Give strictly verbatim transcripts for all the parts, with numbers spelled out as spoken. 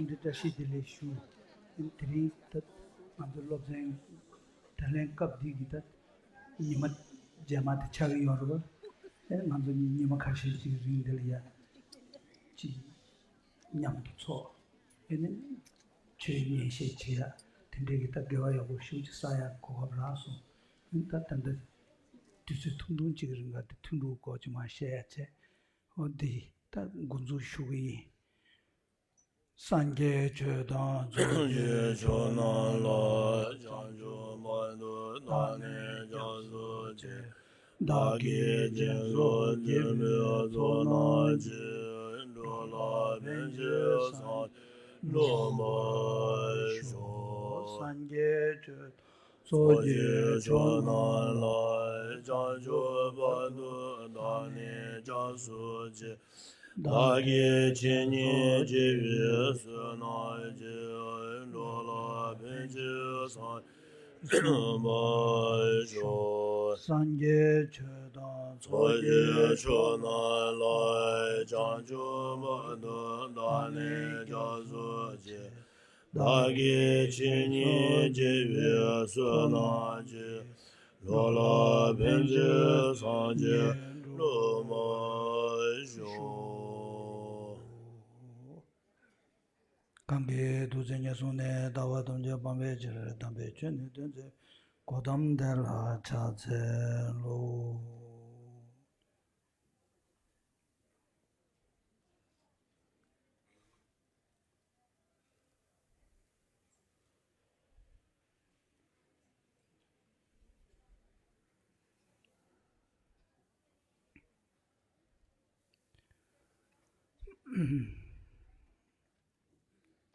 འདི་བཀྲ་ཤིས་བདེ་ལེགས་ཞུ། དེ་རིང་ད་ང་ཚོ་སློབ་ཚན་ད་ལན་སྐབས་འདི་གི་ད་ཉི་མ་རྗེས་མ་དེ་ཆགས་ཀྱི་ཡོད་རེད་བ། ཨེ་ང་ཚོ་ཉི་མ་ཁ་ཤས་ཅིག་རིང་འདི་ལ་ཡ་ཅིག་མཉམ་དུ་འཚོགས། ཨེ་ནས་ཆོས་ཉན་བཤད་བྱེད་ཡ་དེ་འདྲའི་གི་ད་དགེ་བ་ཡག་པོ་ཞེ་པོ་ཅིག་བསགས་ཡ་གོ་སྐབས་རག་སོང་། ཨེ་ད་ད་ལྟ་དུས་ཚོད་ཐུང་ཐུང་ཅིག་རིང་ག་དེ་ཐུན་དྲུག་སྐོར་ཅིག་མར་བཤད་ཡ་བྱས། འོ་འདི་ད་འགོ་འཛུགས་ཞུ་གི་ཡིན། སངས་རྒྱས་ཆོས་དང་ཚོགས་ཀྱི་མཆོག་རྣམས་ལ། བྱང་ཆུབ་བར་དུ་བདག་ནི་སྐྱབས་སུ་མཆི། བདག་གིས་སྦྱིན་སོགས་བགྱིས་པའི་ཚོགས་རྣམས་ཀྱིས། འགྲོ་ལ་ཕན་ཕྱིར་སངས་རྒྱས་འགྲུབ་པར་ཤོག། སངས་རྒྱས་ཆོས་ཚོགས་ཀྱི་མཆོག་རྣམས་ལ། བྱང་ཆུབ་བར་དུ་བདག་ནི་སྐྱབས་སུ་མཆི། བདག་གིས་ཇི་སྙེད་བགྱིས་པའི་བསོད་ནམས་ཀྱིས། འགྲོ་ལ་ཕན་ཕྱིར་སངས་རྒྱས་འགྲུབ་པར་ཤོག། སངས་རྒྱས་ཆོས་དང་ཚོགས་ཀྱི་མཆོག་རྣམས་ལ། བྱང་ཆུབ་བར་དུ་བདག་ནི་སྐྱབས་སུ་མཆི། བདག་གིས་ཇི་སྙེད་བགྱིས་པའི་བསོད་ནམས་ཀྱིས། འགྲོ་ལ་ཕན་ཕྱིར་སངས་རྒྱས་འགྲུབ་པར་ཤོག། གང་གིས་ཐུགས་བརྩེ་ཉེར་བཟུང་ནས། ལྟ་བ་ཐམས་ཅད་སྤང་བའི་ཕྱིར། དམ་པའི་ཆོས་ནི་སྟོན་མཛད་པ། གོའུ་ཏམ་དེ་ལ་ཕྱག་འཚལ་ལོ།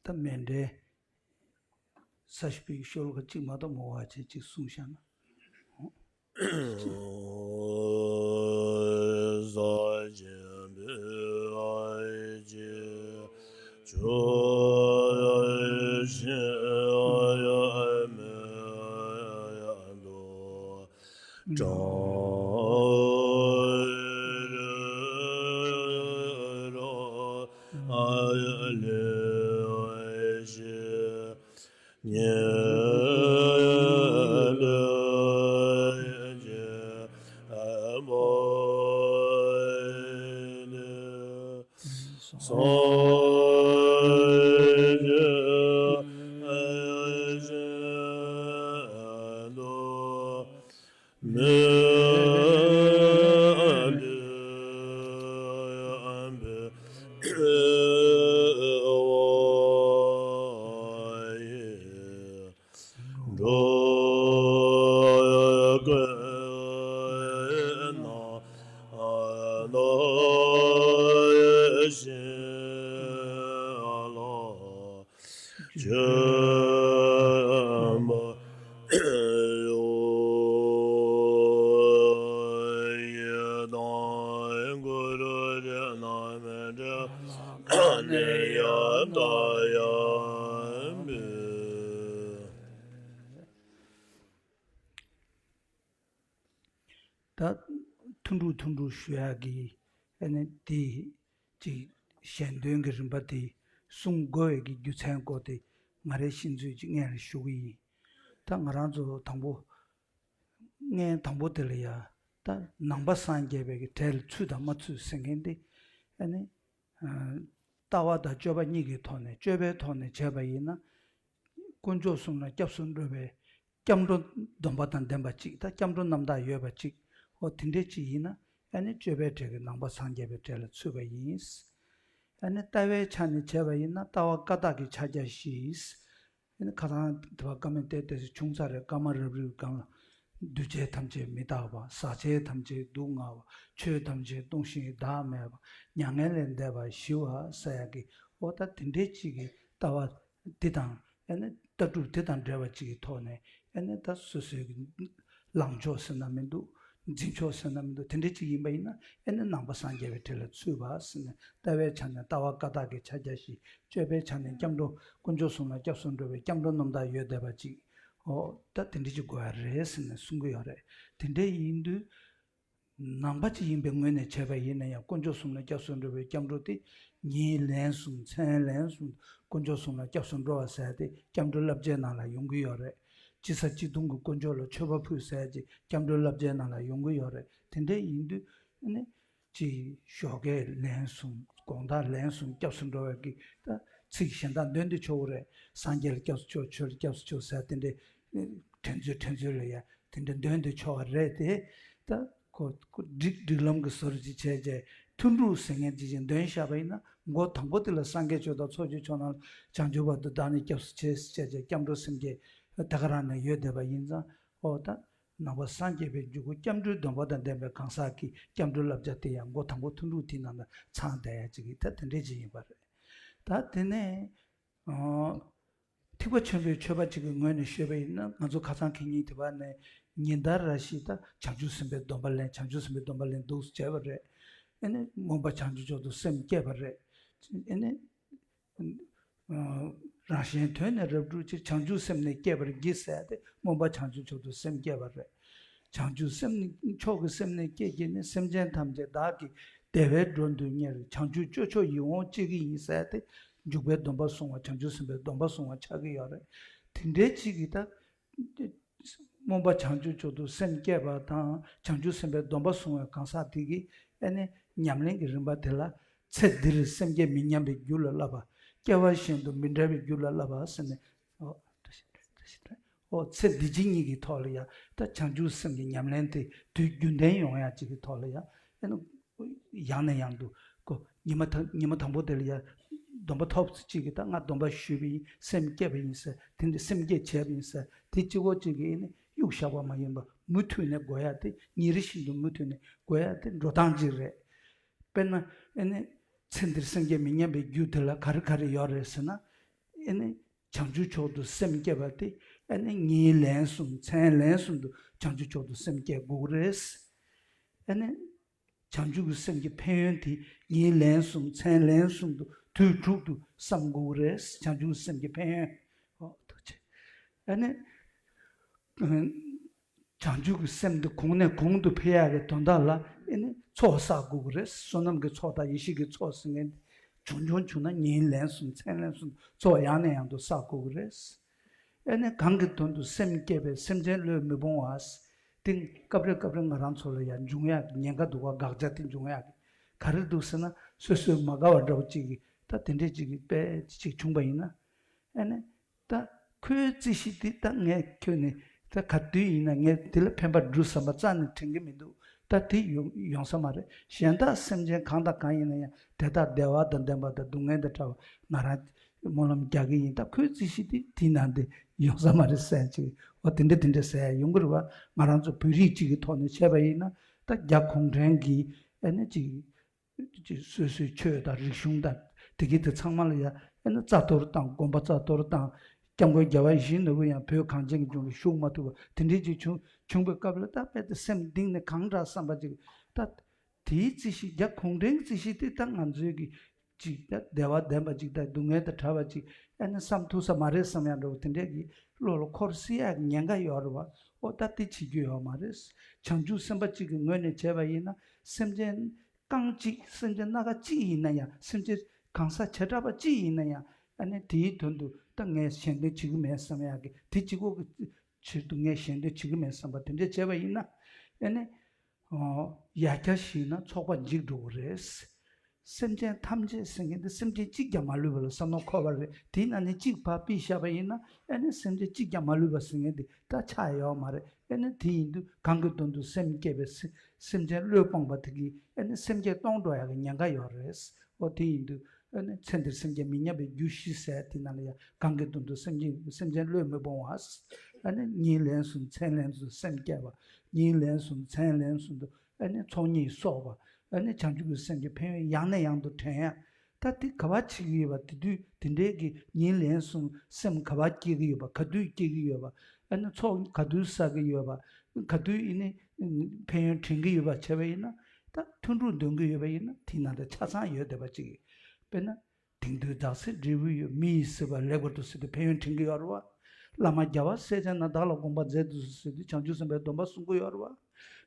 ད་མཎྜལ་ས་ཞིག་པའི་ཤོ་ལོ་ཀ་གཅིག་མ་གཏོགས་མ་བ་བྱས་གཅིག་གསུངས་བཞག་ན། ཟ་བྱེད་འབུལ་བ་ཅིག་ཆུ་ཤིང་མེ་དུ་གྲང་རོ་ལེ་ཤ་ཉེ་ལེ་ཅེ་མོ་ལེ། སངས་རྒྱས་དུ་མི་འདུལ་བའི་འགྲོ་ཀུན་ན་ནོར་ཞིང་ལ་བྱོན་པ་ཡོད། ཡི་དམ་གུ་རུ་རཏྣ་མཎྜལ་ནི་ཡབ་ཏ་ཡབ་འབུལ། ད་ཐུན་དྲུག་ཐུན་དྲུག་ཞུ་ཡག་གི་ཨ་ནི་དེ་ཅིག་ཞལ་འདོན་གྱི་རིམ་པ་དེ་གསུང་དགོས་ཡག་གི་རྒྱུ་མཚན་སྐོར་དེ་ང་རའི་ཤེས་ཚོད་ཅིག་སྔོན་ལ་ཞུ་གི་ཡིན། ད་ང་རང་ཚོ་དང་པོ་སྔོན་དང་པོ་དེ་ལ་ཡ་ད་ནང་པ་སངས་རྒྱས་པའི་གི་གྲལ་ལ་ཚུད་དང་མ་ཚུད་ཟེར་མཁན་དེ་ཨ་ནི། ལྟ་བ་དང་སྤྱོད་པ་གཉིས་ཀྱི་ཐོག་ནས་སྤྱོད་པའི་ཐོག་ནས་བྱས་པ་ཡིན་ན། དཀོན་མཆོག་གསུམ་ལ་སྐྱབས་སུ་འགྲོ་བའི་སྐྱབས་འགྲོ་སྡོམ་པ་དང་ལྡན་པ་གཅིག་ད་སྐྱབས་འགྲོ་རྣམ་དག་ཡོད་པ་གཅིག་འོ་དེ་འདྲས་གཅིག་ཡིན་ན་ཨ་ནི་སྤྱོད་པའི་གྲལ་གྱི་ནང་པ་སངས་རྒྱས་པའི་གྲལ་ལ་ཚུད་པ་ཡིན། ཨ་ནི་ལྟ་བའི་ཆ་ནས་བྱས་པ་ཡིན་ན་ལྟ་བ་བཀའ་རྟགས་ཀྱི་ཕྱག་རྒྱ་བཞི། ཨ་ནི་ཁ་སང་དེ་བ་བཀའ་མོལ་ཏོག་ཙམ་བྱུང་ཚར་རེད། བཀའ་མ་རབ་རིབ་གང་ལ། འདུས་བྱས་ཐམས་ཅད་མི་རྟག་པ། ཟག་བཅས་ཐམས་ཅད་སྡུག་བསྔལ་བ། ཆོས་ཐམས་ཅད་སྟོང་ཞིང་བདག་མེད་པ། མྱ་ངན་ལས་འདས་པ་ཞི་བ་ཟེར་ཡག་གི་འོ་ད་དེ་འདྲའི་གཅིག་གི་ལྟ་བ་འདི་དང་ཨ་ནི་ལྟ་གྲུབ་འདི་དང་འབྲེལ་བ་གཅིག་གི་ཐོག་ནས་ཨ་ནི་ད་སོ་སོའི་གི་ལངས་ཕྱོགས་ཟེར་ན་མི་འདུག་འཛིན་ཕྱོགས་ཟེར་ན་མི་འདུག་དེ་འདྲའི་གཅིག་ཡིན་པ་ཡིན་ན་ཨ་ནི་ནང་པ་སངས་རྒྱས་པའི་གྲལ་ལ་ཚུད་པ་ཟེར་ནས་ལྟ་བའི་ཆ་ནས་ལྟ་བ་བཀའ་རྟགས་ཀྱི་ཕྱག་རྒྱ་བཞི། སྤྱོད་པའི་ཆ་ནས་སྐྱབས་འགྲོ་དཀོན་མཆོག་གསུམ་ལ་སྐྱབས་སུ་འགྲོ་བའི་སྐྱབས་འགྲོ་རྣམ་དག་ཡོད་བསྡད་པ་གཅིག་འོ་ད་དེ་འདྲ་ཅིག་དགོས་ཡ་རེད་ཟེར་ནས་གསུང་གི་ཡོད་རེད། དེ་འདྲ་ཡིན་དུས། ནང་པ་ཅིག་ཡིན་པའི་ངོས་ནས་བྱས་པ་ཡིན་ན་ཡང་དཀོན་མཆོག་གསུམ་ལ་སྐྱབས་སུ་འགྲོ་བའི་སྐྱབས་འགྲོ་དེ་ ཉིན་ལན་གསུམ་མཚན་ལན་གསུམ་དཀོན་མཆོག་གསུམ་ལ་སྐྱབས་སུ་འགྲོ་བ་ཟེར་ཏེ་སྐྱབས་འགྲོའི་བསླབ་བྱའི་ནང་ལ་ཡོང་གི་ཡོད་རེད། ཅི་ས་ཅི་གདུང་གི་དཀོན་མཆོག་ལ་མཆོད་པ་ཕུལ་ཟེར་ཅིག་སྐྱབས་འགྲོའི་བསླབ་བྱའི་ནང་ལ་ཡོང་གི་ཡོད་རེད། དེ་འདྲ་ཡིན་དུས་ཨ་ནི། ཅིག་ཞོགས་ཀས་ལན་གསུམ་དགོང་དག་ལན་གསུམ་སྐྱབས་སུ་འགྲོ་བའི་གི་ད་ཚིག་གཞན་དག་འདོན་དུ་ཆོག་གི་རེད། སངས་རྒྱས་ལ་སྐྱབས་སུ་མཆིའོ། ཆོས་ལ་སྐྱབས་སུ་མཆིའོ་ཟེར་དེ་འདྲའི་དྲན་ཚུལ་དྲན་ཚུལ་ལ་ཡ་དེ་འདྲ་འདོན་དུ་ཆོག་གི་རེད་དེ། ད་ཁོ་ཁོ་སྒྲིག་སྒྲིག་ལམ་གི་བཟོ་འདྲ་ཅིག་བྱས་རྗེས་ཐུན་དྲུག་ཟེར་མཁན་ཅིག་ཅིག་འདོན་བཞག་པ་ཡིན་ན་མགོ་དང་པོ་དེ་ལ་སངས་རྒྱས་ཆོས་དང་ཚོགས་ཀྱི་མཆོག་རྣམས་ལ་བྱང་ཆུབ་བར་དུ་བདག་ནི་སྐྱབས་སུ་མཆི་ཟེར་བྱས་རྗེས་སྐྱབས་འགྲོ་སེམས་བསྐྱེད་ད་ག་རང་ནས་ཡོད་བསྡད་པ་ཡིན་ཙང་ཨོ་ད། ནང་པ་སངས་རྒྱས་པའི་འཇུག་སྒོ་སྐྱབས་འགྲོའི་སྡོམ་པ་དང་ལྡན་པའི་གང་ཟག་གིས་སྐྱབས་འགྲོའི་བསླབ་བྱ་དེ་ཡང་མགོ་དང་པོ་ཐུན་དྲུག་དེའི་ནང་ན་ཚང་བསྡད་ཡ་ཅིག་གིས་ད་དེ་འདྲས་ཅིག་ཡིན་པ་རེད། ད་དེ་ནས་ཨོ། ཐེག་པ་ཆེན་པོའི་ཆོས་པ་ཅིག་གི་ངོས་ནས་ཤོད་པ་ཡིན་ན་ང་ཚོ་ཁ་སང་ཁེ་ཉིན་དེ་བ་ནས་ཉིན་ལྟར་རེ་བཞིན་ད་བྱང་ཆུབ་སེམས་དཔའི་སྡོམ་པ་ལེན་བྱང་ཆུབ་སེམས་དཔའི་སྡོམ་པ་ལེན་འདུག་སེ་བྱས་པ་རེད། ཨེ་ནས་སྨོན་པ་བྱང་ཆུབ་མཆོག་ཏུ་སེམས་བསྐྱེད་པ་རེད། ཨེ་ནས། རང་གཞན་དོན་ནི་རབ་བསྒྲུབ་ཕྱིར། བྱང་ཆུབ་སེམས་ནི་བསྐྱེད་པར་བགྱི་ཟེར་ཏེ་སྨོན་པ་བྱང་ཆུབ་མཆོག་ཏུ་སེམས་བསྐྱེད་པ་རེད། བྱང་ཆུབ་སེམས་ནི་མཆོག་གི་སེམས་ནི་བསྐྱེད་བགྱིས་ནས་སེམས་ཅན་ཐམས་ཅད་བདག་གིས་བདེ་བའི་འགྲོ་འདོད་གཉེར། བྱང་ཆུབ་སྤྱོད་མཆོག་ཡིད་འོང་སྤྱད་ཀྱི་ཡིན་ཟེར་ཏེ་འཇུག་པའི་སྡོམ་པ་བཟུང་བ་བྱང་ཆུབ་སེམས་དཔའི་སྡོམ་པ་བཟུང་བ་ཆགས་ཀྱི་ཡོད་རེད། དེ་འདྲའི་ཅིག་གིས་ད། སྨོན་པ་བྱང་ཆུབ་མཆོག་ཏུ་སེམས་བསྐྱེད་པ་དང་བྱང་ཆུབ་སེམས་དཔའི་སྡོམ་པ་བཟུང་བའི་གང་ཟག་དེ་གིས་ཨེ་ནི་ཉམས་ལེན་གྱི་རིམ་པ་དེ་ལ་ཚེ་འདིར་སེམས་བསྐྱེད་མི་ཉམས་པའི་རྒྱུ་ལ་བསླབ་པ། སྐྱེ་བ་གཞན་དུ་མི་འབྲལ་བའི་རྒྱུ་ལ་བསླབ་པ་ཟེར་ནས་ཨོ་ཨོ་ཚེ་འདི་ཕྱི་གཉིས་ཀྱི་ཐོག་ལ་ཡང་ད་བྱང་ཆུབ་སེམས་ཀྱི་ཉམས་ལེན་དེ་དུས་རྒྱུན་ལྡན་ཡོང་ཡག་ཅིག་གི་ཐོག་ལ་ཡང་ཨེ་ནི། ཡང་ནས་ཡང་དུ་ཀོ་ཉི་མ་ད་ཉི་མ་དང་པོ་དེ་ལ་ཡ་སྡོམ་པ་ཐོབ་ཚེ་གཅིག་གིས་ད་ང་སྡོམ་པ་ཞུས་པ་ཡིན་སེམས་བསྐྱེད་པ་ཡིན་ཟེར་དེ་འདྲ་སེམས་བསྐྱེད་བྱས་པ་ཡིན་ཟེར་དེ་གཅིག་པོ་གཅིག་གིས་ཨེ་ནི་གཡུག་བཞག་པ་མ་ཡིན་པ་མུ་མཐུད་ནས་དགོས་ཡ་དེ་ཉིན་རེ་བཞིན་དུ་མུ་མཐུད་ནས་དགོས་ཡ་དེ་འགྲོ་སྟངས་གཅིག་རེད། དཔེར་ན་ཨེ་ནི་ཚེ་འདིར་སེམས་བསྐྱེད་མི་ཉམས་པའི་རྒྱུ་དེ་ལ་ག་རེ་ག་རེ་ཡོད་རེད་ཟེར་ན་ཨེ་ནི་བྱང་ཆུབ་མཆོག་ཏུ་སེམས་བསྐྱེད་པ་དེ་ཨེ་ནི་ཉིན་ལན་གསུམ་མཚན་ལན་གསུམ་དུ་བྱང་ཆུབ་མཆོག་ཏུ་སེམས་བསྐྱེད་དགོས་ཀྱི་རེད། ཨེ་ནི། བྱང་ཆུབ་ཀྱི་སེམས་ཀྱི་ཕན་ཡོན་དེ་ཉིན་ལན་གསུམ་མཚན་ལན་གསུམ་དུ་དུས་དྲུག་ཏུ་བསམ་དགོས་ཀྱི་རེད། བྱང་ཆུབ་ཀྱི་སེམས་ཀྱི་ཕན་ཡོན། ཨོ་ཐུགས་རྗེ་ཆེ། ཨ་ནི། བྱང་ཆུབ་ཀྱི་སེམས་འདི་གོང་ནས་གོང་དུ་འཕེལ་ཡག་གི་དོན་དག་ལ་ཨ་ནི་ཚོགས་བསགས་དགོས་ཀྱི་རེད། བསོད་ནམས་ཀྱི་ཚོགས་དང་ཡེ་ཤེས་ཀྱི་ཚོགས་ཟེར་མཁན་འདི་བྱུང་བྱུང་བྱུང་ན་ཉིན་ལན་གསུམ་མཚན་ལན་གསུམ་ཚོགས་ཡང་ནས་ཡང་དུ་བསགས་དགོས་ཀྱི་རེད། ཨེ་ནས་གང་གི་དོན་དུ་སེམས་བསྐྱེད་པའི་སེམས་ཅན་བློས་མི་སྤོང་བ། དེ་སྐབས་རེ་སྐབས་རེ་ང་རང་ཚོ་ལ་ཡང་འབྱུང་ཡག་གི་ཉེན་ཁ་འདུག་ག་དགག་བྱ་དེ་འབྱུང་ཡག་གི་ག་རེ་འདུག་ཟེར་ན་སོ་སོས་མ་དགའ་བ་འདྲ་བོ་ཅིག་གི་ད་དེ་འདྲས་ཅིག་གི་དཔེ་ཅིག་བྱུང་པ་ཡིན་ན། ཨེ་ནས་ད་ཁོའི་རྩིས་གཞི་དེ་ད་ངས་ཁྱོན་ནས་ད་ག་དུས་ཡིན་ན་ངས་དེ་ལ་ཕན་པ་འགྲུབ་བསམ་པ་རྩ་ནས་དྲན་གི་མི་འདུག་ད་དེ་ཡོང་ཡོང་ས་མ་རེད། གཞན་དག་སེམས་ཅན་གང་དང་གང་ཡིན་ན་ཡང་དེ་དག་བདེ་བ་དང་ལྡན་པ་དང་སྡུག་བསྔལ་དང་བྲལ་བ་ང་རང་སྨོན་ལམ་རྒྱག་གི་ཡིན། ད་ཁོའི་རྩིས་གཞི་དེ་དེའི་ནང་དེ་ཡོང་ས་མ་རེད་ཟེར་ཅིག་འོ་དེ་འདྲ་དེ་འདྲ་ཟེར་ཡ་ཡོང་གི་རེད་བ། ང་རང་ཚོ་བོད་རིགས་གཅིག་གི་ཐོག་ནས་བཤད་པ་ཡིན་ན་ད་རྒྱ་གུང་ཁྲན་གྱིས་ཨ་ནི་ཅིག་ཅིག་སོ་སོའི་ཆོས་དང་རིག་གཞུང་དང་དེ་གི་དེ་ཚང་མ་ལ་ཡ་ཨ་ནི་རྩ་གཏོར་བཏང་དགོན་པ་རྩ་གཏོར་བཏང་སྐྱབས་མགོན་རྒྱལ་བ་ཡིད་བཞིན་ནོར་བུ་ཡང་བོད་གངས་ཅན་གྱི་ལྗོངས་ལ་ཞུགས་མ་ཐུབ་པ་དེ་འདྲའི་ཅིག་བྱུང་བྱུང་པའི་སྐབས་ལ་ད་དཔེ་དེ་སེམས་གཏིང་ནས་གང་དྲག་བསམ་པ་ཅིག་ད་དེའི་རྩིས་གཞི་རྒྱ་གུང་ཁྲན་གྱི་རྩིས་གཞི་དེ་ད་ང་ཚོའི་གི་ཅིག་ད་བདེ་བ་ལྡན་པ་ཅིག་ད་སྡུག་བསྔལ་དང་བྲལ་བ་ཅིག་ཨ་ནི་བསམ་ཐུབ་ས་མ་རེད་བསམ་ཡ་འདྲ་བོ་དེ་འདྲས་ཀྱི་བློ་ལ་འཁོར་སྲིད་ཡ་གི་ཉེན་ཁ་ཡོད་རེད་བ། ཨོ་ད་དེ་བྱེད་རྒྱུ་ཡོད་མ་རེད། བྱང་ཆུབ་སེམས་དཔའ་གཅིག་གི་ངོས་ནས་བྱས་པ་ཡིན་ན་སེམས་ཅན་རྐང་གཅིག་སེམས་ཅན་སྣ་ཁ་གཅིག་ཡིན་ན་ཡང་སེམས་ཅན་གང་ཟག་བྱེ་བྲག་པ་གཅིག་ཡིན་ན་ཡང་ཨ་ནི་དེའི་དོན་དུ་ད་ངས་ཞལ་འདོན་བྱེད་ཀྱི་མེད་བསམ་ཡ་གི་དེ་གཅིག་པོ་གི་ཕྱིར་དུ་ངས་ཞལ་འདོན་བྱེད་ཀྱི་མེད་བསམ་པ་དེ་འདྲས་བྱས་པ་ཡིན་ན་ཨ་ནི། ཡར་རྒྱས་ཞིག་ན་ཚོགས་པ་འཇིག་འགྲོ་གི་རེད། སེམས་ཅན་ཐམས་ཅད་ཟེར་མཁན་འདི་སེམས་ཅན་གཅིག་ཀྱང་མ་ལུས་པ་ལ་བསམ་བློ་འཁོར་བ་རེད། དེའི་ནང་ནས་གཅིག་ཕར་ཕུད་བཞག་པ་ཡིན་ན་ཨ་ནི་སེམས་ཅན་གཅིག་ཀྱང་མ་ལུས་པ་ཟེར་མཁན་འདི་ད་ཆགས་ཡོད་མ་རེད། ཨ་ནི་དེ་ཡིན་དུས་གང་གི་དོན་དུ་སེམས་བསྐྱེད་པའི་སེ་སེམས་ཅན་བློས་སྤངས་པ་དེ་གིས་ཨ་ནི་སེམས་བསྐྱེད་སྟོང་འགྲོ་ཡག་གི་ཉེན་ཁ་ཡོད་རེད། ཨོ་དེ་ཡིན་དུས་ཨ་ནི་ཚེ་འདིར་སེམས་བསྐྱེད་མི་ཉམས་པའི་རྒྱུ་བཞི་ཟེར་དེ་ནང་ལ་ཡང་གང་གི་དོན་དུ་སེམས་ཅན་སེམས་ཅན་བློས་མི་སྤོང་བ། ཨ་ནི་ཉིན་ལན་གསུམ་མཚན་ལན་གསུམ་སེམས་བསྐྱེད་པ། ཉིན་ལན་གསུམ་མཚན་ལན་གསུམ་དུ་ཨ་ནི་ཚོགས་གཉིས་གསོག་པ། ཨ་ནི་བྱང་ཆུབ་ཀྱི་སེམས་ཀྱི་ཕན་ཡོན་ཡང་ནས་ཡང་དུ་དྲན་ཡ། ད་དེ་ག་བ་བྱེད་ཀྱི་ཡོད་པ་དེ་དུས་དེ་འདྲའི་གི་ཉིན་ལན་གསུམ་སེམས་ག་བ་སྐྱེ་གི་ཡོད་པ་ག་དུས་སྐྱེ་གི་ཡོད་པ། ཨ་ནི་ཚོགས་ག་དུས་བསགས་ཀྱི་ཡོད་པ། ག་དུས་ཨ་ནི་ཕན་ཡོན་དྲན་གྱི་ཡོད་པ་བྱས་པ་ཡིན་ན། ད་ཐུན་དྲུག་འདོན་གྱི་ཡོད་པ་ཡིན་ན་དེ་ནང་དུ་ཆ་ཚང་ཡོད་བསྡད་པ་ཅིག་དཔེར་ན། དེང་དུས་བདག་སྲིད་འབྲས་བུ་ཡོད། མི་ཡི་སྲིད་པ་ལེགས་པར་དུ་ཟིན་ཏེ་ཕན་ཡོན་དྲན་གྱི་ཡོད་རེད་བ། བླ་མ་རྒྱལ་བ་སྲས་བཅས་རྣམས་བདག་ལ་དགོངས་པར་མཛད་དུ་གསོལ་ཟེར་དུས་བྱང་ཆུབ་སེམས་དཔའི་སྡོམ་པ་གསུང་གི་ཡོད་རེད་བ།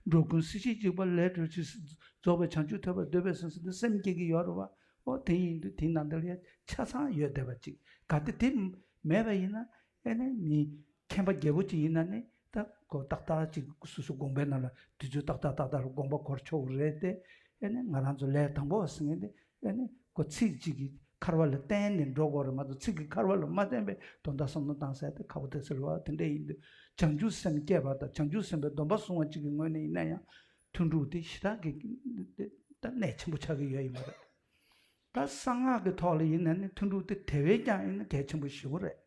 འགྲོ་ཀུན་སྲིད་ཞིའི་འཇིགས་པ་ལས་སྒྲོལ་ཕྱིར། རྫོགས་པའི་བྱང་ཆུབ་ཐོབ་པར་འདོད་པས་ཟེར་ཟེར་དུས་སེམས་བསྐྱེད་ཀྱི་ཡོད་རེད་བ། ཨོ་དེ་ཡིན་དུས་དེའི་ནང་དེ་ལ་ཡང་ཆ་ཚང་ཡོད་བསྡད་པ་ཅིག་གལ་ཏེ་དེ་མེད་པ་ཡིན་ན་ཨེ་ནི་མི་མཁྱེན་པ་རྒྱལ་པོ་ཅིག་ཡིན་ན་ནི་ད་ཁོ་ཏག་ཏག་ཅིག་སོ་སོ་དགོངས་པའི་ནང་ལ་དུས་ཚོད་ཏག་ཏག་ཏག་ཏག་ལ་དགོངས་པ་འཁོར་ཆོག་གི་རེད་དེ། ཨེ་ནི་ང་རང་ཚོ་ལས་དང་པོ་བ་ཟེར་མཁན་དེ་ཨེ་ནི་ཁོ་ཚིག་གཅིག་གིས་ཁར་བ་ལ་བརྟེན་ནས་འགྲོ་དགོས་རེད་མ་གཏོགས་ཚིག་གིས་ཁར་བ་ལ་མ་བརྟེན་པའི་དོན་དག་བསམ་བློ་བཏང་ས་དེ་ཁག་པོ་དེ་ཟེར་བ་དེ་འདྲ་ཡིན་དུས་བྱང་ཆུབ་སེམས་བསྐྱེད་པ་དང་བྱང་ཆུབ་སེམས་དཔའི་སྡོམ་པ་བཟུང་བ་གཅིག་གི་ངོས་ནས་ཡིན་ན་ཡང་ཐུན་དྲུག་དེ་ཞེ་དྲག་གི་ད་གནད་ཆེན་པོ་ཆགས་ཀྱི་ཡོད་ཡིན་པ་རེད། ད་གསང་སྔགས་ཀྱི་ཐོག་ལ་ཡིན་ན་ནི་ཐུན་དྲུག་དེ་དེ་བས་ཀྱང་ཡིན་ན་གལ་ཆེན་པོ་ཞེ་པོ་རེད།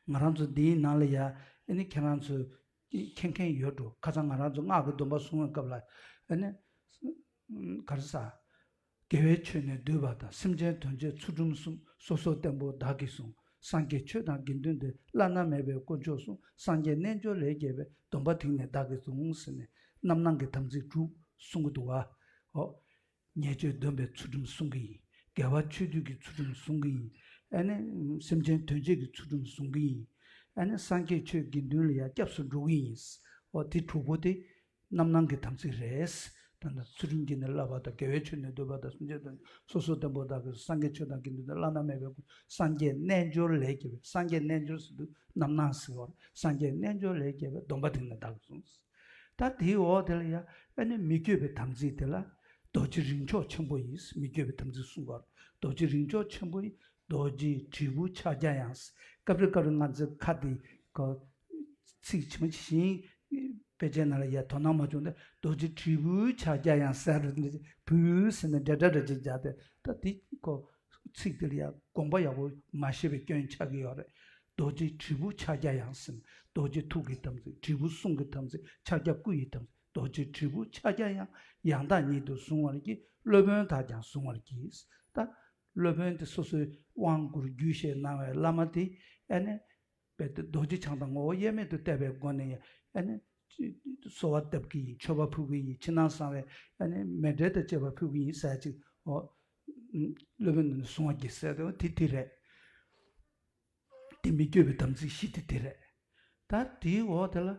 ང་རང་ཚོ་འདིའི་ནང་ལ་ཡ་ཨེ་ནི་ཁྱེད་རང་ཚོས་མཁྱེན་མཁན་ཡོད་འགྲོ། ཁ་སང་ང་རང་ཚོ་སྔགས་ཀྱི་སྡོམ་པ་བཟུང་བའི་སྐབས་ལ་ཨེ་ནི་ག་རེ་ཟ། དགེ་བའི་ཆོས་ནི་བསྡུས་པ་དང་། སེམས་ཅན་དོན་བྱེད་ཚུལ་ཁྲིམས་གསུམ། སོ་སོར་བརྟན་པོ་བདག་གིས་བསྲུང་། སངས་རྒྱས་ཆོས་དང་དགེ་འདུན་ཏེ། བླ་ན་མེད་པའི་དཀོན་མཆོག་གསུམ། སངས་རྒྱས་རྣལ་འབྱོར་ལས་བརྒྱད་པའི། སྡོམ་པ་དེང་ནས་བདག་གིས་བཟུང་། ཟེར་ནས་རྣམ་སྣང་གི་དམ་ཚིག་དྲུག་གསུང་གི་འདུག་བ། ཨོ། ཉེས་སྤྱོད་སྡོམ་པའི་ཚུལ་ཁྲིམས་སྲུང་གི་ཡིན། དགེ་བ་ཆོས་སྡུད་ཀྱི་ཚུལ་ཁྲིམས་སྲུང་གི་ཡིན། ཨ་ནི་སེམས་ཅན་དོན་བྱེད་ཀྱི་ཚུལ་ཁྲིམས་སྲུང་གི་ཡིན། ཨ་ནི་སངས་རྒྱས་ཆོས་དགེ་འདུན་ལ་ཡང་སྐྱབས་སུ་འགྲོ་གི་ཡིན། ཨོ་དེ་དྲུག་པོ་དེ་རྣམ་སྣང་གི་དམ་ཚིག་རེད། ད་ནི་ཚུལ་ཁྲིམས་ཀྱི་ནི་བསླབ་པ་དང་། དགེ་བའི་ཆོས་ནི་སྡུད་པ་དང་། སེམས་ཅན་དོན་སོ་སོར་བརྟན་པོ་དག་གིས། སངས་རྒྱས་ཆོས་དང་དགེ་འདུན་དང་། བླ་ན་མེད་པའི་དཀོན། སངས་རྒྱས་རྣལ་འབྱོར་ལས་བརྒྱད་པའི། སངས་རྒྱས་རྣལ་འབྱོར་ཟེར་དུས་རྣམ་སྣང་ཟེར་བ། སངས་རྒྱས་རྣལ་འབྱོར་ལས་བརྒྱད་པའི། སྡོམ་པ་དེང་ནས་བདག་གིས་བསྲུང་། ད་དེའི་འོག་དེ་ལ་ཡང་ཨ་ནི་མི་བསྐྱོད་པའི་དམ་ཚིག་དེ་ལ་རྡོ་རྗེ་རིགས་མཆོག་ཆེན་པོ་ཡི། མི་བསྐྱོད་པའི་དམ་ཚིག་གསུང་བར། རྡོ་རྗེ་རིགས་མཆོག་ཆེན་པོ་ཡི། རྡོ་རྗེའི་དྲིལ་བུ་ཕྱག་རྒྱ་ཡངས། སྐབས་རེ་སྐབས་རེ་ང་ཚོའི་ཁ་དེ་གོ་ཚིག་ཇི་མ་ཇི་བཞིན་དཔེ་ཆའི་ནང་ལ་ཡ་དོ་སྣང་མ་བྱུང་སྟེ། རྡོ་རྗེ་དྲིལ་བུ་ཕྱག་རྒྱ་ཡངས་ཟེར་རེད། བུ་ཟེར་ནས་འདྲ་འདྲ་འདྲ་ཅིག་སྦྱར་ཏེ། ད་དེ་གོ་ཚིག་དེ་ལ་ཡ་དགོངས་པ་ཡག་པོ་མ་ཤེས་པའི་སྐྱོན་ཆགས་ཀྱི་ཡོད་རེད། རྡོ་རྗེ་དྲིལ་བུ་ཕྱག་རྒྱ་ཡངས་ཟེར་ན། རྡོ་རྗེ་ཐུགས་ཀྱི་དམ་ཚིག། དྲིལ་བུ་གསུང་གི་དམ་ཚིག། ཕྱག་རྒྱ་སྐུ་ཡི་དམ་ཚིག། རྡོ་རྗེ་དྲིལ་བུ་ཕྱག་རྒྱ་ཡངས། ཡང་དག་ཉིད་དུ་བཟུང་བར་བགྱི། སློབ་དཔོན་དག་ཀྱང་བཟུང་བར་བགྱི། ད་སློབ་དཔོན་དེ་སོ་སོའི་དབང་བསྐུར་རྒྱུད་བཤད་གནང་བའི་བླ་མ་དེ་ཨ་ནི་རྦད་དེ་རྡོ་རྗེ་འཆང་དང་ངོ་བོ་དབྱེར་མེད་དུ་བལྟས་པའི་སྒོ་ནས་ཨ་ནི་གསོལ་བ་བཏབ་ཀྱི་ཡིན། མཆོད་པ་ཕུལ་གྱི་ཡིན། ཕྱི་ནང་གསང་བའི་ཨ་ནི་མཎྜལ་དང་བཅས་པ་ཕུལ་གྱི་ཡིན་ཟེར་ཅིག། ཨོ། སློབ་དཔོན་ནི་བཟུང་བར་བགྱི་ཟེར་དེ་དེ་རེད། དེ་མི་བསྐྱོད་པའི་དམ་ཚིག་བཞི་དེ་དེ་རེད། ད་དེའི་འོག་དེ་ལ་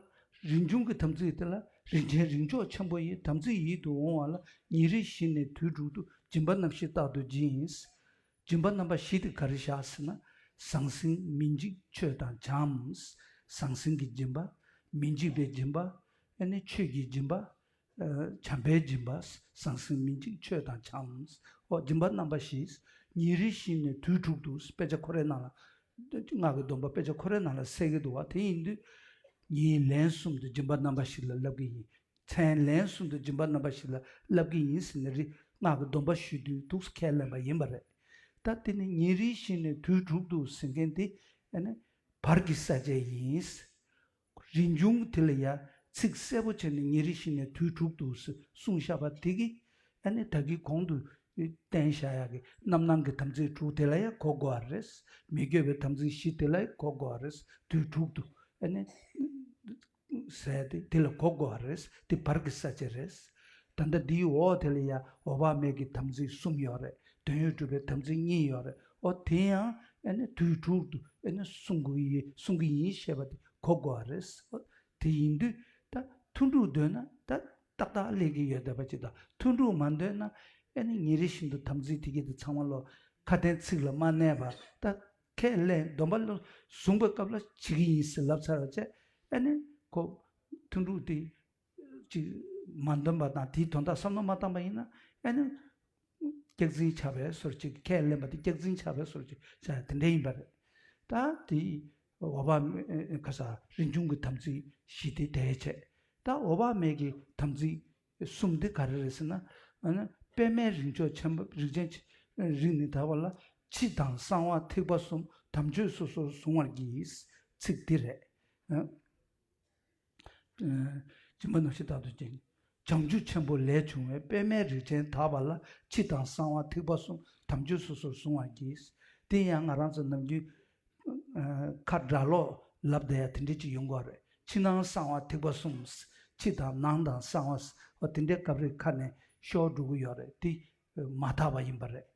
རིན་འབྱུང་གི་དམ་ཚིག་དེ་ལ། རིན་ཆེན་རིགས་མཆོག་ཆེན་པོ་ཡི། དམ་ཚིག་ཡིད་དུ་འོང་བ་ལ། ཉིན་རེ་བཞི་ནས་དུས་དྲུག་ཏུ། སྦྱིན་པ་རྣམ་བཞི་རྟག་ཏུ་སྦྱིན། སྦྱིན་པ་རྣམ་པ་བཞི་དེ་ག་རེ་བཞག་ཟེར་ན། ཟང་ཟིང་མི་འཇིགས་ཆོས་དང་བྱམས། ཟང་ཟིང་གི་སྦྱིན་པ། མི་འཇིགས་པའི་སྦྱིན་པ། ཨ་ནི་ཆོས་ཀྱི་སྦྱིན་པ། ཨ། བྱམས་པའི་སྦྱིན་པ། ཟང་ཟིང་མི་འཇིགས་ཆོས་དང་བྱམས། ཨོ་སྦྱིན་པ་རྣམ་པ་བཞི། ཉིན་རེ་བཞི་ནས་དུས་དྲུག་ཏུ། དཔེ་ཆ་ཁོ་རའི་ནང་ལ། སྔགས་ཀྱི་སྡོམ་པ་དཔེ་ཆ་ཁོ་རའི་ནང་ལ་གསལ་གྱི་འདུག་བ། དེ་ཡིན་དུས་ཉིན་ལན་གསུམ་དུ་སྦྱིན་པ་རྣམ་པ་བཞི་ལ་བསླབ་ཀྱི་ཡིན། མཚན་ལན་གསུམ་དུ་སྦྱིན་པ་རྣམ་པ་བཞི་ལ་བསླབ་ཀྱི་ཡིན་ཟེར་ནས་རེད། སྔགས་ཀྱི་སྡོམ་པ་ཞུ་དུས་འདུག་ཁས་ལེན་པ་ཡིན་པ་རེད། ད་དེ་ནི་ཉིན་རེ་བཞི་ནས་དུས་དྲུག་ཏུ་ཟེར་མཁན་དེ་ཨ་ནི་བར་གྱི་ས་བཅད་ཡིན། རིན་འབྱུང་དེ་ལ་ཡ་ཚིག་གསལ་པོ་བྱས་ནས་ཉིན་རེ་བཞི་ནས་དུས་དྲུག་ཏུ་གསུངས་བཞག་པ་དེ་གིས་ཨ་ནི་ད་གིན་གོང་དུ་བསྟན་བཞག་ཡག་གི་རྣམ་སྣང་གི་དམ་ཚིག་དྲུག་དེ་ལ་ཡ་གོ་དགོས་པ་རེད། མི་བསྐྱོད་པའི་དམ་ཚིག་བཞི་དེ་ལ་ཡ་གོ་དགོས་པ་རེད། དུས་དྲུག་ཏུ་ཨ་ནི་ཟེར་ཏེ་དེ་ལ་གོ་དགོས་པ་རེད། དེ་བར་གྱི་ས་བཅད་རེད། ད་ལྟ་འདིའི་འོག་དེ་ལ་ཡ་འོད་དཔག་མེད་ཀྱི་དམ་ཚིག་གསུམ་ཡོད་རེད། དོན་ཡོད་གྲུབ་པའི་དམ་ཚིག་གཉིས་ཡོད་རེད། ཨོ་དེ་ཡང་ཨ་ནི་དུས་དྲུག་ཏུ་ཨ་ནི་གསུང་གི་ཡིན་གསུང་གི་ཡིན་ཞེས་པ་དེ་གོ་དགོས་པ་རེད། ཨོ་དེ་ཡིན་དུས་ད་ཐུན་དྲུག་འདོད་ན་ད་ཏག་ཏག་སླེབས་ཀྱི་ཡོད་བསྡད་པ་ཅིག་དང་། ཐུན་དྲུག་མ་འདོད་ན་ཨ་ནི་ཉིན་རེ་བཞིན་དུ་དམ་ཚིག་དེ་གྱད་དེ་ཚང་མ་ལོ་ཁ་དན་ཚིག་ལ་མ་གནས་པ། ད་ཁས་ལེན་སྡོམ་པ་ལ་བཟུང་བའི་སྐབས་ལ་བྱེད་ཀྱི་ཡིན་ཟེར་ལབ་ཚར་བ་བྱས། ཨ་ནི་ཁོ་ཐུན་དྲུག་དེ་ཅིག་མ་འདོན་པ་དང་དེའི་དོན་དག་བསམ་བློ་མ་བཏང་པ་ཡིན་ན་ཨ་ནི་སྐྱག་རྫུན་ཆགས་པའི་བཟོ་ཅིག་ཁས་ལེན་པ་དེ་སྐྱག་རྫུན་ཆགས་པའི་བཟོ་ཅིག་བྱ་དེ་འདྲ་ཡིན་པ་རེད། ད་དེ་འོད་དཔག་མེད་ཁ་ས་རིན་འབྱུང་གི་དམ་ཚིག་བཞི་དེ་དེ་བྱས། ད་འོད་དཔག་མེད་ཀྱི་དམ་ཚིག་གསུམ་དེ་ག་རེ་རེད་ཟེར་ན། ཨ་ནི་པདྨའི་རིགས་མཆོག་ཆེན་པོ་རིགས་ཅན་རིགས་ནི་དག་པ་ལ། འཆི་དང་གསང་བ་ཐེག་པ་གསུམ། དམ་ཆོས་སོ་སོར་གཟུང་བར་བགྱི། ཚིག་འདི་རེད། ཨ། སྦྱིན་པ་རྣམ་བཞི་རྟག་ཏུ་སྦྱིན། བྱང་ཆུབ་ཆེན་པོ་ལས་བྱུང་བའི། པདྨའི་རིགས་ཅན་དག་པ་ལ། འཆི་དང་གསང་བ་ཐེག་པ་གསུམ། དམ་ཆོས་སོ་སོར་གཟུང་བར་བགྱི། དེ་ཡང་ང་རང་ཚོ་ནམ་རྒྱུན་ཁ་སྒྲ་ལོག་ལབ་བསྡད་ཡ་དེ་འདྲ་ཅིག་ཡོང་གི་རེད། ཕྱི་ནང་གསང་བ་ཐེག་པ་གསུམ། ཕྱི་དང་ནང་དང་གསང་བ། འོ་དེ་འདྲའི་སྐབས་རེ་ཁ་ནས་ཤོར་འགྲོ་གི་ཡོད་རེད། དེ་མ་དག་པ་ཡིན་པ་རེད།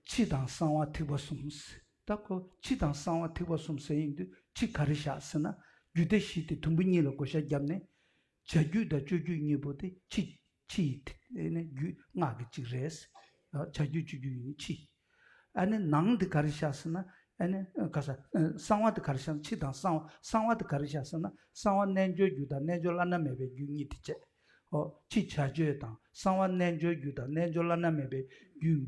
འཆི་དང་གསང་བ་ཐེག་པ་གསུམ། ད་ཁོ་འཆི་དང་གསང་བ་ཐེག་པ་གསུམ་ཟེར་ཡིན་དུས་འཆི་ག་རེ་བཞག་ཟེར་ན། རྒྱུད་སྡེ་བཞི་དེ་དུམ་བུ་གཉིས་ལ་བགོ་བཤའ་བརྒྱབ་ནས། བྱ་རྒྱུད་དང་སྤྱོད་རྒྱུད་གཉིས་པོ་དེ་འཆི། འཆི་ཡི་ནི་རྒྱུད་སྔགས་ཀྱི་གཅིག་རེད། བྱ་རྒྱུད་སྤྱོད་རྒྱུད་ཡིན་ཕྱི། ཨ་ནི་ནང་དེ་ག་རེ་བཞག་ཟེར་ན། ཨ་ནི་ག་ས་གསང་བ་དེ་ག་རེ་བཞག་ན། ཕྱི་དང་གསང་བ། གསང་བ་དེ་ག་རེ་བཞག་ཟེར་ན། གསང་བ་རྣལ་འབྱོར་རྒྱུད་དང་རྣལ་འབྱོར་བླ་ན་མེད་པའི་རྒྱུད་གཉིས་དེ་བྱས། ཨོ་ཕྱི་བྱ་སྤྱོད་དང་གསང་བ་རྣལ་འབྱོར་རྒྱུད་དང་རྣལ་འབྱོར་བླ་ན་མེད་པའི་རྒྱུད།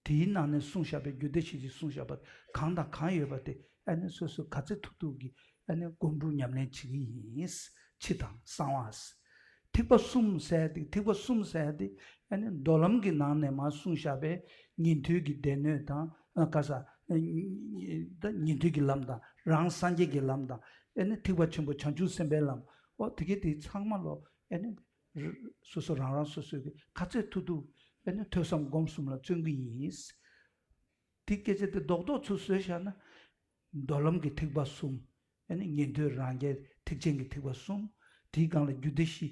དེའི་ནང་ནས་གསུངས་བཞག་པའི་རྒྱུད་སྡེ་བཞི་ཅིག་གསུངས་བཞག་པ་གང་དང་གང་ཡོད་པ་དེ་ཨ་ནི་སོ་སོ་ག་ཚོད་ཐུབ་ཐུབ་ཀྱིས་ཨ་ནི་སྒོམ་སྒྲུབ་ཉམས་ལེན་བྱེད་ཀྱི་ཡིན། ཕྱི་དང་གསང་བ། ཐིགས་པ་གསུམ་ཟེར་ཏེ། ཐིགས་པ་གསུམ་ཟེར་ཏེ་ཨ་ནི་མདོ་ལམ་གྱི་ནང་ནས་མར་གསུངས་བཞག་པའི་ཉན་ཐོས་ཀྱི་སྡེ་སྣོད་དང་། ཨ་ག་ས་ཨ་ད་ཉན་ཐོས་ཀྱི་ལམ་དང་། རང་སངས་རྒྱས་ཀྱི་ལམ་དང་། ཨ་ནི་ཐེག་པ་ཆེན་པོ་བྱང་ཆུབ་སེམས་དཔའི་ལམ། ཨོ་དེ་གའི་དེ་ཚང་མ་ལོ་ཨ་ནི་ར་སོ་སོ་རང་རང་སོ་སོའི་གི་ག་ཚོད་ཐུབ་ཐུབ་ཨ་ནི་ཐོས་བསམ་སྒོམ་གསུམ་ལ་བརྩོན་གྱི་ཡིན། དེ་སྐད་ཆ་དེ་རྡོག་རྡོག་ཚུར་བཟོས་བཞག་ན། མདོ་ལམ་གྱི་ཐིགས་པ་གསུམ། ཨ་ནི་ཉན་ཐོས་རང་རྒྱལ་ཐེག་ཆེན་གྱི་ཐིགས་པ་གསུམ། དེའི་སྒང་ལ་རྒྱུད་སྡེ་བཞི།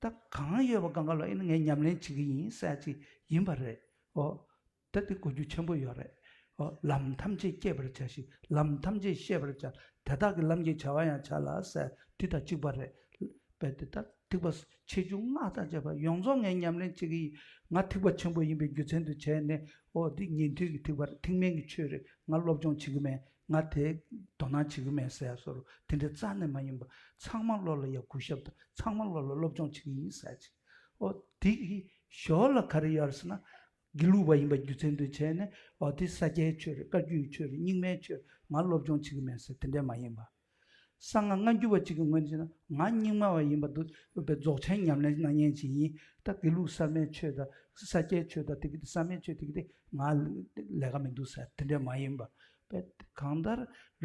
ད་གང་ཡོད་པ་སྒང་ག་ལ་ཨ་ནི་ངས་ཉམས་ལེན་བྱེད་ཀྱི་ཡིན་ཟེར་ཅིག་ཡིན་པ་རེད། ཨོ། ད་དེ་གོ་རྒྱུ་ཆེན་པོ་ཡོད་རེད། ཨོ། ལམ་ཐམས་ཅད་བསྐྱེད་པར་བྱ་ཞིང་། ལམ་ཐམས་ཅད་ཤེས་པར་བྱ། དེ་དག་གི་ལམ་གྱི་བྱ་བ་ཡང་བྱ་ལ་ཟེར། དེ་དང་གཅིག་པ་རེད། རྦད་དེ་ད་ཐིགས་པ་ཆེ་ཆུང་སྔགས་དང་བཅས་པ་ཡོངས་རྫོགས་ངས་ཉམས་ལེན་བྱེད་ཀྱི་ཡིན། ང་ཐིགས་པ་ཆེན་པོ་ཡིན་པའི་རྒྱུ་མཚན་དུ་བྱས་ནས། ཨོ་འདི་ཉན་ཐོས་ཀྱི་ཐིགས་པ་རེད། ཐེག་དམན་གྱི་ཆོས་རེད། ང་སློབ་སྦྱོང་བྱེད་ཀྱི་མེད། ང་དེ་དོ་སྣང་བྱེད་ཀྱི་མེད་ཟེར་ཡ་བཟོ་འདྲ་དེ་འདྲ་རྩ་ནས་མ་ཡིན་པ། ཚང་མ་བློ་ལ་ཡ་གུས་ཞབས་དང་། ཚང་མ་བློ་ལ་སློབ་སྦྱོང་བྱེད་ཀྱི་ཡིན་ཟེར་ཅིག་ཨོ་དེ་གི་ཞོར་ལ་ག་རེ་ཡོད་རེད་ཟེར་ན། དགེ་ལུགས་པ་ཡིན་པ་རྒྱུ་མཚན་དུ་བྱས་ནས། ཨོ་དེ་ས་སྐྱའི་ཆོས་རེད། བཀའ་བརྒྱུད་ཆོས་རེད། རྙིང་མའི་ཆོས་རེད། ང་སློབ་སྦྱོང་བྱེད་ཀྱི་མེད་ཟེར་དེ་འདྲ་མ་ཡིན་པ། གསང་སྔགས་སྔ་འགྱུར་བ་གཅིག་གི་ངོས་ནས་བྱས་ན། ང་རྙིང་མ་བ་ཡིན་པ་འདུག་པའི་རྫོགས་ཆེན་ཉམས་ལེན་གནང་མཁན་ཅིག་ཡིན། ད་དགེ་ལུགས་གསར་མའི་ཆོས་དང་ས་སྐྱའི་ཆོས་དང་དེ་གི་དེ་གསར་མའི་ཆོས་དེ་གི་དེ་ང་ལས་ཀ་མི་འདུག་ཟེར་དེ་འདྲ་མ་ཡིན་པ། པས་གང་ལྟར་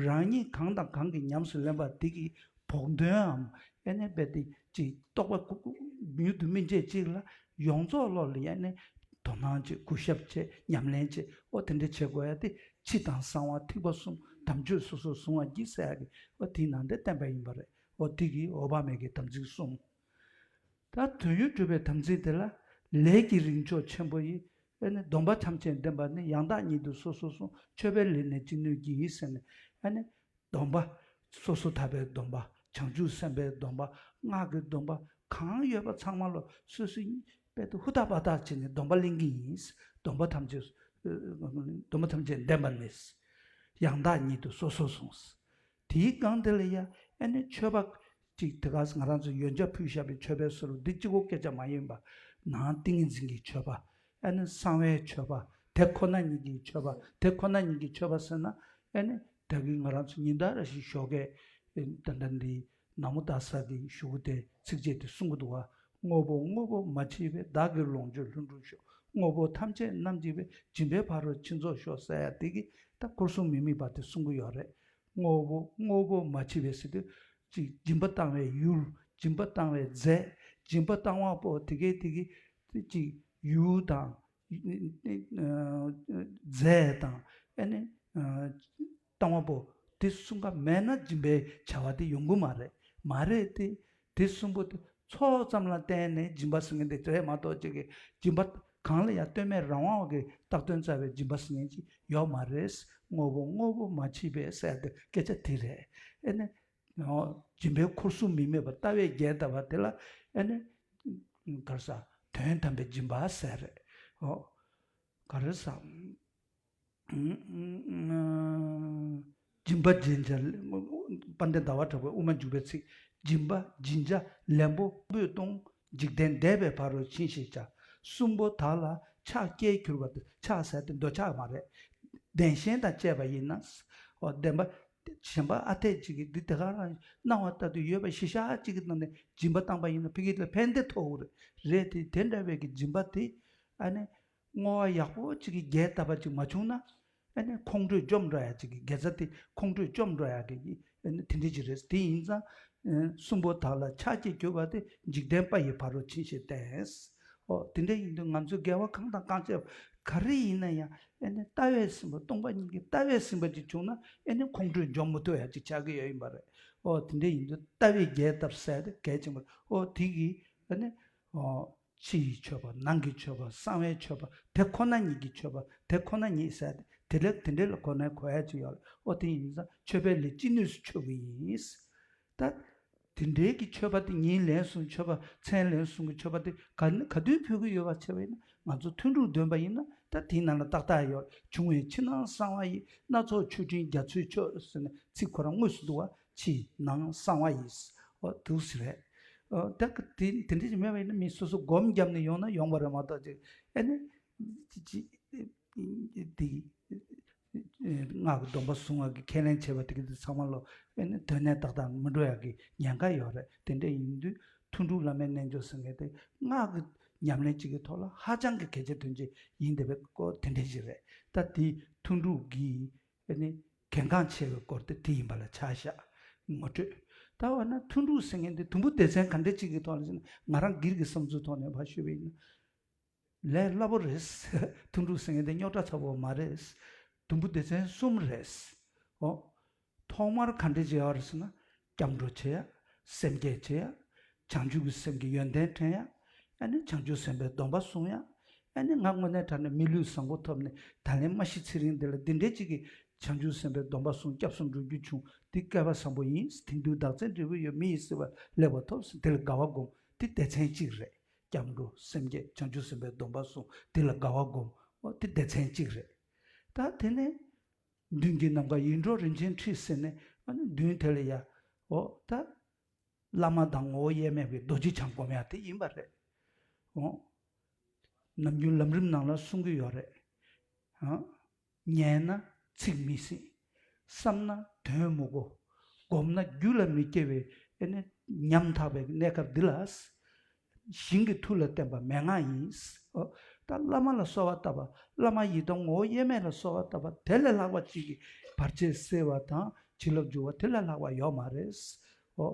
རང་ཉིད་གང་དང་གང་གིས་ཉམས་སུ་ལེན་པ་དེ་གི་བོགས་འདོན་འམ། ཨེ་ནས་རྦད་དེ་ཅིག་རྟོགས་པ་མྱུར་དུ་སྨིན་བྱེད་ཅིག་ལ་ཡོངས་རྫོགས་བློ་ལ་ཡ་ནས་དོ་སྣང་བྱེད། གུས་ཞབས་བྱེད། ཉམས་ལེན་བྱེད། ཨོ་དེ་འདྲ་བྱེད་དགོས་ཡ་དེ། ཕྱི་དང་གསང་བ། ཐིགས་པ་གསུམ། དམ་ཆོས་སོ་སོར་བཟུང་བར་བགྱི་ཟེར་ཡ་གི་ཨོ་དེའི་ནང་དེ་བསྟན་པ་ཡིན་པ་རེད། ཨོ་དེ་གི་འོད་དཔག་མེད་ཀྱི་དམ་ཚིག་གསུམ། ད་དོན་ཡོད་གྲུབ་པའི་དམ་ཚིག་དེ་ལ། ལས་ཀྱི་རིགས་མཆོག་ཆེན་པོ་ཡི། ཨེ་ནི་སྡོམ་པ་ཐམས་ཅད་ལྡན་པ་ནི། ཡང་དག་ཉིད་དུ་སོ་སོར་བཟུང་། མཆོད་པའི་ལས་ནི་ཅི་ནུས་བགྱི་ཟེར་ནས། ཨེ་ནི་སྡོམ་པ། སོ་སོར་ཐར་པའི་སྡོམ་པ། བྱང་ཆུབ་སེམས་དཔའི་སྡོམ་པ། སྔགས་ཀྱི་སྡོམ་པ། གང་ཡོད་པ་ཚང་མ་ལོ་སོ་སོའི་རྦད་དེ་ཧུར་ཐག་པ་ཐག་བྱས་ནས་སྡོམ་པ་ལེན་གྱི་ཡིན། སྡོམ་པ་ཐམས་ཅད། སྡོམ་པ་ཐམས་ཅད་ལྡན་པ་ནི། ཡང་དག་ཉིད་དུ་སོ་སོར་བཟུང་། དེའི་སྒང་དེ་ལ་ཡ་ཨེ་ནི་མཆོད་པ་ཅིག་དེ་ག་ང་རང་ཚོ་ཡོན་ཆབ་ཕུལ་བཞག་པའི་མཆོད་པའི་ཟུར་འདི་གཅིག་པོ་སྐད་ཆ་མ་ཡིན་པ། ནང་ཏིང་ངེ་འཛིན་གྱི་མཆོད་པ། ཨེ་ནི་གསང་བའི་མཆོད་པ། དེ་ཁོ་ན་ཉིད་ཀྱི་མཆོད་པ། དེ་ཁོ་ན་ཉིད་ཀྱི་མཆོད་པ་ཟེར་ན། ཨེ་ནི་ད་གིན་ང་རང་ཚོ་ཉིན་ལྟར་རེ་བཞིན་ཞོགས་ཀས་ད་ལྟ་འདི་ན་མོ་ཏཱ་ས་གི་ཞུ་གུ་དེ་ཚིགས་བཅད་དེ་གསུང་གི་འདུག་བ། དངོས་པོ་དངོས་པོ་མ་མཆིས་པའི། བདག་གི་ལོངས་སྤྱོད་ལྷུན་གྲུབ་ཤོག་དངོས་པོ་ཐམས་ཅད་རྣམ་འབྱེད་པའི། སྦྱིན་པའི་ཕ་རོལ་ཕྱིན་རྫོགས་ཤོག་ཟེར་ཡ་དེ་གི་ད་འཁོར་གསུམ་མི་དམིགས་པ་དེ་གསུང་གི་ཡོད་རེད། དངོས་པོ་དངོས་པོ་མ་མཆིས་པའི་ཟེར་དུས། ཅིག་སྦྱིན་པ་བཏང་བའི་ཡུལ། སྦྱིན་པ་བཏང་བའི་རྫས། སྦྱིན་པ་བཏང་བ་པོ་དེ་གའི་དེ་གི་ཅིག་ཡུལ་དང་། རྫས་དང་། ཨེ་ནི་བཏང་བ་པོ་དེ་གསུམ་ཀ་མེད་ན་སྦྱིན་པའི་བྱ་བ་དེ་ཡོང་གི་མ་རེད། མ་རེད་དེ། དེ་གསུམ་པོ་དེ་ཚོགས་ཙམ་ལ་བརྟེན་ནས་སྦྱིན་པ་ཟེར་མཁན་དེ་རེད་མ་གཏོགས། ཅིག་གི་སྦྱིན་པ་གང་ལ་ཡང་ལྟོས་མེད་རང་དབང་གིས་བཏགས་དོན་རྩ་བའི་སྦྱིན་པ་ཟེར་མཁན་ཅིག་ཡོད་མ་རེད། དངོས་པོ་དངོས་པོ་མ་མཆིས་པའི་ཟེར་དེ་སྐད་ཆ་དེ་རེད། ཨེ་ནི། སྦྱིན་པའི་འཁོར་གསུམ་མི་དམིགས་པ་ལྟ་བའི་རྒྱས་བཏབ་པ་དེ་ལ་ཨེ་ནི། ག་རེ་ཟ། དོན་དམ་པའི་སྦྱིན་པ་ཟེར་རེད། ཨོ། ག་རེ་ཟ། སྦྱིན་པ་སྦྱིན་བྱ། དཔལ་ལྡན་ཟླ་བ་གྲགས་པའི་དབུ་མ་འཇུག་པའི་ཚིག་སྦྱིན་པ་སྦྱིན་བྱ་ལན་པོ་པོས་སྟོང་། འཇིག་རྟེན་འདས་པའི་ཕ་རོལ་ཕྱིན་ཞེས་བྱ། གསུམ་པོ་དག་ལ་ཕྱག་བཀྱེས་གྱུར་པ་དེ། ཕྱག་ཟེར་དེ་འདོད་ཆགས་མ་རེད། བདེན་ཞེན་དང་བཅས་པ་ཡིན་ན། འོ་བདེན་པ། གཞན་པ་ཨ་འཐས་གཅིག་གིས་འདི་དེ་ག་རང་སྣང་བ་ལྟར་དུ་ཡོད་པ་ཞེ་ཤ་གཅིག་གི་ནང་ནས་སྦྱིན་པ་བཏང་པ་ཡིན་ན་ཕ་གི་ལ་ཕན་བདེ་ཐོགས་ཀྱི་རེད། རེད་དེ། དེ་འདྲ་བའི་གི་སྦྱིན་པ་དེ་ཨ་ནི་བསྔོ་བ་ཡག་པོ་གཅིག་གིས་རྒྱས་བཏབ་པ་གཅིག་མ་བྱུང་ན། ཨ་ནི་ཁོང་ཁྲོས་འཇོམས་འགྲོ་ཡ་གཅིག་གི་དགེ་རྩ་དེ་ཁོང་ཁྲོས་འཇོམས་འགྲོ་ཡ་གི་ཨ་ནི་དེ་འདྲ་གཅིག་རེད། དེ་ཡིན་ཙང་གསུམ་པོ་དག་ལ་ཕྱག་བཀྱེས་གྱུར་པ་དེ་འཇིག་རྟེན་པ་ཡི་ཕ་རོལ་ཕྱིན་ཞེས་བསྟན། ཨོ་དེ་འདྲ་ཡིན་དུས་ང་ཚོ་དགེ་བ་གང་དང་གང་བྱས་པ་ག་རེ་ཡིན་ན་ཡང་ཨེ་ནི་ལྟ་བས་ཟིན་པ། སྟོང་པ་ཉིད་ཀྱི་ལྟ་བས་ཟིན་པ་ཅིག་བྱུང་ན་ཨེ་ནི་ཁོང་ཁྲོས་འཇོམས་མི་ཐུབ་ཡ་ཅིག་ཆགས་ཀྱི་ཡོད་ཡིན་པ་རེད། ཨོ་དེ་འདྲ་ཡིན་དུས་ལྟ་བའི་རྒྱས་བཏབ་ཟེར་དེ་གལ་ཆེན་པོ་རེད། ཨོ་དེ་གིས་ཨེ་ནི་ཨོ་ཕྱི་ཡི་མཆོད་པ། ནང་གི་མཆོད་པ། གསང་བའི་མཆོད་པ། དེ་ཁོ་ན་ཉིད་ཀྱི་མཆོད་པ། དེ་ཁོ་ན་ཉིད་ཟེར་དེ་དེ་ལས་དེ་འདྲ་ལ་གོ་ནས་གོ་ཡ་ཅིག་ཡོད་རེད། ཨོ་དེ་ཡིན་ཙང་མཆོད་པའི་ལས་ཅི་ནུས་སུ་མཆོད་ཀྱི་ཡིན། ད། དེ་འདྲའི་གི་མཆོད་པ་དེ་ཉིན་ལན་གསུམ་མཆོད་པ། མཚན་ལན་གསུམ་གྱི་མཆོད་པ་དེ་ག་ག་དུས་ཕུལ་གི་ཡོད་པ་བྱས་པ་ཡིན་ན། ང་ཚོ་ཐུན་དྲུག་འདོན་པ་ཡིན་ན་ ད་དེའི་ནང་ལ་ཏག་ཏག་ཡོད། བྱུང་བའི་ཕྱི་ནང་གསང་བ་ཡི། སྣ་ཚོགས་མཆོད་སྤྲིན་རྒྱ་མཚོའི་མཆོག་ཟེར་ནས་ཚིག་ཁོ་རང་དངོས་སུ་འདུག་བ། ཕྱི་ནང་གསང་བ་ཡི། འོ་འདུག་ཟེར་རེད། འོ་ད་ག་དེ་དེ་འདྲ་ཞིག་མེད་པ་ཡིན་ན་མི་སོ་སོ་སྒོམ་བརྒྱབ་ནས་ཡོང་ན་ཡོང་བ་རེད་མ་གཏོགས་ཅིག་ཨེ་ནི་ཅི་ཅི་དེ། སྔགས་ཀྱི་སྡོམ་པ་བཟུང་བ་གི་ཁས་ལེན་བྱས་པ་དེ་གི་དེ་ཚང་མ་ལོ་ཨེ་ནི་དོན་གནད་ཏག་ཏག་མི་འགྲོ་ཡག་གི་ཉེན་ཁ་ཡོད་རེད། དེ་འདྲ་ཡིན་དུས་ཐུན་དྲུག་བླ་མའི་རྣལ་འབྱོར་ཟེར་མཁན་དེ་སྔགས་ཀྱི་ཉམས་ལེན་གཅིག་གི་ཐོག་ལ་ཧ་ཅང་གི་གལ་ཆེ་དོན་ཆེ་ཡིན་བསྡད་པའི་སྐོར་དེ་འདྲ་ཞིག་རེད། ད་དེ་ཐུན་དྲུག་གི་ཨེ་ནི་གལ་འགངས་ཆེ་བའི་སྐོར་དེ་དེ་ཡིན་པ་ལ་ཆ་བཞག་ངོ་སྤྲོད། ད་འོ་ན་ཐུན་དྲུག་ཟེར་མཁན་དེ་དུམ་བུ་སྡེ་ཚན་ག་འདྲ་གཅིག་གི་ཐོག་ལ་ཟེར་ན་ང་རང་སྒེར་གྱི་བསམ་ཚུལ་ཐོག་ནས་ཕར་ཞུས་པ་ཡིན་ན། ལས་སླ་པོ་རེད། ཐུན་དྲུག་ཟེར་མཁན་དེ་རྙོག་དྲ་ཚ་པོ་མ་རེད། དུམ་བུ་སྡེ་ཚན་གསུམ་རེད། འོ། ཐོག་མར་ག་འདྲ་བྱེད་ཡག་རེད་ཟེར་ན། སྐྱབས་འགྲོ་བྱེད་ཡག་སེམས་བསྐྱེད་བྱེད་ཡག་བྱང་ཆུབ་ཀྱི་སེམས་ཀྱི་ཡོན་ཏན་དྲན་ཡག་ཨ་ནི་བྱང་ཆུབ་སེམས་དཔའི་སྡོམ་པ་བཟུང་ཡག་ཨ་ནི་ང་དངོས་གནས་དྲང་གནས་མི་ལུས་བཟང་པོ་ཐོབ་ནས་ད་ལན་མ་ཤི་ཚེ་རིང་འདི་ལ་འདི་འདྲའི་གཅིག་གིས་བྱང་ཆུབ་སེམས་དཔའི་སྡོམ་པ་བཟུང་སྐྱབས་སུ་འགྲོ་རྒྱུ་བྱུང་། འདི་སྐལ་བ་བཟང་པོ་ཡིན། དེང་དུས་བདག་འཛིན་འབྲས་བུ་ཡོད། མི་ཡི་སྲིད་པ་ལེགས་པར་ཐོབ། དེ་ལ་དགའ་བ་སྒོམ། འདི་སྡེ་ཚན་གཅིག་རེད། སྐྱབས་འགྲོ་སེམས་བསྐྱེད་བྱང་ཆུབ་སེམས་དཔའི་སྡོམ་པ་བཟུང་། དེ་ལ་དགའ་བ་སྒོམ། འོ་དེ་སྡེ་ཚན་གཅིག་རེད། ད་དེ་ནས་མདུན་གྱི་ནམ་མཁའ་ཡིད་འཕྲོག་རིན་ཆེན་ཁྲི་ཟེར་ནས་ཨ་ནི་མདུན་དེ་ལ་ཡ། འོ་ད་བླ་མ་དང་ངོ་བོ་དབྱེར་མེད་པའི་རྡོ་རྗེ་འཆང་སྒོམ་ཡག་དེ་ཡིན་པ་རེད། འོ། ནམ་རྒྱུན་ལམ་རིམ་ནང་ལ་གསུང་གི་ཡོད་རེད། ཨ། ཉན་ན་ཚིག་མི་ཟིན། བསམ་ན་དོན་མི་གོ། སྒོམ་ན་རྒྱུད་ལ་མི་སྐྱེ་བའི་ཨེ་ནི་ཉམ་ཐག་པའི་གནས་སྐབས་འདི་ལ། ཞིང་གི་མཐུ་ལ་བརྟེན་པ་མན་ངག་ཡིན། ཨོ། ད་བླ་མ་ལ་གསོལ་བ་བཏབ་པ། བླ་མ་ཡི་དམ་ངོ་བོ་དབྱེར་མེད་ལ་གསོལ་བ་བཏབ་པ་དེ་ལས་ལྷག་པ་ཅིག་གིས་བར་ཆད་སེལ་བ་དང་བྱིན་རླབས་འཇུག་པ་དེ་ལས་ལྷག་པ་ཡོད་མ་རེད། ཨོ།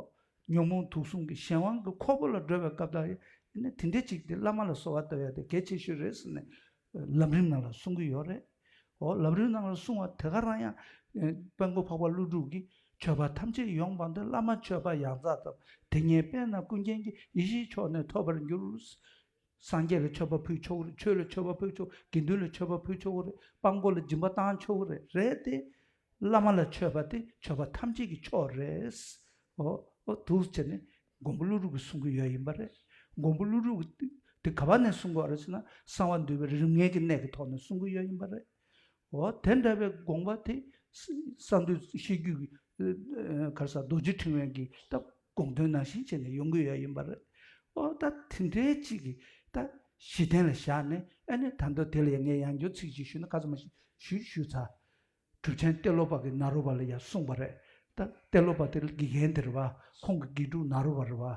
ཉོན་མོངས་དུག་གསུམ་གྱི་གཞན་དབང་གི་ཁོལ་པོ་ལ་བགྲོད་པའི་སྐབས་དག་ཨེ་ནི་དེ་འདྲའི་ཅིག་དེ་བླ་མ་ལ་གསོལ་བ་བཏབ་ཡ་དེ་གལ་ཆེ་ཤོས་རེད་ཟེར་ནས་ལམ་རིམ་ནང་ལ་གསུང་གི་ཡོད་རེད། འོ་ལམ་རིམ་ནང་ལ་གསུང་བ་དེ་ག་རང་ཡང་། ཨེ། དཔལ་མགོན་འཕགས་པ་ཀླུ་སྒྲུབ་ཀྱིས་མཆོད་པ་ཐམས་ཅད་ཡོངས་སྤངས་ཏེ་བླ་མ་མཆོད་པ་ཡང་དག་བསྟོད། དེ་སྙེད་དཔལ་རྣམས་ཀུན་མཁྱེན་གྱིས། ཡེ་ཤེས་མཆོག་ནི་ཐོབ་པར་འགྱུར། སངས་རྒྱས་ལ་མཆོད་པ་ཕུལ་ཆོག་གི་རེད། ཆོས་ལ་མཆོད་པ་ཕུལ་ཆོག་དགེ་འདུན་ལ་མཆོད་པ་ཕུལ་ཆོག་གི་རེད། དཔང་པོ་ལ་སྦྱིན་པ་བཏང་ཆོག་གི་རེད། རེད་དེ། བླ་མ་ལ་མཆོད་པ་དེ་མཆོད་པ་ཐམས་ཅད་ཀྱི་མཆོག་རེད། འོ། འོ་འདུག་བྱས་ནས་མགོན་པོ་ཀླུ་སྒྲུབ་ཀྱིས་གསུང་གི་ཡོད་ཡིན་པ་རེད། མགོན་པོ་ཀླུ་སྒྲུབ་ཀྱིས་དེ་ག་བ་ནས་གསུང་གི་ཡོད་རེད་ཟེར་ན་གསང་བ་འདུས་པའི་རིམ་ལྔའི་གི་གནད་ཀྱི་ཐོག་ནས་གསུང་གི་ཡོད་ཡིན་པ་རེད། འོ་དེ་འདྲ་བའི་དགོངས་པ་དེ་གསང་འདུས་ཤེས་རྒྱུད་ཀྱི་ག་རེ་ཟེར་རྡོ་རྗེ་ཕྲེང་བའི་གི་ད་དགོངས་དོན་ནང་བཞིན་བྱས་ནས་ཡོང་གི་ཡོད་ཡིན་པ་རེད། འོ་ད་དེ་འདྲའི་གཅིག་གི་ད་གཞི་རྟེན་ལ་བཞག་ནས་ཨ་ནི་ད་ལྟ་དེ་ལ་ཡང་ངས་ཡང་བསྐྱར་ཚིག་ཅིག་ཞུས་ན་ཁ་ཙ་མ་ཞུས་ཞུས་ཚར། གྲུབ་ཆེན་ཏེ་ལོ་པ་གིས་ནཱ་རོ་པ་ལ་ཡང་གསུངས་པ་རེད། ད་ཏེ་ལོ་པ་དེ་དགེ་རྒན་དེ་རེད་བ། ཁོང་གི་དགེ་ཕྲུག་ནཱ་རོ་པ་རེད་བ།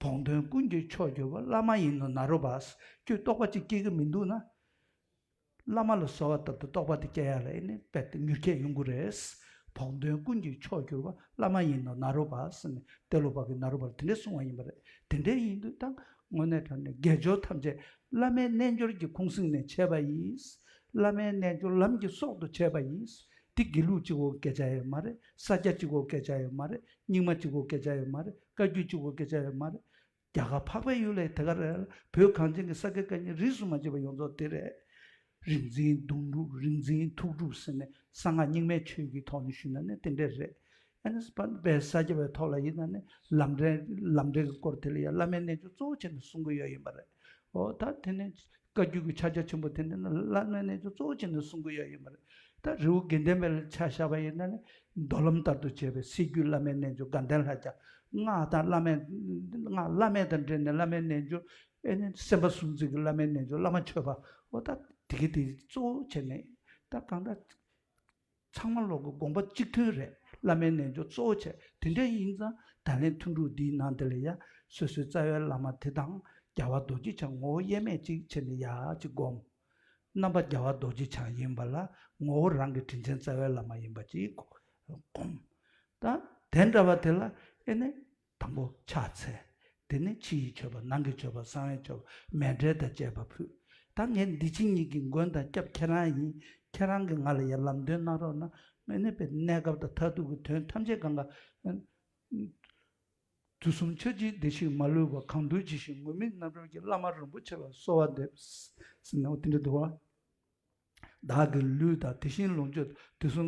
བོགས་འདོན་ཀུན་གྱི་མཆོག་གྱུར་པ། བླ་མ་ཡིན་ནོ་ནཱ་རོ་པ། ཁྱོད་རྟོགས་པ་ཅིག་སྐྱེ་གི་མི་འདུག་ན། བླ་མ་ལ་གསོལ་བ་བཏབ་སྟེ་རྟོགས་པ་དེ་སྐྱེ་ཡ་ལ་ཨེ་ནི་དཔེ་དེ་མྱུར་སྐྱེས་ཡོང་གི་རེད། བོགས་འདོན་ཀུན་གྱི་མཆོག་གྱུར་པ། བླ་མ་ཡིན་ནོ་ནཱ་རོ་པ་ཟེར་ནས་ཏེ་ལོ་པ་གིས་ནཱ་རོ་པ་ལ་དེ་འདྲས་གསུངས་པ་ཡིན་པ་རེད། དེ་འདྲས་ཡིན་དུས་ད་དངོས་གནས་དྲང་གནས་དགེ་སྦྱོར་ཐམས་ཅད་བླ་མའི་རྣལ་འབྱོར་གྱི་ཁུངས་གསེང་ནས་བྱས་པ་ཡིན། བླ་མའི་རྣལ་འབྱོར་ལམ་གྱི་སྲོག་ཏུ་བྱས་པ་ཡིན། དེ་དགེ་ལུགས་གཅིག་པོ་སྐད་ཆ་ཡོད་མ་རེད། ས་སྐྱ་གཅིག་པོ་སྐད་ཆ་ཡོད་མ་རེད། རྙིང་མ་གཅིག་པོ་སྐད་ཆ་ཡོད་མ་རེད། བཀའ་བརྒྱུད་གཅིག་པོ་སྐད་ཆ་ཡོད་མ་རེད། རྒྱ་གར་འཕགས་པའི་ཡུལ་ལ་དེ་ག་རེད། བོད་གངས་ཅན་གྱི་ས་དགེ་བཀའ་རྙིང་རིས་སུ་མ་ཆད་པ་ཡོངས་རྫོགས་དེ་རེད། རིག་འཛིན་གདུང་སྒྲུབ། རིག་འཛིན་ཐུགས་སྒྲུབ་ཟེར་ནས་གསང་སྔགས་རྙིང་མའི་ཆོས་ཀྱི་ཐོག་ནས་ཞུས་ན་ནི་དེ་འདྲས་རེད། ཨ་ནི་དཔལ་ས་སྐྱ་པའི་ཐོག་ལ་ཡིན་ན་ནི་ལམ་འབྲས་ལམ་འབྲས་ཀྱི་སྐོར་དེ་ལ་ཡང་བླ་མའི་རྣལ་འབྱོར་གཙོ་བོ་བྱས་ནས་གསུང་གི་ཡོད་ཡིན་པ་རེད། འོ་ད་དེ་ནས་བཀའ་བརྒྱུད་ཀྱི་ཕྱག་རྒྱ་ཆེན་པོ་དེ་འདྲ་ནི་བླ་མའི་རྣལ་འབྱོར་གཙོ་བོ་བྱས་ནས་གསུང་གི་ཡོད་ཡིན་པ་རེད། ད་རི་བོ་དགེ་ལྡན་པའི་ཆ་བཞག་པ་ཡིན་ན་ནི་མདོ་ལམ་ལྟར་དུ་བྱས་པའི་སྲོལ་རྒྱུན་བླ་མའི་རྣལ་འབྱོར་དགའ་ལྡན་ལྷ་བརྒྱ། སྔགས་དང་བླ་མའི་སྔགས་བླ་མེད་དང་འབྲེལ་ནས་བླ་མའི་རྣལ་འབྱོར། ཨེ་ནི་སེམས་དཔའ་གསུམ་འཛིན་གྱི་བླ་མའི་རྣལ་འབྱོར། བླ་མ་མཆོད་པ། འོ་ད་དེ་གི་དེ་གཙོ་བོ་བྱས་ནས་ད་གང་ལྟར། ཚང་མ་ལོག་གི་དགོངས་པ་གཅིག་མཐུན་རེད། བླ་མའི་རྣལ་འབྱོར་གཙོ་བོ་བྱས། དེ་འདྲ་ཡིན་ཙང་ད་ལན་ཐུན་དྲུག་འདིའི་ནང་དེ་ལ་ཡ་སོ་སོའི་རྩ་བའི་བླ་མ་དེ་དང་རྒྱལ་བ་རྡོ་རྗེ་འཆང་ངོ་བོ་དབྱེར་མེད་ཅིག་བྱས་ནས་ཡ་ཅིག་སྒོམ། རྣམ་པ་རྒྱལ་བ་རྡོ་རྗེ་འཆང་ཡིན་པ་ལ་ངོ་བོ་རང་གི་དྲིན་ཅན་རྩ་བའི་བླ་མ་ཡིན་པ་ཅིག་སྒོམ། ད་དེ་འདྲ་བ་དེ་ལ་ཨེ་ནི། དང་པོ་ཕྱག་འཚལ། དེ་ནས་ཕྱི་ཡི་མཆོད་པ། ནང་གི་མཆོད་པ། གསང་བའི་མཆོད་པ། མཎྜལ་དང་བཅས་པ་ཕུལ། ད་ངས་འདི་ཕྱི་གཉིས་ཀྱི་མགོན་དང་སྐྱབས་ཁྱེད་རང་ཡིན། ཁྱེད་རང་གིས་ང་ལ་ཡར་ལམ་སྟོན་གནང་རོགས་གནང་། ཨེ་ནི་པའི་གནས་སྐབས་དང་མཐར་ཐུག་གི་དོན་ཐམས་ཅད་གང་ག་དུས་གསུམ་ཆོས་ཀྱི་བདེ་གཤེགས་མ་ལུས་པ། གང་འདུལ་ཇི་བཞིན་ངུར་སྨྲིག་རྣམ་རོལ་གྱི། བླ་མ་རིན་པོ་ཆེ་ལ་གསོལ་བ་འདེབས། ཟེར་ནས་འོ་དེ་འདྲ་འདུག་བ། བདག་གི་ལུས་དང་དེ་བཞིན་ལོངས་སྤྱོད་དུས་གསུམ་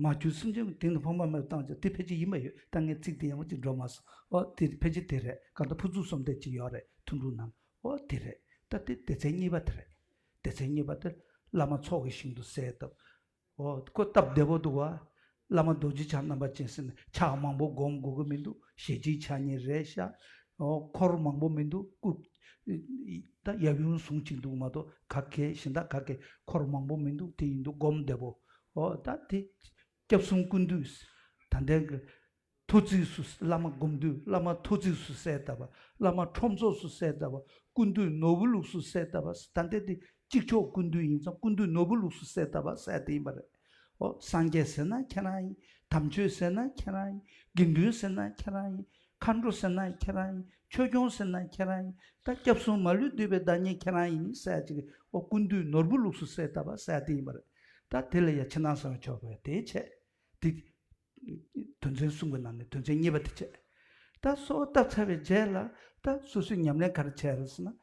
མ་གྱུར་སེམས་ཅན་གྱི་དེང་དུ་ཕོངས་པ་མེད་པར་བཏང་བྱ། དེ་ཕལ་ཆེར་ཡིན་པ་ཡོད། ད་ངས་ཚིག་དེ་ཡག་པོ་ཅིག་འགྲོ་མ་སོང་། ཨོ་དེ་ཕལ་ཆེར་དེ་རེད། གང་ལྟར་ཕུར་ཚུགས་གསོལ་འདེབས་ཅིག་ཡོད་རེད། ཐུན་དྲུག་ནང་། ཨོ་དེ་རེད། ད་དེ་སྡེ་ཚན་གཉིས་པ་དེ་རེད། སྡེ་ཚན་གཉིས་པ་དེ་ བླ་མ་ཚོགས་ཀྱི་ཞིང་དུ་གསལ་བཏབ། འོ་ཁོ་སྟབས་བདེ་པོ་འདུག་བ། བླ་མ་རྡོ་རྗེ་འཆང་རྣམ་པ་ཅན་ཟེར་ནས་ཕྱག་མང་པོ་སྒོམ་དགོས་ཀྱི་མི་འདུག་ཞལ་གཅིག་ཕྱག་གཉིས་རེད་ཤག་འོ་འཁོར་མང་པོ་མི་འདུག་སྐུ། ད་ཡབ་ཡུམ་ཟུང་གཅིག་འདུག་མ་གཏོགས་ག་གེ་གཞན་དག་ག་གེ་འཁོར་མང་པོ་མི་འདུག་དེ་ཡིན་དུས་སྒོམ་བདེ་པོ། འོ་ད་དེ། སྐྱབས་གསུམ་ཀུན་འདུས། ད་ལྟའི་གི་ཐོ་བརྩེགས་སུ་བླ་མ་སྒོམ་དུས་བླ་མ་ཐོ་བརྩེགས་སུ་གསལ་བཏབ་པ། བླ་མ་ཁྲོམ་ཚོགས་སུ་གསལ་བཏབ་པ། ཀུན་འདུས་ནོར་བུ་ལུགས་སུ་གསལ་བཏབ་པ། ད་ལྟའི་དེ་གཅིག་ཆོག་ཀུན་འདུས་ཡིན་ཙང་ཀུན་འདུས་ནོར་བུ་ལུགས་སུ་གསལ་བཏབ་པ་ཟེར་དེ་ཡིན་པ་རེད། འོ་སངས་རྒྱས་ཟེར་ན་ཁྱེད་རང་ཡིན། དམ་ཆོས་ཟེར་ན་ཁྱེད་རང་ཡིན། དགེ་འདུན་ཟེར་ན་ཁྱེད་རང་ཡིན། མཁའ་འགྲོ་ཟེར་ན་ཁྱེད་རང་ཡིན། ཆོས་སྐྱོང་ཟེར་ན་ཁྱེད་རང་ཡིན། ད་སྐྱབས་གསུམ་མ་ལུས་འདུས་པའི་བདག་ཉིད་ཁྱེད་རང་ཡིན་ཟེར་ཅིག་འོ་ཀུན་འདུས་ནོར་བུ་ལུགས་སུ་གསལ་བཏབ་པ་ཟེར་དེ་ཡིན་པ་རེད། ད་དེ་ལ་ཡ་ཕྱི་ནང་གསང་བའི་ཆོ་ག་དེ་བྱས། དེ། དོན་ཚན་གསུམ་གྱི་ནང་ནས་དོན་ཚན་གཉིས་པ་དེ་བྱས། ད་གསོལ་བ་བཏབ་ཚར་བའི་རྗེས་ལ་ད་སོ་སོའི་ཉམས་ལེན་ག་རེ་བྱས་རེད་ཟེར་ན།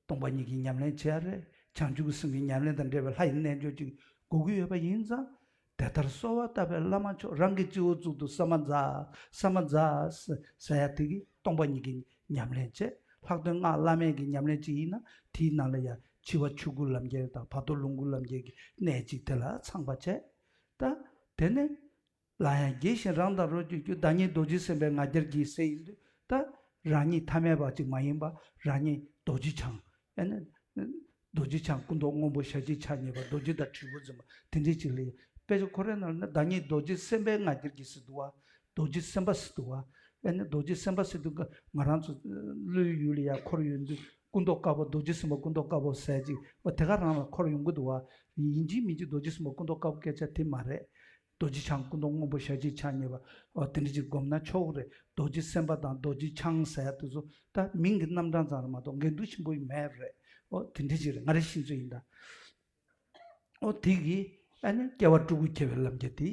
སྟོང་པ་ཉིད་ཀྱི་ཉམས་ལེན་བྱས་རེད། བྱང་ཆུབ་ཀྱི་སེམས་ཀྱི་ཉམས་ལེན་དང་འབྲེལ་བའི་ལྷ་ཡི་རྣལ་འབྱོར་ཅིག་དགོས་ཀྱི་ཡོད་པ་ཡིན་ཙང་། དེ་ལྟར་གསོལ་བ་བཏབ་པའི་བླ་མ་མཆོག་རང་གི་སྤྱི་བོ་གཙུག་ཏུ་ས་མ་ཛཿ་ས་མ་ཛཿ་ཟེར་ཡ་དེ་གིས་སྟོང་པ་ཉིད་ཀྱི་ཉམས་ལེན་བྱས། ལྷག་དོན་སྔགས་བླ་མེད་ཀྱི་ཉམས་ལེན་ཅིག་ཡིན་ན་དེའི་ནང་ལ་ཡང་འཆི་བ་ཆོས་སྐུ་ལམ་ཁྱེར་དང་བར་དོ་ལོངས་སྐུ་ལམ་ཁྱེར་གྱི་གནད་ཅིག་དེ་ལ་ཚང་བ་བྱས། ད་དེ་ནས་ལ་ཡང་དགྱེས་ཤིང་རང་དང་རོ་གཅིག་གྱུར། བདག་ཉིད་རྡོ་རྗེ་སེམས་དཔའི་ང་རྒྱལ་གྱིས་ཟེར་ཡིན་དུས་ད་རང་ཉིད་ཐ་མལ་པ་ཅིག་མ་ཡིན་པ་རང་ཉིད་རྡོ་རྗེ་འཆང་། ཨེ་ནི། རྡོ་རྗེ་འཆང་སྐུ་མདོག་སྔོན་པོ་ཞལ་གཅིག་ཕྱག་གཉིས་པ་རྡོ་རྗེ་དང་དྲིལ་བུ་འཛིན་པ་དེ་འདྲའི་ཅིག་ལ་ཡང་དཔེ་ཆ་ཁོ་རའི་ནང་ལ་ནི་བདག་ཉིད་རྡོ་རྗེ་སེམས་དཔའི་ང་རྒྱལ་གྱིས་ཟེར་འདུག་བ། རྡོ་རྗེ་སེམས་དཔའ་ཟེར་འདུག་བ། ཨེ་ནི་རྡོ་རྗེ་སེམས་དཔའ་ཟེར་དུས་ཀ་ང་རང་ཚོ་བློའི་ཡུལ་ལ་ཡང་འཁོར་ཡོང་དུས་སྐུ་མདོག་དཀར་པོ་རྡོ་རྗེ་སེམས་དཔའ་སྐུ་མདོག་དཀར་པོ་ཟེར་ཅིག་བ་དེ་ག་རང་ལ་འཁོར་ཡོང་གི་འདུག་བ། ཡིན་གཅིག་མིན་གཅིག་རྡོ་རྗེ་སེམས་དཔའ་སྐུ་མདོག་དཀར་པོ་སྐད་ཆ་དེ་མ་རེད། རྡོ་རྗེ་འཆང་སྐུ་མདོག་སྔོན་པོ་ཞལ་གཅིག་ཕྱག་གཉིས་པ། འོ་དེ་འདྲ་ཅིག་སྒོམ་ན་ཆོག་གི་རེད། རྡོ་རྗེ་སེམས་དཔའ་དང་རྡོ་རྗེ་འཆང་ཟེར་ཡ་དེ་ཚོ་ད་མིང་གི་རྣམ་གྲངས་ཙམ་རེད་མ་གཏོགས་འགལ་འདུ་ཆེན་པོ་ཡི་མེད་རེད། འོ་དེ་འདྲ་ཅིག་རེད། ང་རེ་ཤེས་ཚོད་ཡིན་ད། འོ་དེ་གི་ཨ་ནི་སྐྱེ་བ་སྤྲུལ་སྐུ་ཁྱེར་བའི་ལམ་ཁྱེར་དེ་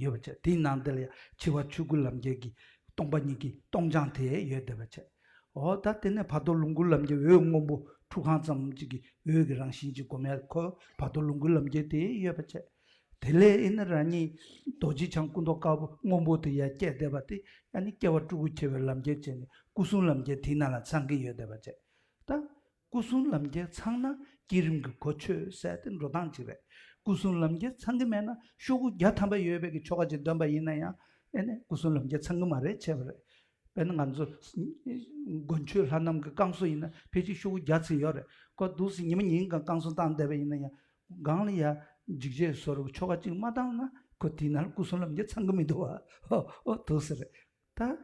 ཡོད་པ་བྱས། དེའི་ནང་དེ་ལ་ཡང་འཆི་བ་ཆོས་སྐུ་ལམ་ཁྱེར་གྱི་སྟོང་པ་ཉིད་ཀྱི་སྟོང་རྐྱང་དེ་ཡོད་བསྡད་པ་བྱས། འོ་ད་དེ་ནས་བར་དོ་ལོངས་སྐུ་ལམ་ཁྱེར་འོད་སྔོན་པོ་ཁྲུས་ཁང་ཙམ་ཅིག་གི་འོད་ཀྱི་རང་བཞིན་ཅིག་སྒོམ་ཡ་ཁོ་བར་དོ་ལོངས་སྐུ་ལམ་ཁྱེར་དེ་ཡོད་པ་བྱས། དེ་ལས་ཨེ་ནི་རང་ཉིད་རྡོ་རྗེ་འཆང་སྐུ་མདོག་དཀར་པོ་སྔོན་པོ་དེ་ཡར་སྐྱེས་བསྡད་པ་དེ་ཨ་ནི་སྐྱེ་བ་སྤྲུལ་སྐུ་ཁྱེར་བའི་ལམ་ཁྱེར་བྱས་ནས་སྐུ་གསུམ་ལམ་ཁྱེར་དེའི་ནང་ལ་ཚང་གི་ཡོད་བསྡད་པ་བྱས། ད་སྐུ་གསུམ་ལམ་ཁྱེར་ཚང་ན་བསྐྱེད་རིམ་གྱི་གོ་ཆོད་ཟེར་དེ་འགྲོ་སྟངས་གཅིག་རེད། སྐུ་གསུམ་ལམ་ཁྱེར་ཚང་གི་མེད་ན་ཤོག་གུ་བརྒྱ་ཐམ་པ་ཡོད་པའི་གི་ཆོ་ག་ཅིག་འདོན་པ་ཡིན་ན་ཡང་ཨེ་ནི་སྐུ་གསུམ་ལམ་ཁྱེར་ཚང་གི་མ་རེད་བྱས་པ་རེད། དཔེར་ན་ང་ཚོ་དགུན་ཆོས་ལྷ་ནང་གི་བསྐང་གསོ་ཡིན་ན་ཕལ་ཆེར་ཤོག་གུ་བརྒྱ་ཙམ་ཡོད་རེད། ཁོ་འདུག་སེ་ཉི་མ་ཉིན་གང་བསྐང་གསོ་བཏང་བསྡད་པ་ཡིན་ན་ཡང་སྒང་ལ་ཡ་འཇིགས་བྱེད་བཟོ་འདྲ་ཆོ་ག་ཅིག་མ་བཏང་ན་ཁོ་དེའི་ནང་ལ་སྐུ་གསུམ་ལམ་ཁྱེར་ཚང་གི་མི་འདུག་བ། ཨོ་ཨོ་འདུག་སེ་རེད། ད།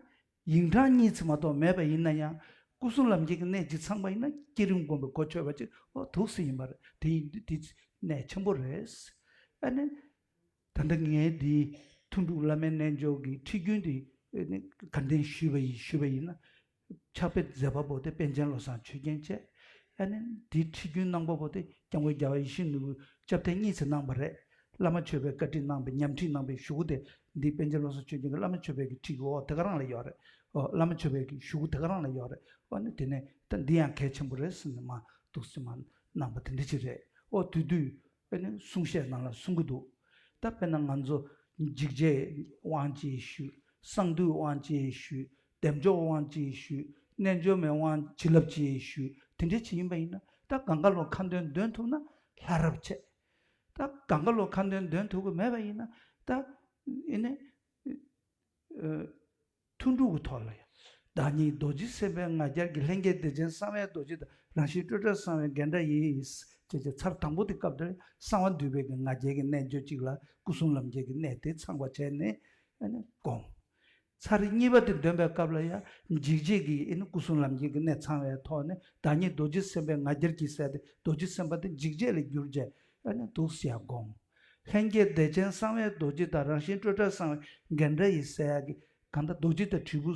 ཡིག་འབྲང་གཉིས་ཙམ་མ་གཏོགས་མེད་པ་ཡིན་ན་ཡང་སྐུ་གསུམ་ལམ་ཁྱེར་གྱི་གནད་གཅིག་ཚང་པ་ཡིན་ན་བསྐྱེད་རིམ་སྒོམ་པའི་གོ་ཆོད་པ་ཅིག་འོ་འདུག་སེ་ཡིན་པ་རེད། དེ་ཡིན་དུས་དེ་གནད་ཆེན་པོ་རེད། ཨ་ནི། ད་ལྟ་ངས་འདིའི་ཐུན་དྲུག་བླ་མའི་རྣལ་འབྱོར་གྱི་ཁྲིད་རྒྱུན་དེ་ཨ་ནི་ག་འདྲ་ཞུས་པ་ཡིན་ཞུས་པ་ཡིན་ན། ཕྱག་དཔེ་མཛད་པ་པོ་དེ་པཎ་ཆེན་བློ་བཟང་ཆོས་རྒྱན་བྱས། ཨ་ནི་འདིའི་ཁྲིད་རྒྱུན་གནང་པ་པོ་དེ་སྐྱབས་མགོན་རྒྱལ་བ་ཡིད་བཞིན་ནོར་བུས་སྐྱབས་ཐེངས་གཉིས་ཙམ་གནང་པ་རེད། བླ་མ་མཆོད་པའི་བཀའ་ཁྲིད་གནང་པའི་ཉམས་ཁྲིད་གནང་པའི་གཞུག་གུ་དེ་འདི་པཎ་ཆེན་བློ་བཟང་ཆོས་རྒྱན་གྱི་བླ་མ་མཆོད་པའི་གི་ཁྲིད་ཀྱི་འོག་དེ་ག་རང་ལ་ཡོད་རེད། ཨོ་བླ་མ་མཆོད་པའི་གི་གཞུག་གུ་དེ་ག་རང་ལ་ཡོད་རེད། ཨོ་ནི་དེ་ནས་ད་འདི་ཡང་གལ་ཆེན་པོ་རེད་ཟེར་ནས་མ་འདུག་སེ་མ་གནང་པ་དེ་འདྲ་ཅིག་རེད། ཨོ་དུས་དུས་ཨེ་ནི་གསུང་བཤད་ནང་ལ་གསུང་གི་འདུག་ད་དཔེར་ན་ང་ཚོ་འཇིགས་བྱེད་དབང་ཅིག་ཞུས། གསང་འདུས་དབང་ཅིག་ཞུས། བདེ་མཆོག་དབང་ཅིག་ཞུས། རྣལ་འབྱོར་མའི་དབང་བྱིན་རླབས་ཅིག་ཞུས། དེ་འདྲ་ཅིག་ཡིན་པ་ཡིན་ན་ད་གང་ག་ལོ་ཁ་འདོན་འདོན་ཐུབ་ན་ལྷ་རབ་བྱས། ད་གང་ག་ལོ་ཁ་འདོན་འདོན་ཐུབ་ཀྱི་མེད་པ་ཡིན་ན་ད་ཨེ་ནི། ཐུན་དྲུག་གི་ཐོག་ལ་ཡང་། བདག་ཉིད་རྡོ་རྗེ་སེམས་དཔའི་ང་རྒྱལ་གྱིས། ལྷན་སྐྱེས་བདེ་ཆེན་གསང་བའི་རྡོ་རྗེ་དང་། རང་བཞིན་སྤྲོས་བྲལ་གསང་བའི་རྒྱན་འདྲ་ཡིས། ཅེས་བྱས་ཚར་དང་པོ་དེ་སྐབས་དེར་གསང་བ་འདུས་པའི་གི་ང་རྒྱལ་གྱི་རྣལ་འབྱོར་གཅིག་ལ་སྐུ་གསུམ་ལམ་ཁྱེར་གྱི་གནད་དེ་ཚང་བ་བྱས་ནས་ཨ་ནི་བསྒོམ། ཚར་གཉིས་པ་དེ་འདོན་པའི་སྐབས་ལ་ཡང་འཇིགས་བྱེད་ཀྱི་ཨ་ནི་སྐུ་གསུམ་ལམ་ཁྱེར་གྱི་གནད་ཚང་བའི་ཐོག་ནས་བདག་ཉིད་རྡོ་རྗེ་སེམས་དཔའི་ང་རྒྱལ་གྱིས་ཟེར་ཏེ་རྡོ་རྗེ་སེམས་དཔའ་དེ་འཇིགས་བྱེད་ལ་བསྒྱུར་བྱས་ཨ་ནི་འདུག་སེ་ཡང་བསྒོམ། ལྷན་སྐྱེས་བདེ་ཆེན་གསང་བའི་རྡོ་རྗེ་དང་། རང་བཞིན་སྤྲོས་བྲལ་གསང་བའི་རྒྱན་འདྲ་ཡིས་ཟེར་ཡག་གི་གང་ལྟར་རྡོ་རྗེ་དང་དྲིལ་བུ་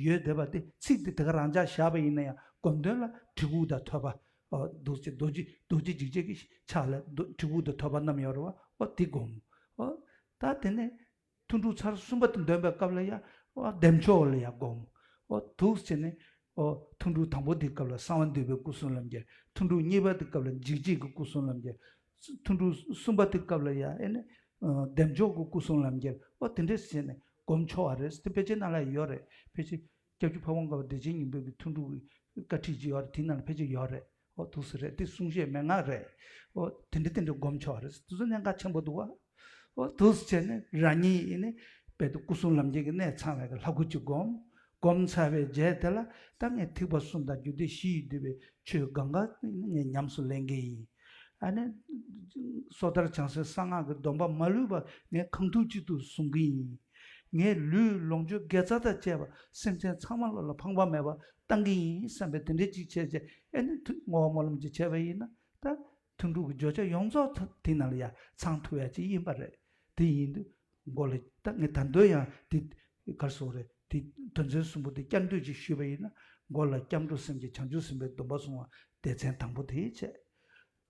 ཡོད་བསྡད་པ་དེ་ཚིག་དེ་དེ་ག་རང་འཇགས་བཞག་པ་ཡིན་ན་ཡང་སྒོམ་དོན་ལ་གྲི་གུག་དང་ཐོད་པ། ཨོ་འདུག་སེ་རྡོ་རྗེ་རྡོ་རྗེ་འཇིགས་བྱེད་ཀྱི་ཕྱག་ལ་རྡོ་གྲི་གུག་དང་ཐོད་པ་བསྣམས་ཡོད་རེད་བ། ཨོ་དེ་བསྒོམ། ཨོ་ད་དེ་ནས་ཐུན་དྲུག་ཚར་གསུམ་པ་དེ་འདོན་པའི་སྐབས་ལ་ཡང་ཨོ་བདེ་མཆོག་ལ་ཡང་བསྒོམ། ཨོ་འདུག་སེ་ནས་ཨོ་ཐུན་དྲུག་དང་པོ་དེའི་སྐབས་ལ་གསང་བ་འདུས་པའི་སྐུ་གསུམ་ལམ་ཁྱེར། ཐུན་དྲུག་གཉིས་པ་དེའི་སྐབས་ལ་འཇིགས་བྱེད་ཀྱི་སྐུ་གསུམ་ལམ་ཁྱེར། ཐུན་དྲུག་གསུམ་པ་དེའི་སྐབས་ལ་ཡང་ཨེ་ནི་ཨ་བདེ་མཆོག་གི་སྐུ་གསུམ་ལམ་ཁྱེར། ཨོ་དེ་འདྲས་བྱས་ནས་སྒོམ་ཆོག་པ་རེད། དེ་ཕལ་ཆེར་ནང་ལ་ཡོད་རེད། ཕལ་ཆེར་སྐྱབས་རྗེ་ཕ་བོང་ཁ་པ་བདེ་ཆེན་སྙིང་པོའི་གི་ཐུན་དྲུག་གི་བཀའ་ཁྲིད་ཅིག་ཡོད་རེད། དེའི་ནང་ལ་ཕལ་ཆེར་ཡོད་རེད། ཨོ་འདུག་སེ་རེད། དེ་གསུང་བཤད་མན་ངག་རེད། ཨོ་དེ་འདྲ་དེ་འདྲ་སྒོམ་ཆོག་རེད། དེ་ཚོ་གནད་འགག་ཆེན་པོ་འདུག་བ། ཨོ་འདུག་སེ་བྱས་ནས་རང་ཉིད་ཡིན་ནི་དཔེ་དེ་སྐུ་གསུང་ལམ་འཁྱེར་གྱི་གནད་ཚང་བའི་ལྷ་སྐུ་ཅིག་སྒོམ། སྒོམ་ཚར་བའི་རྗེས་དེ་ལ་ད་ངས་ཐེག་པ་གསུམ་དང་རྒྱུད་སྡེ་བཞི་ཡིས་བསྡུས་པའི་ཆོས་གང་ག་ངས་ཉམས་སུ་ལེན་གྱི་ཡིན། ཨ་ནི་སོ་ཐར་བྱང་སེམས་གསང་སྔགས་ཀྱི་སྡོམ་པ་མ་ལུས་པ་ངས་གང་ཐུབ་ཅི་ཐུབ་སྲུང་གི་ཡིན། ངས་ལུས་ལོངས་སྤྱོད་དགེ་རྩ་དང་བཅས་པ་སེམས་ཅན་ཚང་མ་ལ་ལ་ཕངས་པ་མེད་པ་བཏང་གི་ཡིན་བསམ་པའི་དེ་འདྲའི་ཅིག་བྱས་རྗེས་ཨ་ནི་ཐུ་བསྔོ་བ་སྨོན་ལམ་ཅིག་བྱས་པ་ཡིན་ན་ད་ཐུན་དྲུག་གི་བརྗོད་བྱ་ཡོངས་རྫོགས་ཐ་དེ་ནང་ལ་ཡ་ཚང་ཐུབ་ཡ་ཅིག་ཡིན་པ་རེད། དེ་ཡིན་དུས་མགོ་ལ་ད་ངས་ད་འདོད་ཡང་དེ་གར་སོགས་རེད། དེ་དོན་ཚན་གསུམ་པོ་དེ་བསྐྱར་ཟློས་ཅིག་ཞུས་པ་ཡིན་ན་མགོ་ལ་སྐྱབས་འགྲོ་སེམས་ཀྱི་བྱང་ཆུབ་སེམས་དཔའི་སྡོམ་པ་བཟུང་བ་སྡེ་ཚན་དང་པོ་དེ་བྱས།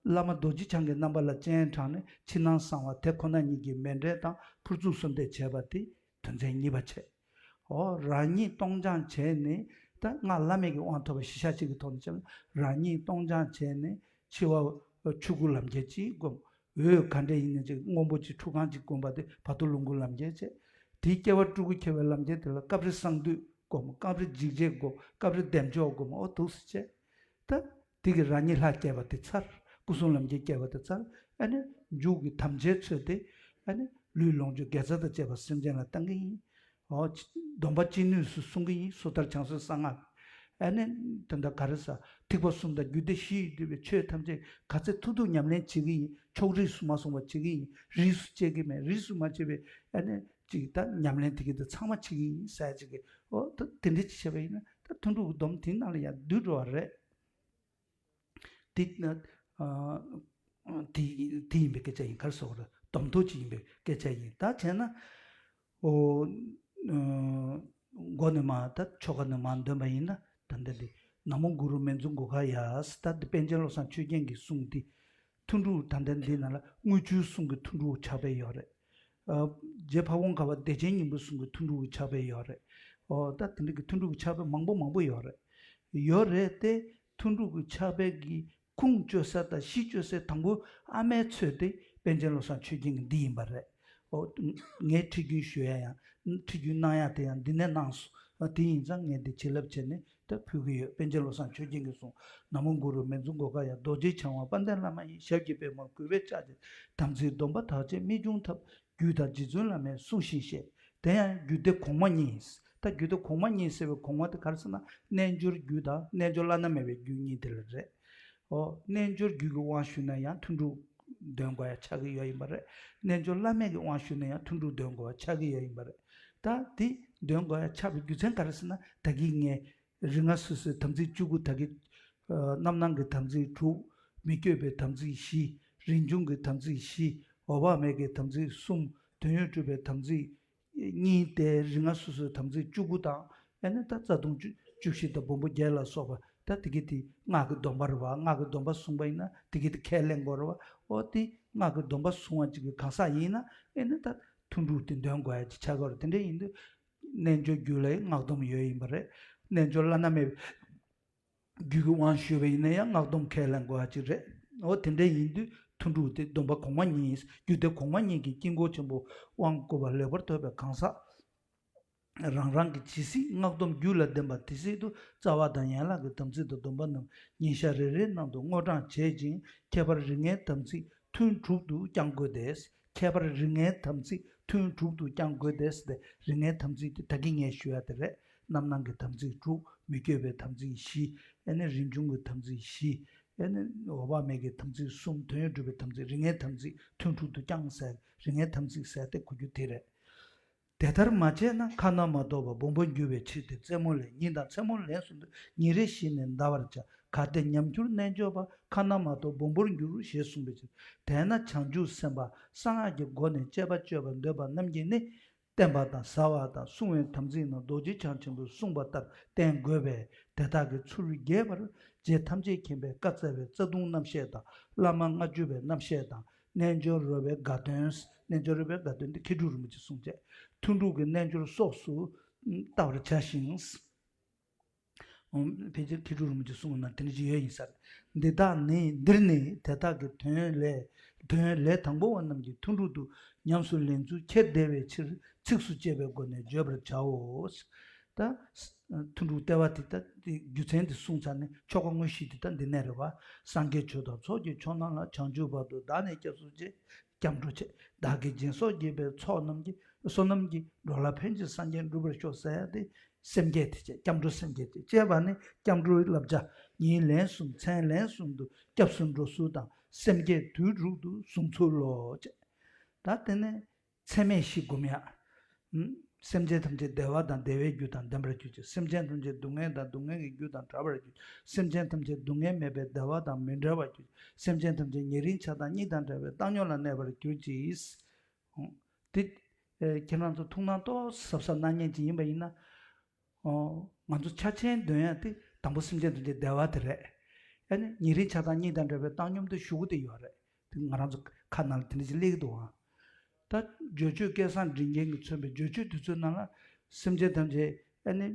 བླ་མ་རྡོ་རྗེ་འཆང་གི་རྣམ་པ་ལ་སྤྱན་དྲངས་ནས་ཕྱི་ནང་གསང་བ་དེ་ཁོ་ན་ཉིད་ཀྱི་མཎྜལ་དང་ཕུར་ཚུགས་གསོལ་འདེབས་བྱས་པ་དེ་དོན་ཚན་གཉིས་པ་བྱས། འོ་རང་ཉིད་སྟོང་སྦྱང་བྱས་ནས་ད་སྔགས་བླ་མེད་ཀྱི་དབང་ཐོབ་པ་གཞི་བཞག་ཅིག་གི་ཐོག་ནས་བྱས་ན་རང་ཉིད་སྟོང་སྦྱང་བྱས་ནས་འཆི་བ་ཆོས་སྐུ་ལམ་ཁྱེར་གཅིག་བསྒོམ། འོད་ག་འདྲ་ཡིན་ན་ཅིག་སྔོན་པོ་ཅིག་ཁྲུ་གང་ཅིག་བསྒོམ་པ་དེ་བར་དོ་ལོངས་སྐུ་ལམ་ཁྱེར་བྱས། དེའི་སྐྱེ་བ་སྤྲུལ་སྐུ་འཁྱེར་བའི་ལམ་ཁྱེར་དེ་ལ་སྐབས་རེ་གསང་འདུས་བསྒོམ། སྐབས་རེ་འཇིགས་བྱེད་བསྒོམ། སྐབས་རེ་བདེ་མཆོག་བསྒོམ། འོ་འདུག་སེ་བྱས། ད་དེ་གི་རང་ཉིད་ལྷ་བསྐྱེད་པ་དེ་ཚར། སྐུ་གསུང་ལམ་ཁྱེར་བསྐྱེད་པ་དེ་ཚར། ཨ་ནི་མཇུག་གི་དམ་བཅའི་ཚུལ་དེ་ཨ་ནི་ལུས་ལོངས་སྤྱོད་དགེ་རྩ་དང་བཅས་པ་སེམས་ཅན་ལ་བཏང་གི་ཡིན། འོ་སྡོམ་པ་ཅི་ནུས་སུ་སྲུང་གི་ཡིན། སོ་ཐར་བྱང་སེམས་གསང་སྔགས། ཨ་ནི་དེ་འདྲ་ག་རེ་ཟ། ཐེག་པ་གསུམ་དང་རྒྱུད་སྡེ་བཞི་ཡིས་བསྡུས་པའི་ཆོས་ཐམས་ཅད་ག་ཚད་ཐུབ་ཐུབ་ཉམས་ལེན་བྱེད་ཀྱི་ཡིན། ཕྱོགས་རིས་སུ་མ་སོང་བ་བྱེད་ཀྱི་ཡིན། རིས་སུ་བཅད་ཀྱི་མེད། རིས་སུ་མ་ཆད་པའི་ཨ་ནི་ཅིག་ད་ཉམས་ལེན་དེ་གི་དེ་ཚང་མ་བྱེད་ཀྱི་ཡིན་ཟེར་ཅིག་གི་འོ་ད་དེ་འདྲ་ཅིག་བྱས་པ་ཡིན་ན་ད་ཐུན་དྲུག་གི་སྡོམ་དེའི་ནང་ལ་ཡང་འདུས་འགྲོ་བ་རེད། དེ་ཨ་དེ་དེ་ཡིན་པའི་སྐད་ཆ་ཡིན། ག་རེ་ཟེར་དགོས་རེད། སྡོམ་ཐོག་ཅིག་ཡིན་པའི་སྐད་ཆ་ཡིན། ད་བྱས་ན་འོ་ཨ་མགོ་ནས་མར་ད་ཆོ་ག་ནས་མར་འདོན་པ་ཡིན་ན་ད་འདི་འདི་ན་མོ་གུ་རུ་མེ་ཛུ་གྷོ་ག་ཡ་ཟེར། ད་འདི་པཎ་ཆེན་བློ་བཟང་ཆོས་རྒྱན་གྱི་གསུང་འདི་ཐུན་དྲུག་ད་ལྟ་འདི་ནང་ལ་དངུལ་ཆུའི་གསུང་གི་ཐུན་དྲུག་ཕྱག་དཔེ་ཡོད་རེད། ཨ་རྗེ་ཕ་བོང་ཁ་པ་བདེ་ཆེན་སྙིང་པོའི་གསུང་གི་ཐུན་དྲུག་གི་ཕྱག་དཔེ་ཡོད་རེད། ཨོ་ད་དེ་འདྲ་གི་ཐུན་དྲུག་གི་ཕྱག་དཔེ་མང་པོ་མང་པོ་ཡོད་རེད། ཡོད་རེད་དེ་ཐུན་དྲུག་གི་ཕྱག་དཔེ་གི་ཁུངས་བཅོལ་ས་དང་གཞི་བཅོལ་སའི་དང་པོ་ཨ་མའི་ཚོད་དེ་པཎ་ཆེན་བློ་བཟང་ཆོས་རྒྱན་གྱི་འདི་ཡིན་པ་རེད། ཨོ་ངས་ཁྲིད་རྒྱུན་ཞུ་ཡ་ཡང་ཁྲིད་རྒྱུན་གནང་ཡ་དེ་ཡང་འདི་ནས་གནང་སོང་། ཨ་དེ་ཡིན་ཙང་ངས་འདི་བྱིན་རླབས་བྱས་ནས། ད་ཕུལ་གྱི་ཡོད། པཎ་ཆེན་བློ་བཟང་ཆོས་རྒྱན་གྱི་གསུང་། ན་མོ་གུ་རུ་མེ་ཛུ་གྷོ་ག་ཡ། རྡོ་རྗེ་འཆང་བ་དཔལ་ལྡན་བླ་མ་ཡི། ཞབས་ཀྱི་པདྨོར་གུས་པས་ཕྱག་འཚལ། དམ་ཚིག་སྡོམ་པ་དག་བཅས་རྨད་བྱུང་ཐབས། རྒྱུད་དང་རྗེ་བཙུན་བླ་མའི་གསུང་བཞིན་བཤད། དེ་ཡང་རྒྱུད་སྡེ་གོང་མ་གཉིས། ད་རྒྱུད་སྡེ་གོང་མ་གཉིས་ཟེར་བའི་གོང་མ་དེ་ག་རེ་ཟེར་ན་རྣལ་འབྱོར་རྒྱུད་དང་རྣལ་འབྱོར་བླ་ན་མེད་པའི་རྒྱུད་གཉིས་དེ་ལ་རེད། ཨོ་རྣལ་འབྱོར་རྒྱུད་ཀྱི་དབང་ཞུས་ན་ཡང་ཐུན་དྲུག་འདོན་དགོས་ཡ་ཆགས་ཀྱི་ཡོད་ཡིན་པ་རེད། རྣལ་འབྱོར་བླ་མེད་ཀྱི་དབང་ཞུས་ན་ཡང་ཐུན་དྲུག་འདོན་དགོས་ཡ་ཆགས་ཀྱི་ཡོད་ཡིན་པ་རེད། ད་དེ་འདོན་དགོས་ཡ་ཆགས་པའི་རྒྱུ་མཚན་ག་རེ་ཟེར་ན་ད་གིན་ངས། རིགས་ལྔ་སོ་སོའི་དམ་ཚིག་བཅུ་དགུ་ད་གིན། རྣམ་སྣང་གི་དམ་ཚིག་དྲུག་མི་བསྐྱོད་པའི་དམ་ཚིག་བཞི། རིན་འབྱུང་གི་དམ་ཚིག་བཞི། འོད་དཔག་མེད་ཀྱི་དམ་ཚིག་གསུམ། དོན་ཡོད་གྲུབ་པའི་དམ་ཚིག་གཉིས་ཏེ་རིགས་ལྔ་སོ་སོའི་དམ་ཚིག་བཅུ་དགུ་དང་ཨེ་ནི་ད་རྩ་ལྟུང་བཅུ་བཅུ་བཞི་དང་སྦོམ་པོ་བརྒྱད་ལ་སོགས་པ་ད་དེ་གི་དེ་སྔགས་ཀྱི་སྡོམ་པ་རེད་བ། སྔགས་ཀྱི་སྡོམ་པ་བསྲུངས་པ་ཡིན་ན་དེ་གི་དེ་ཁས་ལེན་དགོས་རེད་བ། ཨོ་དེ་སྔགས་ཀྱི་སྡོམ་པ་བསྲུང་བ་ཅིག་གི་གང་ཟག་ཡིན་ན་ཨེ་ནི་ད་ཐུན་དྲུག་དེ་འདོན་དགོས་ཡ་ཅིག་ཆགས་ཀྱི་རེད། དེ་འདྲ་ཡིན་དུས། རྣལ་འབྱོར་རྒྱུད་ལ་སྔགས་སྡོམ་ཡོད་ཡིན་པ་རེད། རྣལ་འབྱོར་བླ་ན་མེད་པའི་རྒྱུད་ཀྱི་དབང་ཞུས་པ་ཡིན་ན་ཡང་སྔགས་སྡོམ་ཁས་ལེན་དགོས་པ་ཅིག་རེད། འོ་དེ་འདྲ་ཡིན་དུས་ཐུན་དྲུག་དེ་སྡོམ་པ་གོང་མ་གཉིས་རྒྱུད་སྡེ་གོང་མ་གཉིས་ཀྱི་དཀྱིལ་འཁོར་ཆེན་པོ་དབང་བསྐུར་བ་ལེགས་པར་ཐོབ་པའི་གང་ཟག་རང་རང་གི་ཇི་སྲིད་སྔགས་སྡོམ་རྒྱུད་ལ་ལྡན་པ་དེ་སྲིད་དུ་རྩ་བ་དང་ཡན་ལག་གི་དམ་ཚིག་དང་སྡོམ་པ་རྣམས་ཉིན་ཞག་རེ་རེའི་ནང་དུ་དངོས་དྲངས་བྱེད་ཅིང་ཁྱད་པར་རིགས་ལྔའི་དམ་ཚིག་ཐུན་དྲུག་ཏུ་བསྐྱང་དགོས་ཏེ། ཁྱད་པར་རིགས་ལྔའི་དམ་ཚིག་ཐུན་དྲུག་ཏུ་བསྐྱང་དགོས་ཏེ་ཟེར་ཏེ་རིགས་ལྔའི་དམ་ཚིག་དེ་ད་གིན་ངས་ཞུ་ཡ་དེ་རེད། རྣམ་སྣང་གི་དམ་ཚིག་དྲུག་མི་བསྐྱོད་པའི་དམ་ཚིག་བཞི། ཨེ་ནི་རིན་འབྱུང་གི་དམ་ཚིག་བཞི། ཨེ་ནི་འོད་དཔག་མེད་ཀྱི་དམ་ཚིག་གསུམ། དོན་ཡོད་གྲུབ་པའི་དམ་ཚིག་རིགས་ལྔའི་དམ་ཚིག་ཐུན་དྲུག་ཏུ་བསྐྱང་ཟེར་རིགས་ལྔའི་དམ་ཚིག་ཟེར་ཏེ་གོ་རྒྱུ་དེ་རེད། དེ་ལྟར་མ་བྱས་ན་ཁ་ན་མ་ཐོ་བ་སྦོམ་པོར་འགྱུར་བའི་ཕྱིར་ཏེ། རྩེ་མོ་ལས། ཉིན་དང་མཚན་མོ་ལན་གསུམ་དུ་ཉིན་རེ་བཞིན་ནས་འདའ་བར་བྱ། གལ་ཏེ་ཉམས་གྱུར་རྣལ་འབྱོར་པ། ཁ་ན་མ་ཐོ་སྦོམ་པོར་འགྱུར་ཞེས་གསུངས་པའི་ཕྱིར། དེས་ན་བྱང་ཆུབ་སེམས་དཔའ་གསང་སྔགས་ཀྱི་སྒོ་ནས་སྤྱད་པ་སྤྱོད་པར་འདོད་པ་རྣམས་ཀྱིས་ནི། བསྟན་པ་དང་བཟའ་བ་དང་བསྲུང་བའི་དམ་ཚིག་རྣམས་རྡོ་རྗེ་འཆང་ཆེན་པོས་གསུངས་པ་ལྟར་བསྟེན་དགོས་པས། དེ་དག་གི་ཚུལ་རྒྱས་པར་རྗེ་ཐམས་ཅད་མཁྱེན་པས་བཀའ་སྩལ་བའི་རྩ་ལྟུང་རྣམ་བཤད་དང་། བླ་མ་ལྔ་བཅུ་པའི་རྣམ་བཤད་དང་། རྣལ་འབྱོར་རོལ་པའི་དགའ་སྟོན། རྣལ་འབྱོར་རོལ་པའི་དགའ་སྟོན་འདི་མཁས་གྲུབ་རིན་པོ་ཆེས་གསུངས་བྱས། ཐུན་དྲུག་གི་རྣལ་འབྱོར་སོགས་སུ་བལྟ་བར་བྱ་ཞིང་། ཕལ་ཆེར་མཁས་གྲུབ་རིན་པོ་ཆེས་གསུངས་པ་ན་དེ་འདྲ་ཅིག་ཡོད་ཡིན་ས་རེད། འདི་དག་ནི་འདིར་ནི་དེ་དག་གི་དོན་ལས་དོན་ལས་དང་པོ་བ་རྣམས་ཀྱི་ཐུན་དྲུག་ཏུ་ཉམས་སུ་ལེན་ཚུལ་ཁྱེར་བདེ་བའི་ཕྱིར་ཚིགས་སུ་བཅད་པའི་སྒོ་ནས་བརྗོད་པར་བྱའོ། ད་ཐུན་དྲུག་ལྟེ་བ་དེ་ད་དེ་རྒྱུ་མཚན་དེ་གསུངས་ཚར་ནས་ཆོ་ག་དངོས་གཞི་དེ་ད་འདི་ནས་རེད་བ། སངས་རྒྱས་ཆོས་དང་ཚོགས་ཀྱི་མཆོག་རྣམས་ལ། བྱང་ཆུབ་བར་དུ་བདག་ནི་སྐྱབས་སུ་མཆི། སྐྱབས་འགྲོ་བྱེད། བདག་གིས་སྦྱིན་སོགས་བགྱིས་པའི་ཚོགས་རྣམས་ཀྱིས། བསོད་ནམས་ཀྱིས་འགྲོ་ལ་ཕན་ཕྱིར་སངས་རྒྱས་འགྲུབ་པར་ཤོག་ཟེར་ཡ་དེ་སེམས་བསྐྱེད་དེ་བྱས། སྐྱབས་འགྲོ་སེམས་བསྐྱེད་དེ་བྱས་པ་ནི་སྐྱབས་འགྲོའི་བསླབ་བྱ་ཉིན་ལན་གསུམ་མཚན་ལན་གསུམ་དུ་སྐྱབས་སུ་འགྲོ་ཚུལ་དང་། སེམས་བསྐྱེད་དུས་དྲུག་ཏུ་བཟུང་ཚུལ་ལོ། ད་དེ་ནས་ཚད་མེད་བཞི་སྒོམ་ཡ། ཨུམ། སེམས་ཅན་ཐམས་ཅད་བདེ་བ་དང་བདེ་བའི་རྒྱུ་དང་ལྡན་པར་གྱུར་ཅིག། སེམས་ཅན་ཐམས་ཅད་སྡུག་བསྔལ་དང་སྡུག་བསྔལ་གྱི་རྒྱུ་དང་བྲལ་བར་གྱུར་ཅིག། སེམས་ཅན་ཐམས་ཅད་སྡུག་བསྔལ་མེད་པའི་བདེ་བ་དང་མི་འབྲལ་བར་གྱུར་ཅིག། སེམས་ཅན་ཐམས་ཅད་ཉེ་རིང་ཆགས་སྡང་གཉིས་དང་བྲལ་བའི་བཏང་སྙོམས་ལ་གནས་པར་གྱུར་ཅིག། ཨོ། དེ། ཨེ། ཁྱེད་རང་ཚོ་ཐུགས་སྣང་ཏོག་ཙམ་གཟབ་གཟབ་གནང་མཁན་ཅིག་ཡིན་པ་ཡིན་ན། ཨོ། ང་ཚོ་ཕྱག་ཆེན་འདོན་ཡ་དེ་དང་པོ་སེམས་ཅན་ཐམས་ཅད་བདེ་བ་དེ་རེད། ཨ་ནི་ཉེ་རིང་ཆགས་སྡང་གཉིས་དང་བྲལ་བའི་བཏང་སྙོམས་དེ་གཞུག་གུ་དེ་ཡོད་རེད། དེ་ང་རང་ཚོ་ཁ་ནང་ལ་དེ་འདྲ་ཞིག་སླེབས་ཀྱི་འདུག་ཨང་། ད་བརྗོད་བརྗོད་སྐལ་བཟང་མགྲིན་རྒྱན་གྱིས་མཚོན་པའི་བརྗོད་བརྗོད་དེ་ཚོའི་ནང་ལ་སེམས་ཅན་ཐམས་ཅད་ཨ་ནི་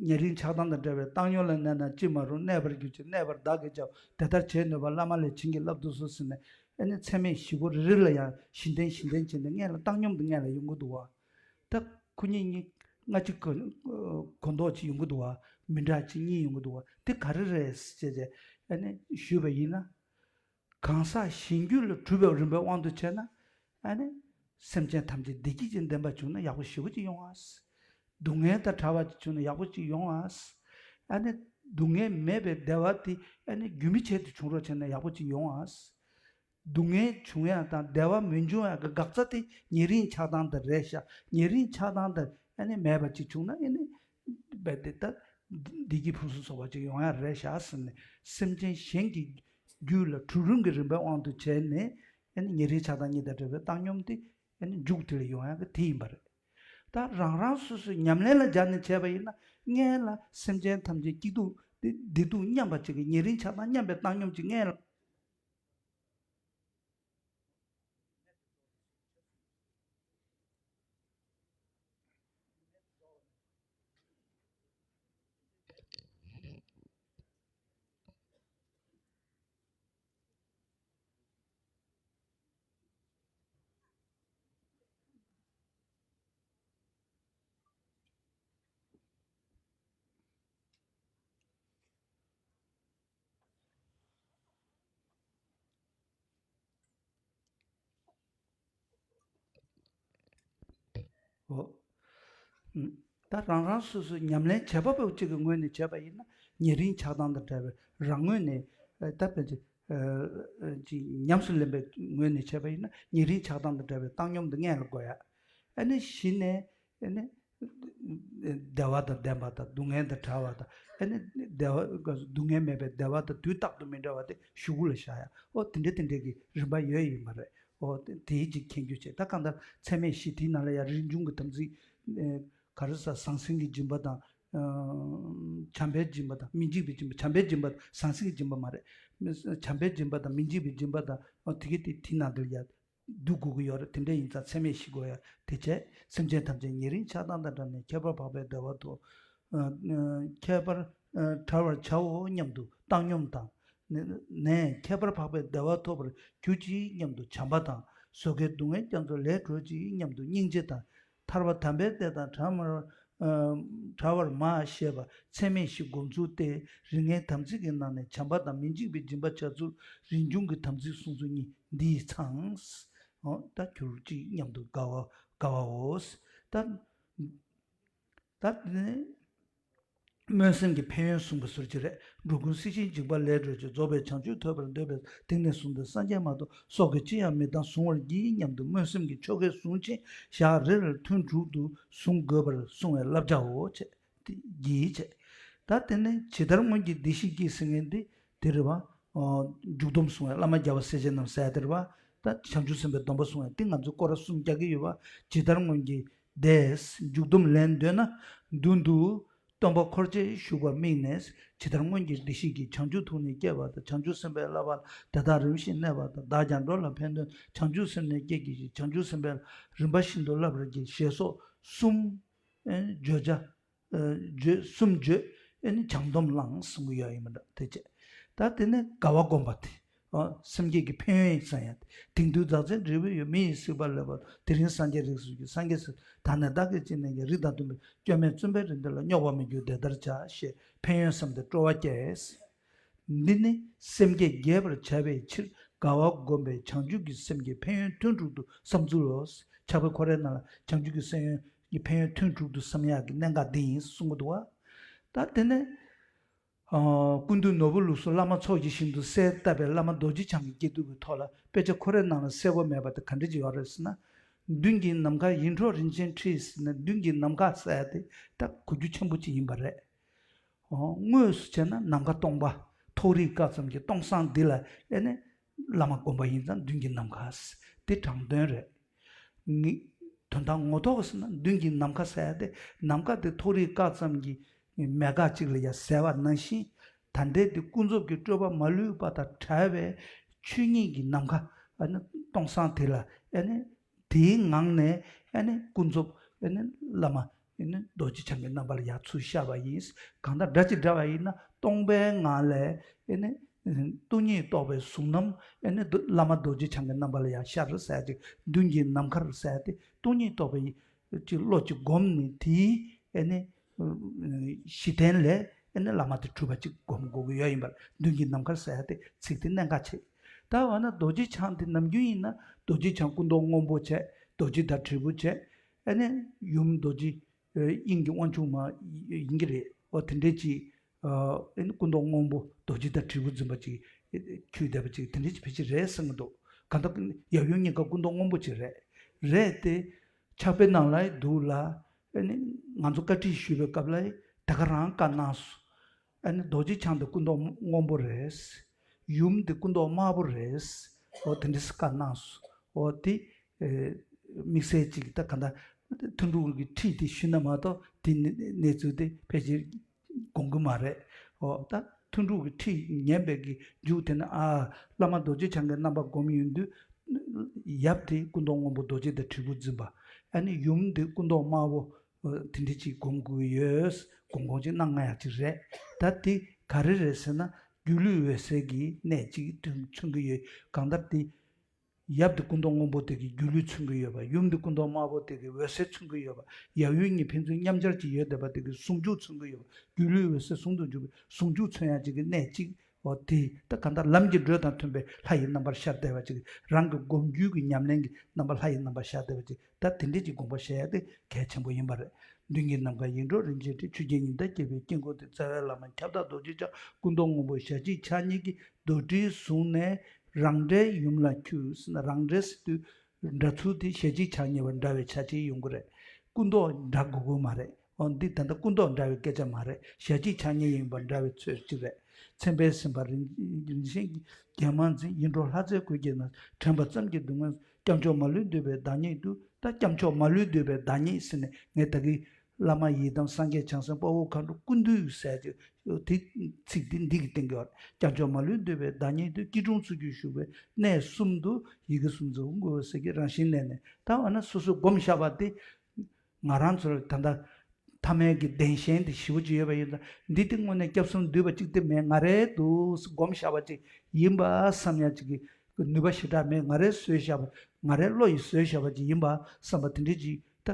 ཉེ་རིང་ཆགས་སྡང་དང་བྲལ་བའི་བཏང་སྙོམས་ལ་གནས་ན་ཅི་མ་རུང་། གནས་པར་གྱུར་ཅིག། གནས་པར་བདག་གིས་བྱའོ། དེ་ལྟར་བྱེད་ནུས་པ་བླ་མ་ལས་བྱིན་གྱིས་བརླབ་ཏུ་གསོལ་ཟེར་ནས། ཨ་ནི་ཚད་མེད་བཞི་པོ་རེ་རེ་ལ་ཡང་བཞི་ལྡན་བཞི་ལྡན་བྱས་ནས་སྔོན་ལ་བཏང་སྙོམས་དེ་སྔོན་ལ་ཡོང་གི་འདུག་བ། ད་ཁོ་གཉིས་གཉིས་སྔ་ཕྱི་གོ་གོ་ལྡོག་ཅིག་ཡོང་གི་འདུག་བ། མི་འདྲ་ཅིག་གཉིས་ཡོང་གི་འདུག་བ། དེ་ག་རེ་རེད་ཟེར་བྱས་ཨ་ནི་ཞུས་པ་ཡིན་ན། གང་ཟག་གཞན་རྒྱུད་ལ་གྲུབ་པའི་རིམ་པའི་དབང་དུ་བྱས་ན། ཨ་ནི་སེམས་ཅན་ཐམས་ཅད་བདེ་སྐྱིད་ཀྱི་ལྡན་པ་བྱུང་ན་ཡག་པོ་ཞེ་པོ་ཅིག་ཡོང་ཨ། སྡུག་བསྔལ་དང་བྲལ་བ་ཅིག་བྱུང་ན་ཡག་པོ་ཅིག་ཡོང་ཨ། ཨ་ནི་སྡུག་བསྔལ་མེད་པའི་བདེ་བ་དེ་ཨ་ནི་རྒྱུན་མི་ཆད་དུ་བྱུང་རོགས་བྱས་ན་ཡག་པོ་ཅིག་ཡོང་ཨ། སྡུག་བསྔལ་བྱུང་ཡ་དང་བདེ་བ་མི་འབྱུང་ཡ་གི་འགག་རྩ་དེ་ཉེ་རིང་ཆགས་སྡང་དེ་རེད་ཤག། ཉེ་རིང་ཆགས་སྡང་དེ་ཨ་ནི་མེད་པ་ཅིག་བྱུང་ན་ཨ་ནི་རྦད་དེ་ད་བདེ་སྐྱིད་ཕུན་སུམ་ཚོགས་པ་ཅིག་ཡོང་ཡ་རེད་ཤག་ཟེར་ནས། སེམས་ཅན་གཞན་གྱི་རྒྱུད་ལ་གྲུབ་རིམ་གྱི་རིམ་པའི་དབང་དུ་བྱས་ནས་ཨ་ནི་ཉེ་རིང་ཆགས་སྡང་གཉིས་དང་བྲལ་བའི་བཏང་སྙོམས་དེ་ཨ་ནི་མཇུག་དེ་ལ་ཡོང་ཡ་གི་དེ་ཡིན་པ་རེད། ད་རང་རང་སོ་སོའི་ཉམས་ལེན་ལ་སྦྱར་ནས་བྱས་པ་ཡིན་ན། སྔོན་ལ་སེམས་ཅན་ཐམས་ཅད་སྐྱིད་སྡུག་བདེ་སྡུག་མཉམ་པ་ཅིག་གི་ཉེ་རིང་ཆགས་སྡང་མཉམ་པའི་བཏང་སྙོམས་ཅིག་སྔོན་ལ། འོ། ད་རང་རང་སོ་སོའི་ཉམས་ལེན་བྱེད་པ་པོ་གཅིག་གི་ངོས་ནས་བྱས་པ་ཡིན་ན། ཉེ་རིང་ཆགས་སྡང་དང་བྲལ་བའི་རང་ངོས་ནས། ད་ཕལ་ཆེར་ཅིག་ཉམས་སུ་ལེན་པའི་ངོས་ནས་བྱས་པ་ཡིན་ན། ཉེ་རིང་ཆགས་སྡང་དང་བྲལ་བའི་བཏང་སྙོམས་འདི་སྔོན་ལ་དགོས་ཡ། ཨ་ནི་གཞི་ནས་ཨ་ནི་བདེ་བ་དང་ལྡན་པ་དང་སྡུག་བསྔལ་དང་བྲལ་བ་དང་། ཨ་ནི་བདེ་བ་སྡུག་བསྔལ་མེད་པའི་བདེ་བ་དང་དུས་རྟག་ཏུ་མི་འབྲལ་བ་དེ་གཞུག་གུ་ལ་བཞག་ཡ། ཨོ་དེ་འདྲ་དེ་འདྲ་གི་རིམ་པ་ཡོད་ཡིན་པ་རེད། ཨོ་དེ་དེའི་ཅིག་མཁྱེན་རྒྱུ་བྱས། ད་གང་ལྟར་ཚད་མེད་བཞི་དེའི་ནང་ལ་ཡང་རིན་འབྱུང་གི་དམ་ཚིག། ཨེ། ག་རེ་ཟ། ཟང་ཟིང་གི་སྦྱིན་པ་དང་། ཨ། བྱམས་པའི་སྦྱིན་པ་དང་། མི་འཇིགས་པའི་སྦྱིན་པ། བྱམས་པའི་སྦྱིན་པ་ཟང་ཟིང་གི་སྦྱིན་པ་མ་རེད། བྱམས་པའི་སྦྱིན་པ་དང་མི་འཇིགས་པའི་སྦྱིན་པ་དང་། ཨོ་དེ་གི་དེ་དེའི་ནང་དུ་ཡང་བསྡུ་དགོས་ཀྱི་ཡོད་རེད། དེ་འདྲ་ཡིན་ཙང་ཚད་མེད་བཞི་དགོས་ཡ་དེ་བྱས། སེམས་ཅན་ཐམས་ཅད་ཉེ་རིང་ཆགས་སྡང་དང་བྲལ་ནས། ཁྱད་པར་འཕགས་པའི་བདེ་བ་ཐོབ། ཨ། ཁྱད་པར། ཨ། བྲལ་བར་བྱའོ་སྙམ་དུ་བཏང་སྙོམས་དང་། ནས་ཁྱད་པར་འཕགས་པའི་བདེ་བ་ཐོབ་པར་གྱུར་ཅིག་སྙམ་དུ་བྱམས་པ་དང་། སོ་སྐྱེའི་སྡུག་བསྔལ་རྒྱ་མཚོ་ལས་གྲོལ་ཅིག་སྙམ་དུ་སྙིང་རྗེ་དང་། ཐར་པ་དམ་པའི་བདེ་དང་བྲལ་མར། ཨ། བྲལ་བར་མ་ཞེས་པ་ཚད་མེད་བཞི་སྒོམ་ཚུལ་ཏེ། རིགས་ལྔའི་དམ་ཚིག་གི་ནང་ནས་བྱམས་པ་དང་མི་འཇིགས་པའི་སྦྱིན་པ་བྱ་ཚུལ། རིན་འབྱུང་གི་དམ་ཚིག་སྲུང་ཚུལ་གཉིས་འདིས་ཚང་། འོ་ད་གྱུར་ཅིག་སྙམ་དུ་དགའ་བ་དགའ་བའོ། ད། ད་དེ་ནས་སྨོན་སེམས་ཀྱི་ཕན་ཡོན་གསུངས་པའི་ཟུར་གཅིག་རེད། འགྲོ་ཀུན་སྲིད་ཞིའི་འཇིགས་པ་ལས་གྲོལ་ཅིག། རྫོགས་པའི་བྱང་ཆུབ་ཐོབ་པར་འདོད་པས། དེང་ནས་བཟུང་སྟེ་སངས་རྒྱས་མ་གཏོགས་སྲོག་གི་ཅི་ཡང་མི་གཏང་གཟུང་བར་བགྱི་སྙམ་དུ་སྨོན་སེམས་ཀྱི་ཆོ་གའི་གཟུངས་ཆེན་ཞག་རེ་རེར་ཐུན་དྲུག་ཏུ་གཟུང་དགོས་པར་གསུངས་པའི་བསླབ་བྱའོ། བྱས་ཏེ་བགྱིས་བྱས། ད་དེ་ནས་ཇི་ལྟར་སྔོན་གྱི་བདེ་གཤེགས་ཀྱིས་ཟེར་མཁན་འདི་དེ་རེད་བ། འཇུག་སྡོམ་གསུང་བའི་བླ་མ་རྒྱལ་བ་སྲས་བཅས་རྣམས་ཟེར་དེ་རེད་བ། ད་བྱང་ཆུབ་སེམས་དཔའི་སྡོམ་པ་གསུང་བའི་སྟེང་ང་ཚོ་སྐོར་ར་གསུམ་རྒྱག་གི་ཡོད་པ། ཇི་ལྟར་སྔོན་གྱི་བདེ། འཇུག་སྡོམ་ལེན་འདོད་ན་མདུན་དུ་སྟོན་པ་འཁོར་བཅས་བཞུགས་པར་དམིགས་ནས། ཇི་ལྟར་སྔོན་གྱི་བདེ་གཤེགས་ཀྱིས། བྱང་ཆུབ་ཐུགས་ནི་བསྐྱེད་པ་དང་། བྱང་ཆུབ་སེམས་དཔའི་བསླབ་པ་ལ་དེ་དག་རིམ་བཞིན་གནས་པ་དང་། བདག་ཀྱང་འགྲོ་ལ་ཕན་དོན་བྱང་ཆུབ་སེམས་ནི་བསྐྱེད་བགྱིད་ཅིང་། བྱང་ཆུབ་སེམས་དཔའི་རིམ་པ་བཞིན་དུ་བསླབ་པར་བགྱི། ཞེས་སོགས་གསུམ་བརྗོད་བྱ། བརྗོད་གསུམ་བརྗོད། ཨེ་ནི་བྱང་སྡོམ་བླངས་གསུང་གི་ཡོད་ཡིན་མི་འདྲ་དེ་བྱས། ད་དེ་ནས་དགའ་བ་བསྒོམ་པ་དེ། ཨོ། སེམས་བསྐྱེད་ཀྱི་ཕན་ཡོན་ཡིན་ས་ཡང་། དེང་དུས་བདག་འཛིན་འབྲས་བུ་ཡོད། མི་ཡི་སྲིད་པ་ལེགས་པར། དེ་རིང་སངས་རྒྱས་རིགས་སུ་སྐྱེས། སངས་རྒྱས་སུ་བདག་ནི་བདག་གིར་བྱས་ནས་ཀྱང་། རིགས་དང་མཐུན་པའི་སྐྱོན་མེད་བཙུན་པའི་རིགས་འདི་ལ། རྙོག་པ་མི་འགྱུར་བདེ་ལྟར་བྱ། ཞེས་ཕན་ཡོན་བསམས་ཏེ་སྤྲོ་བ་བསྐྱེད། འདི་ནི་སེམས་བསྐྱེད་རྒྱས་པར་བྱ་བའི་ཕྱིར། དགའ་བ་བསྒོམས་པས་བྱང་ཆུབ་ཀྱི་སེམས་ཀྱི་ཕན་ཡོན་ཐུན་དྲུག་ཏུ་བསམ་ཚུལ་ལོ། ཕྱག་དཔེ་ཁོ་རའི་ནང་ལ་བྱང་ཆུབ་ཀྱི་སེམས་ཡོན་གྱི་ཕན་ཡོན་ཐུན་དྲུག་ཏུ་བསམ་ཡག་གི་གནད་འགག་འདི་ཡིན་གསུང་གི་འདུག་བ། ད་དེ་ནས། ཨ། ཀུན་འདུས་ནོར་བུ་ལུགས་སུ་བླ་མ་ཚོགས་ཀྱི་ཞིང་དུ་གསལ་བཏབ་པའི་བླ་མ་རྡོ་རྗེ་འཆང་གི་སྐྱེས་བསྡུས་ཀྱི་ཐོག་ལ་དཔེ་ཆ་ཁོ་རའི་ནང་ལ་གསལ་པོ་མེད་པ་དེ་ག་འདྲ་ཅིག་ཡོད་རེད་ཟེར་ན། མདུན་གྱི་ནམ་མཁར་ཡིད་འཕྲོག་རིན་ཆེན་ཁྲི་ཟེར་ནས། མདུན་གྱི་ནམ་མཁའ་ཟེར་ཡ་དེ་ད་གོ་རྒྱུ་ཆེན་པོ་ཅིག་ཡིན་པ་རེད། ཨོ། དངོས་སུ་བྱས་ན་ནམ་མཁའ་སྟོང་པ། ཐོག་རིས་བཀག་ཙམ་གྱི་སྟོང་སང་འདི་ལ་ཨེ་ནས་བླ་མ་བསྒོམ་པ་ཡིན་ཙང་མདུན་གྱི་ནམ་མཁའ་ཟེར། དེ་དྲང་དོན་རེད། ངི། དོན་དག་ངོ་ཐོག་ཟེར་ན་མདུན་གྱི་ནམ་མཁའ་ཟེར་ཡ་དེ། ནམ་མཁའ་དེ་ཐོག་རིས་བཀག་ཙམ་གྱི་མེ་འགག་ཅིག་ལ་ཡ་ཟེར་བ་ནང་བཞིན། ད་ལྟའི་དེ་ཀུན་རྫོབ་ཀྱི་སྤྲོས་པ་མ་ལུས་པ་དང་བྲལ་བའི་ཆོས་ཉིད་ཀྱི་ནམ་མཁའ། ཨ་ནི་སྟོང་སང་དེ་ལ་ཨ་ནི་དེའི་ངང་ནས་ཨ་ནི་ཀུན་རྫོབ་ཨ་ནི་བླ་མ་ཨ་ནི་རྡོ་རྗེ་འཆང་གི་རྣམ་པ་ལ་ཡ་ཚུར་ཤར་བ་ཡིན། གང་ལྟར་སྒྲ་གཅིག་སྒྲ་བ་ཡིན་ན་སྟོང་པའི་ངང་ལས་ཨ་ནི་སྟོང་ཉིད་རྟོགས་པའི་གཟུང་རྣམ། ཨ་ནི་རྡོ། བླ་མ་རྡོ་རྗེ་འཆང་གི་རྣམ་པ་ལ་ཡང་ཤར་ཟེར་ཅིག་མདུན་གྱི་ནམ་མཁར་ཟེར་ཏེ་སྟོང་ཉིད་རྟོགས་པའི་ཅིག་བློ་ཅིག་བསྒོམས་ནས། དེའི་ཨ་ནི་གཞི་རྟེན་ལས་ཨ་ནི་བླ་མ་དེ་གྲུབ་པ་ཅིག་སྒོམ་དགོས་ཀྱི་ཡོད་ཡིན་པར། མདུན་གྱི་ནམ་མཁར་ཟེར་ཏེ་ཚིག་དེ་གནད་འགག་ཆེ། ད་འོ་ན་རྡོ་རྗེ་འཆང་དེ་ནམ་རྒྱུན་ཡིན་ན་རྡོ་རྗེ་འཆང་སྐུ་མདོག་སྔོན་པོ་བྱས། རྡོ་རྗེ་དང་དྲིལ་བུ་བྱས། ཨ་ནི་ཡུམ་རྡོ་རྗེ། དབྱིངས་ཀྱི་དབང་ཕྱུག་མ་ཡིན་གྱི་རེད། འོ་དེ་འདྲས་ཅིག་ཨ་ནི་སྐུ་མདོག་སྔོན་པོ་རྡོ་རྗེ་དང་དྲིལ་བུ་འཛིན་པ་ཅིག་འཁྱུད་བསྡད་པ་ཅིག་དེ་འདྲས་ཅིག་ཕལ་ཆེར་རེད་བསམ་གྱི་འདུག་གང་ལྟར་ཡབ་ཡུམ་གཉིས་ཀ་སྐུ་མདོག་སྔོན་པོ་ཅིག་རེད། རེད་དེ། ཕྱག་དཔེ་ནང་ལ་འདུག་ལ། ཨ་ནི་ང་ཚོ་བཀའ་ཁྲིད་ཞུས་པའི་སྐབས་ལ་དེ་ག་རང་བཀའ་གནང་སོང་། ཨ་ནི་རྡོ་རྗེ་འཆང་དེ་སྐུ་མདོག་སྔོན་པོ་རེད། ཡུམ་དེ་སྐུ་མདོག་དམར་པོ་རེད། འོ་དེ་འདྲས་བཀའ་གནང་སོང་། འོ་དེ། ཨེ། དམིགས་བསལ་ཅིག་ད་ག་འདྲ་ཐུན་དྲུག་གི་ཁྲིད་དེ་ཞུས་ན་མ་གཏོགས་དེ་གནས་ཚུལ་དེ་ཕལ་ཆེར་དགོངས་ཀྱི་མ་རེད། འོ་ད་ཐུན་དྲུག་གི་ཁྲིད་ཉན་པའི་གི་མཇུག་དེ་ནི། ཨ། བླ་མ་རྡོ་རྗེ་འཆང་གི་རྣམ་པ་བསྒོམ་ཡོང་དུས། ཡབ་དེ་སྐུ་མདོག་སྔོན་པོ་རྡོ་རྗེ་དང་དྲིལ་བུ་འཛིན་པ། ཨ་ནི་ཡུམ་དེ་སྐུ་མདོག་དམར་པོ། འོ་དེ་འདྲ་ཅིག་སྒོམ་དགོས་ཡོད། དགོངས་དགོངས་ཅིག་གནང་ང་ཡག་ཅིག་རེད། ད་དེ་ག་རེ་རེད་ཟེར་ན། སྒྱུ་ལུས་འོད་གསལ་གྱི་གནད་ཅིག་མཚོན་གྱི་ཡོད། གང་ལྟར་དེ། ཡབ་དེ་སྐུ་མདོག་སྔོན་པོ་དེ་གི་སྒྱུ་ལུས་མཚོན་གྱི་ཡོད་པ། ཡུམ་དེ་སྐུ་མདོག་དམར་པོ་དེ་གི་འོད་གསལ་མཚོན་གྱི་ཡོད་པ། ཡབ་ཡུམ་གཉིས་ཕན་ཚུན་མཉམ་སྦྱར་གྱི་ཡོད་བསྡད་པ་དེ་གི་ཟུང་འཇུག་མཚོན་གྱི་ཡོད་པ། སྒྱུ་ལུས་འོད་གསལ་ཟུང་དུ་འཇུག་པའི་ཟུང་འཇུག་མཚོན་ཡག་ཅིག་གི་གནད་ཅིག་འོ་དེ་ད་གང་ལྟར་ལམ་གྱི་འགྲོས་དང་མཐུན་པའི་ལྷ་ཡི་རྣམ་པར་ཤར་བསྡད་པ་ཅིག་རང་གི་སྒོམ་རྒྱུད་ཀྱི་ཉམས་ལེན་གྱི་རྣམ་པ་ལྷ་ཡི་རྣམ་པར་ཤར་བསྡད་པ་ཅིག་ད་དེ་འདྲས་ཀྱི་དགོངས་པ་བཞེས་ཡག་དེ་གལ་ཆེན་པོ་ཡིན་པ་རེད། མདུན་གྱི་ནམ་མཁའ་ཡིད་འཕྲོག་རིན་ཆེན་ཁྲི། ཆུ་སྐྱེས་ཉི་ཟླ་རྒྱས་པའི་དཀྱིལ་འཁོར་དེར། རྩ་བའི་བླ་མ་ཁྱབ་བདག་རྡོ་རྗེ་འཆང་། སྐུ་མདོག་སྔོན་པོ་ཞལ་གཅིག་ཕྱག་གཉིས་ཀྱིས། རྡོར་དྲིལ་བཟུང་ནས་རང་འདྲའི་ཡུམ་ལ་འཁྱུད་ཟེར་ན། རང་འདྲའི་ཟེར་དུས་འདྲ་ཚུལ་དེ་ཞལ་གཅིག་ཕྱག་གཉིས་པ་འདྲ་བའི་ཆ་ཅིག་ཡོང་གི་རེད། སྐུ་མདོག་འདྲ་དགོས་ཀྱི་མ་རེད། འོ་འདི་ད་ལྟ་སྐུ་མདོག་འདྲ་བའི་སྐད་ཆ་མ་རེད། ཞལ་གཅིག་ཕྱག་གཉིས་ཡིན་པ་འདྲ་བའི་ཚོད་ཅིག་རེད། མཚན་དཔེ་ཟིན་པ་རིན་རིན་ཆེན་གྱི་རྒྱན་མ་འཛིན། ཡིད་འཕྲོག་ལྷ་རྫས་སྐུ་སྐྱེས་ན། དྲན་པ་ཙམ་གྱིས་སྡུག་བསྔལ། སྐྱབས་མཆོག་མ་ལུས་འདོད་པའི་བདག་ཉིད་དུ། ད་སྐྱབས་མཆོག་མ་ལུས་འདོད་པའི་བདག་ཉིད་ཟེར་ནས་ངས་ད་གིན་བླ་མ་ཡི་དམ་སངས་རྒྱས་བྱང་སེམས་དཔའ་བོ་མཁའ་འགྲོ་ཀུན་འདུས་ཟེར་གྱི་དེ་ཚིག་དེ་འདི་གིས་བསྟན་གྱི་ཡོད། སྐྱབས་མཆོག་མ་ལུས་འདོད་པའི་བདག་ཉིད་དུ། སྐྱིལ་ཀྲུང་ཚུལ་གྱིས་བཞུགས་པའི་གནས་གསུམ་དུ། ཡི་གེ་གསུམ་ཚུལ་འོང་དགོས་ཟེར་གྱི་རང་བཞིན་གནས་ནས། ད་འོ་ན་སོ་སོས་སྒོམ་བཞག་པ་དེ། ང་རང་ཚོར་ད་ལྟ་ཐ་མལ་གྱི་བདེན་ཞེན་དེ་ཞེ་པོ་ཅིག་ཡོད་པ་ཡིན་ཙང་། འདི་དེ་དངོས་གནས་སྐྱབས་གསུམ་འདུས་པ་གཅིག་དེ་མེད། ང་རའི་འདུག་སྒོམ་བཞག་པ་ཅིག་ཡིན་པ་བསམ་ཡག་ཅིག་གི་ནུས་པ་ཞེ་དྲག་མེད། ང་རའི་བཟོས་བཞག་པ། ང་རའི་བློ་ཡིས་བཟོས་བཞག་པ་ཅིག་ཡིན་པ་བསམ་པ་དེ་འདྲ་ཅིག་ད་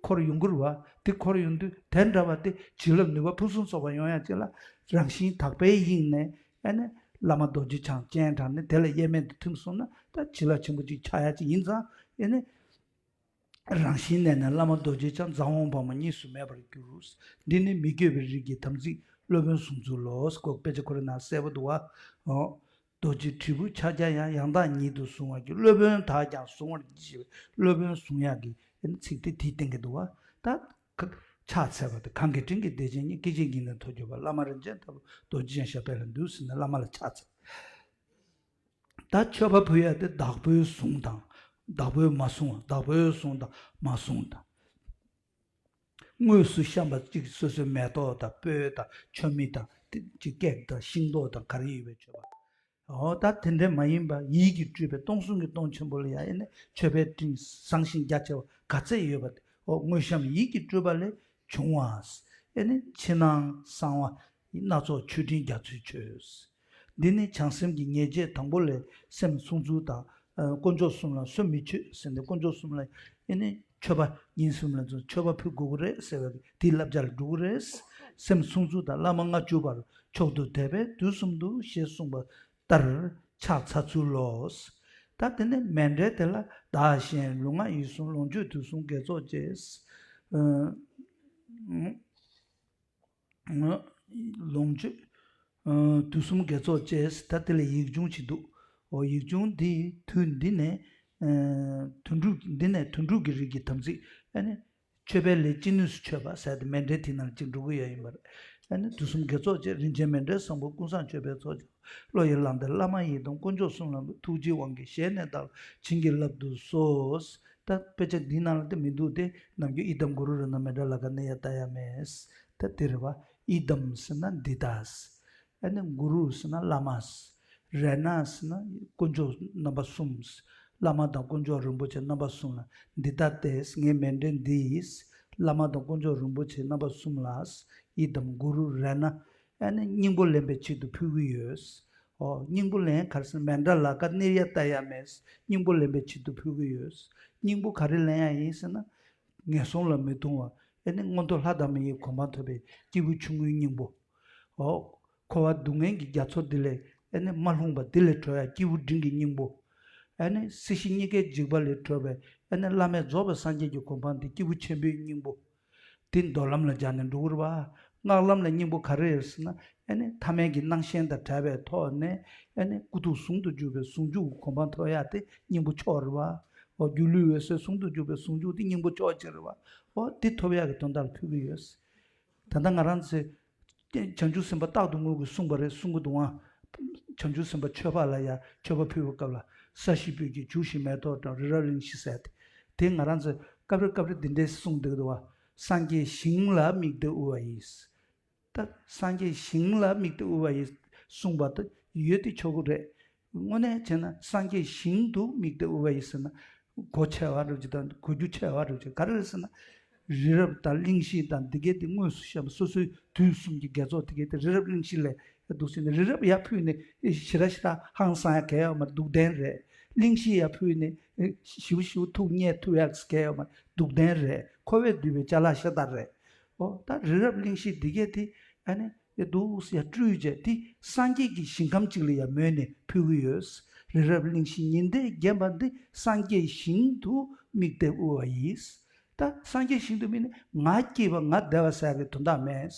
འཁོར་ཡོང་གི་རེད་བ། དེ་འཁོར་ཡོང་དུས་དེ་འདྲ་བ་དེ་བྱིན་རླབས་ནུས་པ་ཕུན་སུམ་ཚོགས་པ་ཡོང་ཡག་ཅིག་ལ། རང་བཞིན་དག་པའི་དབྱིངས་ནས་ཨ་ནི་བླ་མ་རྡོ་རྗེ་འཆང་སྤྱན་དྲངས་ནས་དེ་ལ་དབྱེར་མེད་དུ་ཐིམ་སོང་ན། ད་བྱིན་རླབས་ཆེན་པོ་ཅིག་ཆགས་ཡག་ཅིག་ཡིན་ཙང་། ཨ་ནི། རང་བཞིན་གནས་ནས་བླ་མ་རྡོ་རྗེ་འཆང་། རྫ་དབང་བར་མ་གཉིས་སུ་མེད་པར་གྱུར། འདི་ནི་མི་བསྐྱོད་པའི་རིགས་ཀྱི་དམ་ཚིག་སློབ་དཔོན་བཟུང་ཚུལ་ལོ། ཁོ་དཔེ་ཆ་ཁོ་རའི་ནང་གསལ་པོ་འདུག་བ། འོ། རྡོ་རྗེ་དྲིལ་བུ་ཕྱག་རྒྱ་ཡང་། ཡང་དག་ཉིད་དུ་བཟུང་བར་བགྱི། སློབ་དཔོན་དག་ཀྱང་བཟུང་བར་བགྱི་ཞེས་པའི་སློབ་དཔོན་བཟུང་ཡག་གི་ཚིག་དེ་དེས་བསྟན་གྱི་འདུག་བ། ད་ཕྱག་འཚལ་བ་དེ། གང་གི་དྲིན་གྱིས་བདེ་ཆེན་ཉིད། སྐད་ཅིག་ཉིད་ནས་ཐོབ་གྱུར་པ། བླ་མ་རིན་ཆེན་ལྟ་བུ། རྡོ་རྗེ་འཆང་ཞབས་པད་ལ་འདུད་ཟེར་ནས་བླ་མ་ལ་ཕྱག་འཚལ། ད་མཆོད་པ་ཕུལ་ཡ་དེ་བདག་པོས་བཟུང་དང་། བདག་པོས་མ་བཟུང་། བདག་པོས་བཟུང་དང་མ་བཟུང་དང་། དངོས་སུ་བཤམས་པ་གཅིག་སོ་སོའི་མེ་ཏོག་དང་སྤོས་དང་མཆོད་མེ་དང་དེ་གཅིག་ཀེག་དང་ཤིང་ཏོག་དང་ག་རེ་ཡོད་པའི་མཆོད་པ། འོ་ད་དེ་འདྲ་མ་ཡིན་པ་ཡིད་ཀྱིས་སྤྲུལ་པའི་སྟོང་གསུམ་གྱི་སྟོང་ཆེན་པོ་ལ་ཡང་ཨེ་ནས་མཆོད་པའི་སྤྲིན་བཟང་ཞིང་རྒྱ་ཆེ་བ་ག་ཚད་ཡོད་པ་དེ། འོ་དངོས་བཤམས་ཡིད་ཀྱིས་སྤྲུལ་པ་ལས་བྱུང་བ། ཨེ་ནས་ཕྱི་ནང་གསང་བ་སྣ་ཚོགས་མཆོད་སྤྲིན་རྒྱ་མཚོས་མཆོད། འདི་ནི་བྱང་སེམས་ཀྱི་ཉེས་བྱས་དང་པོ་ལས་སེམས་བསྲུང་ཚུལ་དང་། ཨ། དཀོན་མཆོག་གསུམ་ལ་སུ་མི་མཆོད་ཟེར་ནས་དཀོན་མཆོག་གསུམ་ལ་ཨེ་ནི་མཆོད་པ་ཉིན་གསུམ་ལ་མཆོད་པ་ཕུལ་དགོས་ཀྱི་རེད་ཟེར་བའི་དེའི་བསླབ་བྱ་ལ་འགྲོ་གི་རེད། སེམས་བསྲུང་ཚུལ་དང་བླ་མ་ལྔ་བཅུ་པར་མཆོག་ཏུ་དད་པས་དུས་གསུམ་དུ་ཞེས་གསུངས་པ་ལྟར་ཕྱག་འཚལ་ཚུལ་ལོ། ད་དེ་ནས་མཎྜལ་དེ་ལ་བདག་གཞན་ལུས་ངག་ཡིད་གསུམ་ལོངས་སྤྱོད་དུས་གསུམ་དགེ་ཚོགས་བཅས། ལོངས་སྤྱོད། དུས་གསུམ་དགེ་ཚོགས་བཅས། ད་དེ་ལ་ཡིག་ཆུང་ཅིག་འདུག་འོ། ཡིག་ཆུང་འདི་དུས་འདི་ནས། ཨ། དུས་འཁྲུགས་འདི་ནས་དུས་འཁྲུགས་ཀྱི་རིགས་ཀྱི་དམ་ཚིག་ཨ་ནི། མཆོད་པའི་ལས་ཅི་ནུས་སུ་མཆོད་པ་ཟེར་ཏེ་མཎྜལ་དེ་ནང་ལ་ཅིག་འགྲོ་གི་ཡོད་ཡིན་པ་རེད། ཨ་ནི་དུས་གསུམ་དགེ་ཚོགས་བཅས། རིན་ཆེན་མཎྜལ་བཟང་པོ་ཀུན་བཟང་མཆོད་པའི་ཚོགས་ཀྱང་། བློ་ཡིས་བླངས་ཏེ་བླ་མ་ཡི་དམ། དཀོན་མཆོག་གསུམ་ལ་ཐུགས་རྗེའི་དབང་གིས། ཞལ་ནས་བདག་ལ་བྱིན་གྱིས་བརླབ་ཏུ་གསོལ། ད་དཔེ་ཆ་འདི་ནང་ལ་དེ་མི་འདུག་སྟེ། ནམ་རྒྱུན་ཨི་དམ་གུ་རུ་རཏྣ་མཎྜལ་ལ་ཀ་ནེ་ཡ་ཏ་ཡ་མེ། ད་དེ་རེད་བ། ཨི་དམ་ཟེར་ན་འདི་ལྟ། ཨ་ནི་གུ་རུ་ཟེར་ན་བླ་མ། རཏྣ་ཟེར་ན་དཀོན་མཆོག་རྣམ་པ་གསུམ། བླ་མ་དང་དཀོན་མཆོག་རིན་པོ་ཆེ་རྣམ་པ་གསུམ་ལ། འདི་ལྟ་སྟེ། ངའི་མཎྜལ་འདི་ཡིས་བླ་མ་དང་དཀོན་མཆོག་རིན་པོ་ཆེ་རྣམ་པ་གསུམ་ལ། ཨི་དམ་གུ་རུ་རཏྣ། ཨ་ནི་སྙིང་པོ་ལེན་པའི་ཆེད་དུ་ཕུལ་གྱི་ཡོད། ཨོ། སྙིང་པོ་ལེན་ག་རེ་ཟེར། མཎྜལ་ལ་ཀ་ནིར་ཡ་ཏ་ཡ་མེ། སྙིང་པོ་ལེན་པའི་ཆེད་དུ་ཕུལ་གྱི་ཡོད། སྙིང་པོ་ག་རེ་ལེན་ཡ་ཡིན་ཟེར་ན། ངན་སོང་ལ་མི་ལྟུང་བ། ཨ་ནི་མངོན་མཐོ་ལྷ་དང་མི་ཡི་གོ་འཕང་ཐོབ་པའི་སྐྱེས་བུ་ཆུང་ངུའི་སྙིང་པོ། ཨོ། འཁོར་བ་སྡུག་བསྔལ་གྱི་རྒྱ་མཚོ་འདི་ལས་ཨ་ནི་མ་ལྷུང་བ་འདི་ལས་གྲོལ་ཡ་སྐྱེས་བུ་འབྲིང་གི་སྙིང་པོ། ཨ་ནི་སྲིད་ཞི་གཉིས་ཀའི་འཇིགས་པ་ལས་གྲོལ་བའི་ཨ་ནི་བླ་མེད་རྫོགས་པའི་སངས་རྒྱས་ཀྱི་གོ་འཕང་འདི་སྐྱེས་བུ་ཆེན་པོའི་སྙིང་པོ། དེ་མདོ་ལམ་ལ་སྦྱར་ནས་འགྲོ་གི་རེད་བ། སྔགས་ལམ་ལ་སྙིང་པོ་ག་རེ་རེད་ཟེར་ན། ཨ་ནི་ཐ་མལ་གྱི་སྣང་ཞེན་དང་བྲལ་བའི་ཐོག་ནས་ཨ་ནི་ཀུན་རྟོག་ཟུང་དུ་འཇུག་པའི་ཟུང་འཇུག་གི་གོ་འཕང་ཐོབ་ཡ་དེ་སྙིང་པོ་མཆོག་རེད་བ། འོ། སྒྱུ་ལུས་འོད་གསལ་ཟུང་དུ་འཇུག་པའི་ཟུང་འཇུག་དེ་སྙིང་པོ་མཆོག་ཅིག་རེད་བ། འོ། དེ་ཐོབ་ཡ་གི་དོན་དག་ལ་ཕུལ་གྱི་ཡོད། ད་ལྟ་ང་རང་ཚོས་བྱང་ཆུབ་སེམས་དཔའ་རྟག་ཏུ་ངུ་གིས་གསུངས་པ་རེད། གསུང་གི་འདུག་ཨང་། བྱང་ཆུབ་སེམས་དཔའ་ཆོས་འཕགས་ལ་ཡང་མཆོད་པ་ཕུལ་བའི་སྐབས་ལ། ས་གཞི་སྤོས་ཀྱིས་བྱུགས་ཤིང་མེ་ཏོག་བཀྲམ། རི་རབ་གླིང་བཞི་ཟེར་ཏེ། དེ་ང་རང་ཚོས་སྐབས་རེ་སྐབས་རེ་འདི་འདྲའི་གསུང་བསྡད་ཀྱི་འདུག་བ། སངས་རྒྱས་ཞིང་ལ་དམིགས་ཏེ་དབུལ་བ་ཡིས། ད་སངས་རྒྱས་ཞིང་ལ་དམིགས་ཏེ་དབུལ་བ་ཡིས་གསུངས་པ་ད་ཡོད་དེ་ཆོག་གི་རེད། དངོས་གནས་བྱས་ན་སངས་རྒྱས་ཞིང་དུ་དམིགས་ཏེ་དབུལ་བ་ཡིས་ཟེར་ན། གོ་ཆེ་བ་རུ་ཅིག་དང་གོ་རྒྱུ་ཆེ་བ་རུ་ཅིག་ག་རེ་རེད་ཟེར་ན། རི་རབ་དང་གླིང་བཞི་དང་འདི་གས་དེ་དངོས་སུ་བཤད་པ། སོ་སོའི་དུས་གསུམ་གྱི་དགེ་ཚོགས་དེ་གས་དེ་རི་རབ་གླིང་བཞི་ལས་འདུག་ཟེར་ནས། རི་རབ་ཡར་ཕུལ་ནས་ཞེ་དྲག་ཞེ་དྲག་ཧང་སང་ཡ་གལ་ཡོད་མ་རེད། སྡུག་ལྡན་རེད། གླིང་བཞི་ཡར་ཕུལ་ནས་ཞིའུ་ཞིའུ་ཐུག་བརྙས་ཐུབ་ཡ་གལ་ཡོད་མ་རེད། སྡུག་ལྡན་རེད། འཁོར་བས་བསྡུས་པའི་ཅ་ལག་ཤ་སྟག་རེད། ཨོ། ད་རི་རབ་གླིང་བཞི་འདི་གས་དེ་ཨ་ནི་ཡ་འདུག་ཡ་སྤྲུལ་བྱས་དེ་སངས་རྒྱས་ཀྱི་ཞིང་ཁམས་གཅིག་ལ་ཡ་མོས་ནས་ཕུལ་གྱི་ཡོད། རི་རབ་གླིང་བཞི་ཉི་ཟླས་བརྒྱན་པ་འདི་སངས་རྒྱས་ཞིང་དུ་དམིགས་ཏེ་དབུལ་བ་ཡིས། ད་སངས་རྒྱས་ཞིང་དུ་དམིགས་ནས་ང་སྐྱིད་པ་ང་བདེ་བ་ཟེར་གྱི་དོན་དག་མེད།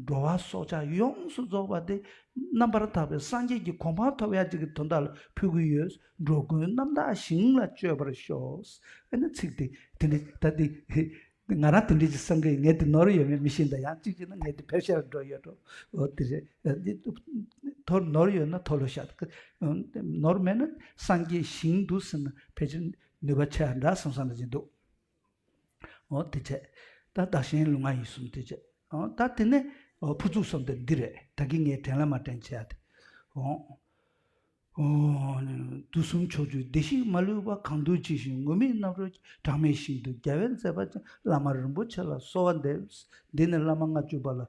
འགྲོ་བ་སྲོག་ཆགས་ཡོངས་སུ་རྫོགས་པ་དེ་རྣམ་པར་དག་པའི་སངས་རྒྱས་ཀྱི་གོ་འཕང་ཐོབ་ཡ་གཅིག་གི་དོན་དག་ལ་ཕུལ་གྱི་ཡོད། འགྲོ་ཀུན་རྣམ་དག་ཞིང་ལ་སྤྱོད་པར་ཤོག། ཨ་ནི་ཚིག་དེ་དེ་འདྲ་ད་དེ། ང་རང་དེ་འདྲ་ཅིག་བསམ་གི་ཡིན། ངས་དེ་ནོར་ཡོད་མེད་མི་ཤེས། ད་ཡང་གཅིག་བྱས་ན་ངས་དེ་ཕལ་ཆེར་འགྲོ་ཡོད་འགྲོ། འོ་དེ་རེད། འདི་ཐོ་ནོར་ཡོད་ན་མཐོལ་ལོ་བཤགས། ནོར་མེད་ན་སངས་རྒྱས་ཞིང་དུ་ཟེར་ན་ཕལ་ཆེར་ནུས་པ་ཆེ་བ་འདྲ་བསམ་བསམ་འདྲ་ཅིག་འདུག། འོ་དེ་བྱས། ད་བདག་གཞན་ལུས་ངག་ཡིད་གསུམ་དེ་བྱས། འོ་ད་དེ་ནས་འོ་ཕུར་ཚུགས་གསོལ་འདེབས་འདི་རེད། ད་གིན་ངས་དྲན་ལ་མ་དྲན་བྱས་ཡ་དེ། འོ། འོ། དུས་གསུམ་ཕྱོགས་བཅུའི་བདེ་གཤེགས་མ་ལུས་པ། གང་འདུལ་ཇི་བཞིན་ངུར་སྨྲིག་རྣམ་རོལ་གྱིས། གྲངས་མེད་ཞིང་དུ་རྒྱལ་བའི་མཛད་པ་ཅན། བླ་མ་རིན་པོ་ཆེ་ལ་གསོལ་བ་འདེབས། འདི་ནི་བླ་མ་ལྔ་བཅུ་པ་ལ།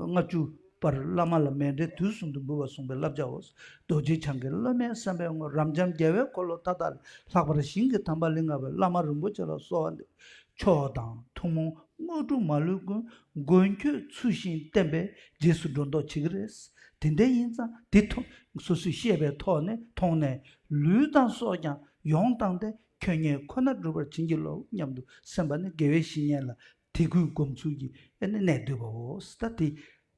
ལྔ་བཅུ་པར་བླ་མ་ལ་མཎྜལ་དུས་གསུམ་དུ་འབུལ་བར་གསུངས་པའི་བསླབ་བྱའོ། རྡོ་རྗེ་འཆང་གི་སློབ་མའི་བསམ་པའི་དངོས། རབ་འབྱམས་རྒྱལ་བའི་འཁོར་ལོ་མཐའ་དག་ལས། ལྷག་པར་ཞིང་གི་དམ་པ་ལུས་ངག་པའི། བླ་མ་རིན་པོ་ཆེ་ལ་གསོལ་བ་འདེབས། མཆོག་དང་ཐུན་མོང་དངོས་གྲུབ་མ་ལུས་ཀུན། མགོན་ཁྱོད་ཚུལ་བཞིན་བསྟེན་པས་རྗེས་སུ་འགྲོ་མདོག་བྱེད་ཀྱི་རེད། དེ་འདྲ་ཡིན་ཙང་དེ་ཐོག་སོ་སོས་ཤེས་པའི་ཐོག་ནས་མཐོང་ནས། ལུས་དང་སྲོག་ཀྱང་ཡོངས་བཏང་སྟེ། ཁྱོད་ཉིད་ཁོ་ན་སྒྲུབ་པར་བྱིན་གྱིས་རློབས། སྙམ་དུ་སེམས་པ་ནི་དགེ་བའི་བཤེས་གཉེན་ལ་དད་གུས་སྒོམ་ཚུལ་གྱིས་ཨེ་ནི་གནས་བསྡུས་པའོ། ད་དེ་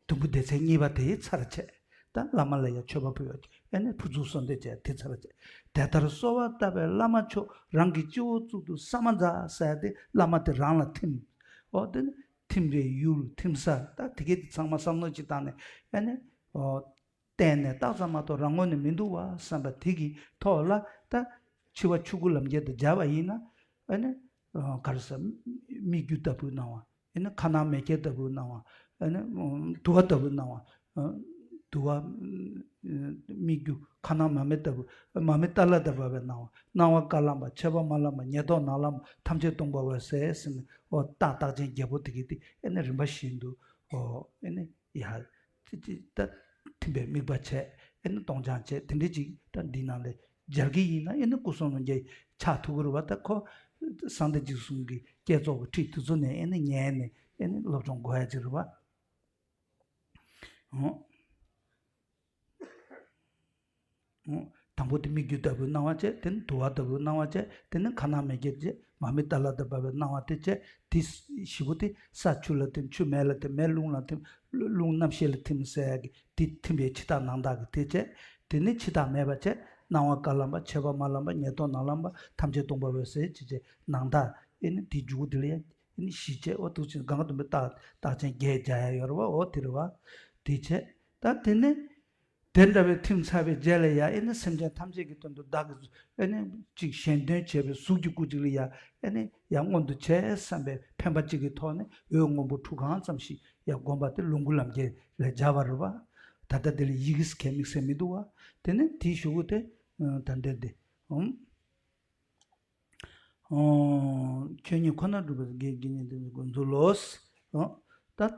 དུམ་བུ་སྡེ་ཚན་གཉིས་པ་དེ་ཚར་བྱས། ད་བླ་མ་ལ་ཡང་མཆོད་པ་ཕུལ་བ་ཨེ་ནི་ཕུར་ཚུགས་གསོལ་འདེབས་བྱས་དེ་ཚར་བྱས། དེ་ལྟར་གསོལ་བ་བཏབ་པས་བླ་མ་མཆོག། རང་གི་སྤྱི་བོ་གཙུག་ཏུ་ས་མ་ཛཿ་ཟེར་ཏེ་བླ་མ་དེ་རང་ལ་ཐིམ། འོ་དེ་ནི་ཐིམ་པའི་ཡུལ་ཐིམ་ས་ད་དེ་གས་དེ་ཚང་མ་བསམ་མནོ་ཅིག་བཏང་ནས་ཨེ་ནི་འོ་གཏན་ནས་བཏགས་ཙམ་མ་གཏོགས་རང་ངོས་ནས་མི་འདུག་བ་བསམ་པ་དེ་གི་ཐོག་ལ་ད་འཆི་བ་ཆོས་སྐུ་ལམ་ཁྱེར་དུ་སྦྱར་བ་ཡིན་ན་ཨེ་ནི་ག་རེ་ཟེར་སྨིག་རྒྱུ་ལྟ་བུའི་སྣང་བ། ཨེ་ནི་ཁ་ནང་མེ་ཁྱེར་ལྟ་བུའི་སྣང་བ། ཨེ་ནི་དུ་བ་ལྟ་བུའི་སྣང་བ། དུ་བ་སྨིག་རྒྱུ་ཁ་ནང་མ་མེ་ལྟ་བུ། མ་མེ་ཏཱ་ལ་ལྟ་བུ་བའི་སྣང་བ། སྣང་བ་དཀར་ལམ་པ་མཆེ་བ་དམར་ལམ་པ་ཉེར་བསྡོགས་ནག་ལམ་པ་ཐམས་ཅད་སྟོང་པ་བ་ཟེར་ཟེར་ནས་འོ་རྟགས་རྟགས་ཅན་བརྒྱད་པོ་དེ་གི་དེ་ཨེ་ནི་རིམ་པ་བཞིན་དུ་འོ་ཨེ་ནི་ཡ་ད་དེ་ ཐིམ་པའི་དམིགས་པ་བྱས། ཨེ་ནི་སྟོང་སྦྱང་བྱས། དེ་འདྲ་ཅིག་ད་འདི་ནང་ལ་སྦྱར་གྱི་ཡིན་ན། ཨེ་ནི་སྐུ་གསུང་ཐུགས་རྗེ་ཆགས་ཐུབ་ཀྱི་རེད་བ། ད་ཁོ་གསང་བདེ་འཇིགས་གསུམ་གྱི་བསྐྱེད་རྫོགས་ཀྱི་ཁྲིད་དེ་ཚོ་ནས་ཨེ་ནི་ཉན་ནས་ཨེ་ནི་སློབ་སྦྱོང་དགོས་ཡ་ཅིག་རེད་བ། འོ། འོ། དང་པོ་དེ་སྨིག་རྒྱུ་ལྟ་བུའི་སྣང་བ་བྱས། དེ་ནི་དུ་བ་ལྟ་བུའི་སྣང་བ་བྱས། དེ་ནི་ཁ་ནག་མེ་སྐྱེས་བྱས། མར་མེ་ཏཱ་ལ་དང་འབབ་པའི་སྣང་བ་དེ་བྱས། དེ་བཞི་པོ་དེ་ས་ཆུ་ལ་ཐིམ། ཆུ་མེ་ལ་ཐིམ། མེ་རླུང་ལ་ཐིམ། རླུང་རྣམ་ཤེས་ལ་ཐིམ་ཟེར་ཡ་གི་དེ་ཐིམ་པའི་ཕྱི་དག་ནང་དག་གི་དེ་བྱས། དེ་ནི་ཕྱི་དག་མེད་པ་བྱས། སྣང་བ་ག་ལམ་པ། ཕྱི་པ་མ་ལམ་པ། ཉེར་ཐོབ་ནང་ལམ་པ། ཐམས་ཅད་སྟོང་པ་འོད་གསལ་ཅེས་བྱས། ནང་དག་ཨེ་ནི་དེའི་མཇུག་དེ་ལ་ཡ་ཨེ་ནི་བཞི་བྱས། འོ་འདུག་ཅིང་གང་དུ་མི་རྟགས་རྟགས་ཅན་བརྒྱད་སྦྱར་ཡ་ཡོད་རེད་བ། འོ་དེ་རེད་བ། དེ་བྱས། ད་དེ་ནི་དེ་འདྲ་བའི་ཐིམ་ཚར་བའི་རྗེས་ལ་ཡ་ཨེ་ནི་སེམས་ཅན་ཐམས་ཅད་ཀྱི་དོན་དུ་བདག་གིས་ཨེ་ནི་ཅིག་གཞན་དོན་བྱས་པའི་གཟུགས་ཀྱི་སྐུ་ཅིག་ལ་ཡ་ཨེ་ནི་ཡ་མངོན་དུ་བྱས་བསམ་པའི་འཕེན་པ་གཅིག་གི་ཐོག་ནས་འོད་སྔོན་པོ་འཁྲུག་གང་ཙམ་ཞིག་ཡ་བསྒོམ་པ་དེ་ལོངས་སྐུ་ལམ་འཁྱེར་ལ་སྦྱར་བ་རེད་བ། ད་ལྟ་དེ་ལ་ཡི་གེ་ཟེར་མཁན་དམིགས་བསལ་མི་འདུག་བ། དེ་ནི་དེའི་གཞུག་གུ་དེ་ད་འདི་འདི་འོང་། ཆོས་ཉིད་ཁོ་ནར་གྲུབ་པའི་དགེ་བགེགས་གཉིས་ལྡན་གྱི་འགོ་འཛུགས་ལོ། ད་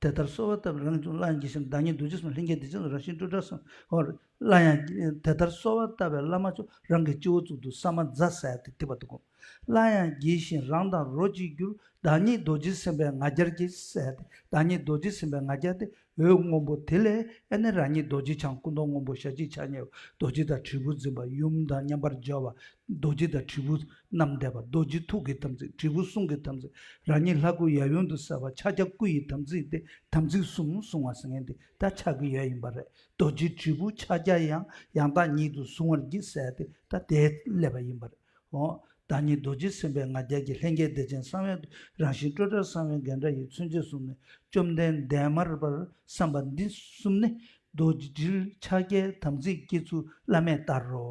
དེ་ལྟར་གསོལ་བ་བཏབ་པའི་རང་གི་སླར་ཡང་དགྱེས་ཤིང་བདག་ཉིད་རྡོ་རྗེ་སེམས་ལྷན་སྐྱེས་བདེ་ཆེན་དུ་རང་བཞིན་སྤྲོས་བྲལ་གསུངས། ཧོ། སླར་ཡང་དེ་ལྟར་གསོལ་བ་བཏབ་པའི་བླ་མ་མཆོག་རང་གི་སྤྱི་བོ་གཙུག་ཏུ་ས་མ་ཛཿཟེར་ཏེ་དེ་བར་དུ་བསྒོམ། སླར་ཡང་དགྱེས་ཤིང་རང་དང་རོ་གཅིག་གྱུར། བདག་ཉིད་རྡོ་རྗེ་སེམས་དཔའི་ང་རྒྱལ་གྱིས་ཟེར་ཏེ། བདག་ཉིད་རྡོ་རྗེ་སེམས་དཔའི་ང་རྒྱལ་དེ་འོད་སྔོན་པོ་དེ་ལས་ཨེ་ནི་རང་ཉིད་རྡོ་རྗེ་འཆང་། སྐུ་མདོག་སྔོན་པོ་ཞལ་གཅིག་ཕྱག་གཉིས་པ། རྡོ་རྗེ་དང་དྲིལ་བུ་འཛིན་པ། ཡུམ་དང་མཉམ་པར་སྦྱོར་བ། རྡོ་རྗེ་དང་དྲིལ་བུ་བསྣམས་བསྡད་པ། རྡོ་རྗེ་ཐུགས་ཀྱི་དམ་ཚིག། དྲིལ་བུ་གསུང་གི་དམ་ཚིག། རང་ཉིད་ལྷ་སྐུ་ཡབ་ཡུམ་དུ་གསལ་བ་ཕྱག་རྒྱ་སྐུ་ཡི་དམ་ཚིག་སྟེ། དམ་ཚིག་གསུམ་བསྲུང་བ་ཟེར་མཁན་དེ་ད་ཕྱག་གི་ཡུལ་ཡིན་པ་རེད། རྡོ་རྗེ་དྲིལ་བུ་ཕྱག་རྒྱ་ཡང་ཡང་དག་ཉིད་དུ་བཟུང་བར་བགྱི་ཟེར་ཏེ་ད་དེ་སླེབས་པ་ཡིན་པ་རེད། འོ། བདག་ཉིད་རྡོ་རྗེ་སེམས་དཔའི་ང་རྒྱལ་གྱིས། ལྷན་སྐྱེས་བདེ་ཆེན་གསང་བའི་རང་བཞིན་སྤྲོས་བྲལ་གསང་བའི་རྒྱན་འདྲ་ཡི། མཚོན་བྱེད་གསུམ་ནི་བཅོམ་ལྡན་འདས་མར་པར་བསམ་པ་འདི་གསུམ་ནི། རྡོ་རྗེ་དྲིལ་ཕྱག་རྒྱའི་དམ་ཚིག་བསྐྱེད་ཚུལ་བླ་མེད་ལྟར་རོ།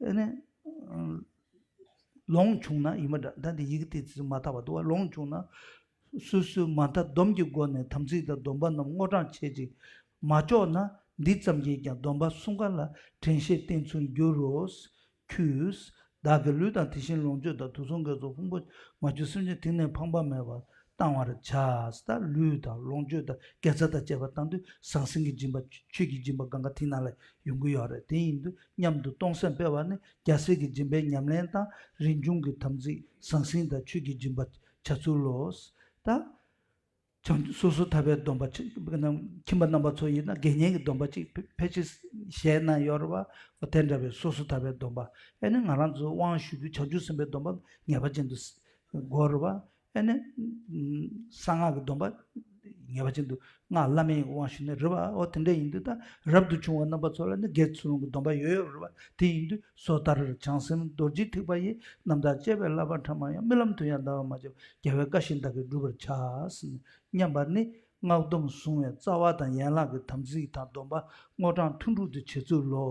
ཨེ་ནི། ལོངས་བྱུང་ན་ཡིན་པ་འདྲ། ད་འདི་ཡི་གེ་དེ་ཚིག་མ་དག་པ་འདུག་བ། ལོངས་བྱུང་ན། སོ་སོའི་མ་མཐའ་སྡོམ་གྱི་སྒོ་ནས་དམ་ཚིག་དང་སྡོམ་པ་རྣམས་དངོས་དྲངས་བྱེད་ཅིང་། མ་ལྕོགས་ན་འདི་ཙམ་གྱིས་ཀྱང་སྡོམ་པ་སྲུང་ག་ལ་དྲན་ཤེས་བསྟེན་ཚུལ་འགྱུར་རོ། ཁྱོད་བདག་གི་ལུས་དང་དེ་བཞིན་ལོངས་སྤྱོད་དང་དུག་གསུམ་རྒྱ་མཚོའི་ཕུང་པོ་མ་གྱུར་སེམས་ཅན་དེང་ནས་ཕངས་པ་མེད་པར་གཏང་བར་བྱ། ད་ལུས་དང་ལོངས་སྤྱོད་དང་དགེ་རྩ་དང་བཅས་པ་བཏང་དུས་ཟང་ཟིང་གི་སྦྱིན་པ། ཆོས་ཀྱི་སྦྱིན་པ་གང་ག་དེ་ནང་ལ་ཡོང་གི་ཡོད་རེད། དེ་ཡིན་དུས་མཉམ་དུ་གཏོང་སེམས་སྤེལ་བ་ནི་རྒྱལ་སྲས་ཀྱི་སྦྱིན་པའི་ཉམས་ལེན་དང་། རིན་འབྱུང་གི་དམ་ཚིག་ཟང་ཟིང་དང་ཆོས་ཀྱི་སྦྱིན་པ་བྱ་ཚུལ་ལོ། ད་བྱང་སོ་སོ་ཐར་པའི་སྡོམ་པ་ཅིག་ཁྱིམ་པ་རྣམ་པ་ཚོ་ཡིན་ན་དགེ་བསྙེན་གྱི་སྡོམ་པ་ཅིག་ཕལ་ཆེར་བཞེས་གནང་ཡོད་རེད་བ། དེ་འདྲ་བའི་སོ་སོ་ཐར་པའི་སྡོམ་པ། ཨེ་ནི་ང་རང་ཚོ་དབང་ཞུ་དུས་བྱང་ཆུབ་སེམས་དཔའི་སྡོམ་པ་ངེས་པ་ཅན་དུ་དགོས་རེད་བ། ཨེ་ནི། གསང་སྔགས་ཀྱི་སྡོམ་པ་ངེས་པ་ཅན་དུ་སྔགས་བླ་མེད་དབང་ཞུས་ནས་རེད་བ། འོ་དེ་འདྲ་ཡིན་དུས་ད་རབ་ཏུ་བྱུང་བ་རྣམ་པ་ཚོ་ལ་ནི་དགེ་ཚུལ་སློང་གི་སྡོམ་པ་ཡོད་ཡོད་རེད་བ། དེ་ཡིན་དུས་སོ་ཐར་བྱང་སེམས་རྡོ་རྗེ་ཐེག་པ་ཡི། རྣམ་དག་གཅེས་པའི་བསླབ་པ་ཕྲ་མོ་ཡང་། རྨི་ལམ་དུ་ཡང་འདའ་བར་མ་བྱེད་པ། རྒྱལ་བའི་བཀའ་བཞིན་བདག་གིས་བསྒྲུབ་པར་བྱ། ཟེར་ནས་སྙམ་པ་ནི་སྔགས་སྡོམ་བཟུང་བའི་རྩ་བ་དང་ཡན་ལག་གི་དམ་ཚིག་དང་སྡོམ་པ་དངོས་དྲངས་ཐུན་དྲུག་ཏུ་བྱེད་ཚུལ་ལོ།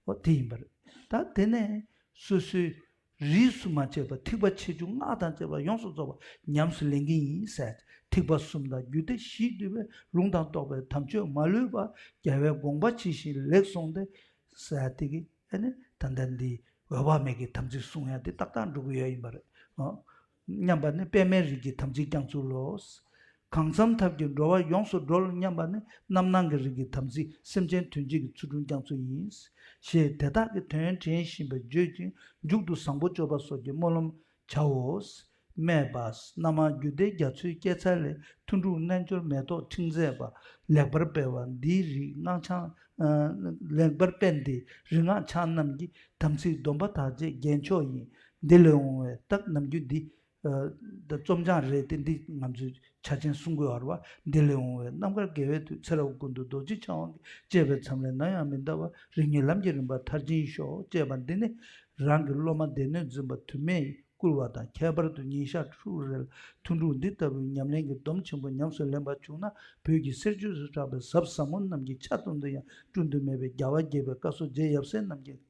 འོ་དེ་ཡིན་པ་རེད། ད་དེ་ནས་སོ་སོའི་རིས་སུ་མ་ཆད་པ་ཐེག་པ་ཆེ་ཆུང་སྔགས་དང་བཅས་པ་ཡོངས་སུ་རྫོགས་པ་ཉམས་སུ་ལེན་གྱི་ཡིན་ཟེར། ཐེག་པ་གསུམ་དང་རྒྱུད་སྡེ་བཞིས་བསྡུས་པའི་ལུང་དང་རྟོགས་པའི་དམ་ཆོས་མ་ལུས་པ་རྒྱལ་བའི་དགོངས་པ་ཇི་བཞིན་ལེགས་གསུངས་ཏེ་ཟེར་དེ་གི་ཨ་ནི་ད་ལྟ་འདི་འོད་དཔག་མེད་ཀྱི་དམ་ཚིག་བསྲུང་ཡ་དེ་ཏག་ཏག་འགྲུབ་ཀྱི་ཡོད་ཡིན་པ་རེད། ཨོ། སྙམ་པ་ནི་པདྨའི་རིགས་ཀྱི་དམ་ཚིག་བསྐྱང་ཚུལ་ལོ། གང་འཚམ་ཐབས་ཀྱིས་འགྲོ་བ་ཡོངས་སུ་སྒྲོལ་སྙམ་པ་ནི་རྣམ་སྣང་གི་རིགས་ཀྱི་དམ་ཚིག་སེམས་ཅན་དོན་བྱེད་ཀྱི་ཚུལ་ཁྲིམས་བསྐྱང་ཚུལ་ཡིན། ཞེས་དེ་དག་གི་དོན་དྲན་བཞིན་པས་བརྗོད་ཅིང་མཇུག་ཏུ་བཟང་པོ་སྤྱོད་པ་སོགས་ཀྱི་སྨོན་ལམ་བྱའོ། སྨྲས་པ། སྣ་མང་རྒྱུད་སྡེ་རྒྱ་མཚོའི་སྐྱེད་ཚལ་ལས། ཐུན་དྲུག་རྣལ་འབྱོར་མེ་ཏོག་ཕྲེང་མཛེས་པ། ལེགས་པར་སྤེལ་བ་འདིའི་རིགས་སྔགས་འཆང་། ལེགས་པར་སྤེལ་འདིའི་རིགས་སྔགས་འཆང་རྣམས་ཀྱི་དམ་ཚིག་སྡོམ་པ་དག་བཅས་རྒྱན་མཆོག་ཡིན། འདི་ལས་འོང་བའི་རྟགས་རྣམས་རྒྱུད་འདི། ད་རྩོམ་བྱང་རེད་དེ། འདི་ང་ཚོས་ཆ་ཆེན་གསུང་དགོས་པ་རེད་བ། འདི་ལས་འོང་བའི་རྣམ་དཀར་དགེ་བའི་མཐུ། ཚེ་རབས་ཀུན་ཏུ་རྡོ་རྗེ་འཆང་དབང་གིས། གཅེས་པའི་མཚམས་ལས་ནམ་ཡང་མི་འདའ་བར། རིང་ཉིན་ལམ་གྱི་རིམ་པ་མཐར་ཕྱིན་ཤོག་ཅེས་པ་འདི་ནི་རང་གི་སློབ་མ་སྡེ་སྣོད་འཛིན་པ་དུ་མས་བསྐུལ་བ་དང་། ཁྱད་པར་དུ་ཉིན་ཞག་ཕྲུགས་རེར་ཐུན་དྲུག་འདི་ལྟ་བུའི་ཉམས་ལེན་གྱི་སྡོམ་ཆེན་པོ་ཉམས་སུ་ལེན་པ་བྱུང་ན། བོད་ཀྱི་གསེར་ཆོས་སུ་གྲགས་པའི་ཟབ་ཟབ་མོ་རྣམས་ཀྱི་ཆ་ཙམ་དུ་ཡང་བསྐྲུན་དུ་མེད་པའི་རྒྱལ་བ་དགྱེས་པའི་བཀའ་སྲོལ་རྗེ་ཡབ་སྲས་རྣམས་ཀྱིས་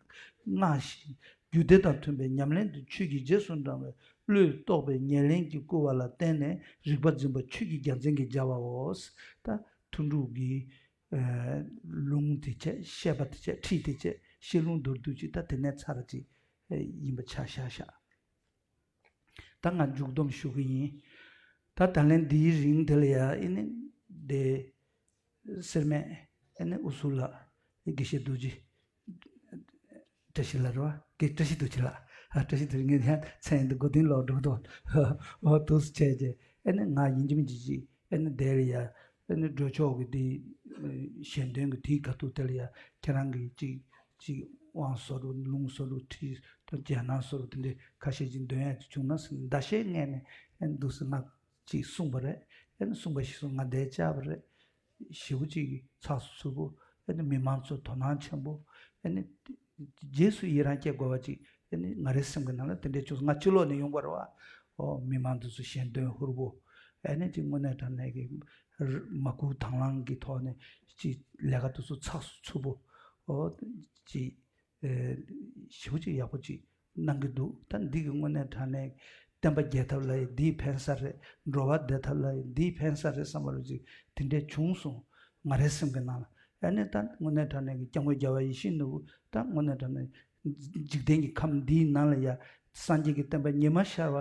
མངའ་ཞིང་། རྒྱུད་སྡེ་དང་མཐུན་པའི་ཉམས་ལེན་དུ་ཆོས་ཀྱི་རྗེས་སུ་འབྲང་བའི་བློས་རྟོགས་པའི་ཉེར་ལེན་གྱིས་བསྐུལ་བ་ལ་བརྟེན་ནས་རིག་པ་འཛིན་པ་ཆོས་ཀྱི་རྒྱལ་མཚན་གྱིས་སྦྱར་བའོ། ད་ཐུན་དྲུག་གི་ལུང་དེ་བྱས། བཤད་པ་དེ་བྱས། ཁྲིད་དེ་བྱས། བཤད་ལུང་མདོར་བསྡུས་ཅིག་ད་དེ་ནས་ཚར་ཅིག་ཡིན་པ་ཆ་བཞག་བཞག་ད་ང་མཇུག་སྡོམ་ཞུ་གི་ཡིན། ད་ད་ལན་འདིའི་རིང་དེ་ལ་ཡ་ཨེ་ནི་དེ་སེར་སྨད་ ཨ་ནི་ཨུ་སུ་ལགས། དགེ་བཤེས་རྡོ་རྗེ། བཀྲ་ཤིས་ལགས་རེད་བ། དགེ་བཀྲ་ཤིས་རྡོ་རྗེ་ལགས། ཨ། བཀྲ་ཤིས་རྡོ་རྗེ། ངས་ཡང་མཚན་འདི་མགོ་རྟིང་ལོག་འགྲོ་འདུག་འོ་འདུག་སེ་བྱས་རྗེས། ཨ་ནི་ང་ཡིན་གཅིག་མིན་གཅིག་ཅིག་ཨ་ནི་དེ་ལ་ཡ། ཨ་ནི་འགྲོ་ཕྱོགས་ཀྱི་དེ། ཨ། ཞལ་འདོན་གྱི་དེའི་ཁ་ཐུག་དེ་ལ་ཡ། ཁྱེད་རང་གིས་ཅིག་ཅིག་དབང་བཟོ་རུ་ལུང་བཟོ་རུ་ཁྲིད་དང་རྒྱལ་ནང་བཟོ་རུ་དེ་འདྲའི་ཁ་ཤས་ཅིག་འདོན་ཡ་ཅིག་བྱུང་ན་ཟེར་ནས་ཟླ་ཤས་སྔས་ནས་ཨ་ནི་འདུག་སེ་ང་ཅིག་གསུངས་པ་རེད། ཨ་ནི་གསུངས་པ་ཞིག་སོང་ང་འདིར་བཅར་བ་རེད། ཞེ་པོ་ཅིག་ཚགས་སུ་ཚུད་པོ། ཨ་ནི་མི་མང་ཚོ་དོ་སྣང་ཆེན་པོ། ཨ་ནི་རྗེས་སུ་ཡི་རང་སྐྱེ་དགོས་པ་ཅིག་ཨ་ནི་ང་རའི་སེམས་ཀྱི་ནང་ལ་དེ་འདྲའི་བྱུང་། ང་ཕྱི་ལོགས་ནས་ཡོང་བ་རེད་བ། ཨོ། མི་མང་དེ་ཚོ་ཞལ་འདོན་ཧུར་པོ། ཨ་ནི་ཅིག་དངོས་གནས་དྲང་གནས་ཀྱི་མ་བསྐུལ་དང་བླངས་ཀྱི་ཐོག་ནས་ཅིག་ལས་ཀ་དེ་ཚོ་ཚགས་སུ་ཚུད་པོ། ཨོ། ཅིག་ཨེ། ཞེ་པོ་ཅིག་ཡག་པོ་ཅིག་གནང་གི་འདུག་ད་འདི་གི་དངོས་གནས་དྲང་གནས་བསྟན་པ་རྒྱས་ཐབས་ལ་ཡང་འདིས་ཕན་ས་རེད། འགྲོ་བ་བདེ་ཐབས་ལ་ཡང་འདིས་ཕན་ས་རེད་བསམ་པ་རུ་ཅིག་དེ་འདྲས་བྱུང་སོང་། ང་རའི་སེམས་ཀྱི་ནང་ལ། ཨ་ནི་ད་དངོས་གནས་དྲང་གནས་ཀྱི་སྐྱབས་མགོན་རྒྱལ་བ་ཡིད་བཞིན་ནོར་བུ། ད་དངོས་གནས་དྲང་གནས་འཇིག་རྟེན་གྱི་ཁམས་འདིའི་ནང་ལ་ཡ། སངས་རྒྱས་ཀྱི་བསྟན་པ་ཉི་མ་ཤར་བ་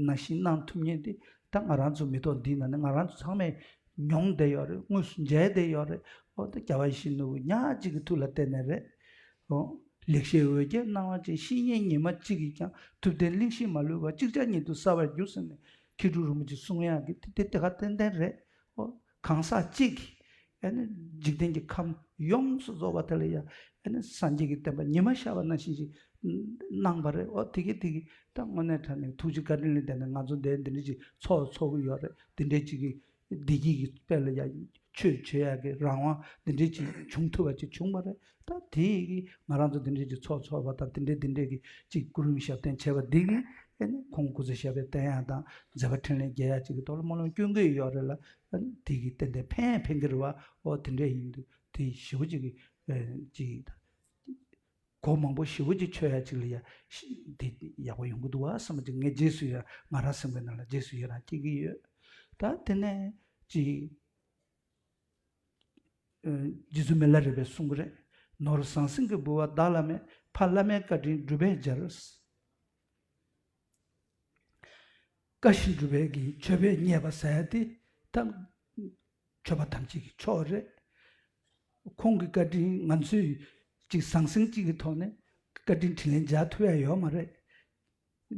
ནང་བཞིན་གནང་ཐུབ་མཁན་དེ། ད་ང་རང་ཚོ་མི་ཐོག་འདིའི་ནང་ནས་ང་རང་ཚོ་ཚང་མས་མྱོང་བསྡད་ཡོད་རེད། དངོས་སུ་མཇལ་བསྡད་ཡོད་རེད། ཨོ། ད་རྒྱལ་བ་ཡིད་བཞིན་ནོར་བུ་ཉག་གཅིག་གི་ཐུགས་ལ་བརྟེན་ནས་རེད། ཨོ། ལེགས་བཤད་འོད་བརྒྱའི་སྣང་བ་ཅན། བཤེས་གཉེན་ཉི་མ་གཅིག་གིས་ཀྱང་། ཐུབ་བསྟན་གླིང་བཞི་མ་ལུས་པ། ཅིག་ཅར་ཉིད་དུ་གསལ་བར་འགྱུར་ཟེར་ནས་མཁས་གྲུབ་རིན་པོ་ཆེས་གསུང་ཡག་གི་དེ་དེ་དེ་ག་ཏན་ཏན་རེད། ཨོ། གང་ཟག་གཅིག་གིས་ཨ་ནི་འཇིག་རྟེན་གྱི་ཁམས་ཡོངས་སུ་རྫོགས་པ་དེ་ལ་ཡ། ཨ་ནི་སངས་རྒྱས་ཀྱི་བསྟན་པ་ཉི་མ་ཤར་བ་ནང་བཞིན་ཞིག་གནང་བ་རེད། ཨོ། དེ་གི་དེ་གི་ད་དངོས་གནས་དྲང་གནས་ཐུགས་རྗེ་བཀའ་དྲིན་ལ་བརྟེན་ནས་ང་ཚོ་འདིར་འདི་འདྲ་ཅིག་ཚོགས་ཚོགས་ཀྱི་ཡོད་རེད། དེ་འདྲ་ཅིག་གི་བདེ་སྐྱིད་ཀྱི་དཔལ་ལ་ཡ་ཆོས་བྱེད་ཡག་གི་རང་དབང་འདི་འདྲའི་ཅིག་བྱུང་ཐུབ་པ་ཅིག་བྱུང་བ་རེད། ད་དེ་ཡི་གི་ང་རང་ཚོ་འདི་འདྲའི་ཅིག་ཚོགས་ཚོགས་པ་དང་དེ་འདྲའི་འདི་འདྲའི་གི་ཅིག་སྐུ་རིམ་ཞབས་བརྟན་བྱས་པ་འདི་གིས་ཨ་ནི་ཁོང་སྐུ་ཚེ་ཞབས་པད་བརྟན་ཡག་དང་མཛད་པ་འཕྲིན་ལས་རྒྱས་ཡག་ཅིག་གི་ཐོག་ལ་སྨོན་ལམ་སྐྱོན་གི་ཡོད་རེད་ལ། ཨ་ནི་དེ་གིས་ཏན་ཏན་ཕན་ཕན་གི་རེད་བ། ཨོ། དེ་འདྲ་ཡིན་དུས་དེ་ཞེ་པོ་ཅིག་གི་ཨ་ཅིག་གོ་མང་པོ་ཞེ་པོ་ཅིག་ཆོད་ཡ་ཅིག་ལ་ཡ་ཤི་དེ་ཡག་པོ་ཡོང་གི་འདུག་བ་བསམ་པ་ཅིག་ངས་རྗེས་སུ་ཡ་ང་རང་སེམས་ཀྱི་ནང་ལ་རྗེས་སུ་ཡི་རང་སྐྱེ་གི་ཡོད། ད་དེ་ནས་ཅིག་ཨ། རྗེ་བཙུན་མི་ལ་རས་པས་གསུང་གི་རེད། ནོར་ཟང་ཟིང་གི་ལྦུ་བ་བདག་ལ་མེད། ཕ་བླ་མའི་བཀའ་དྲིན་སྒྲུབ་པས་སྦྱར། བཀའ་བཞིན་སྒྲུབ་པའི་གི་མཆོད་པས་མཉེས་པ་ཟེར་ཡ་དེ་ད་མཆོད་པ་ཐམས་ཅད་ཀྱི་མཆོག་རེད། ཁོང་གི་བཀའ་དྲིན་ང་ཚོས་ཅིག་ཟང་ཟིང་གཅིག་གི་ཐོག་ནས་བཀའ་དྲིན་དྲིན་ལན་འཇལ་ཐུབ་ཡ་ཡོད་མ་རེད།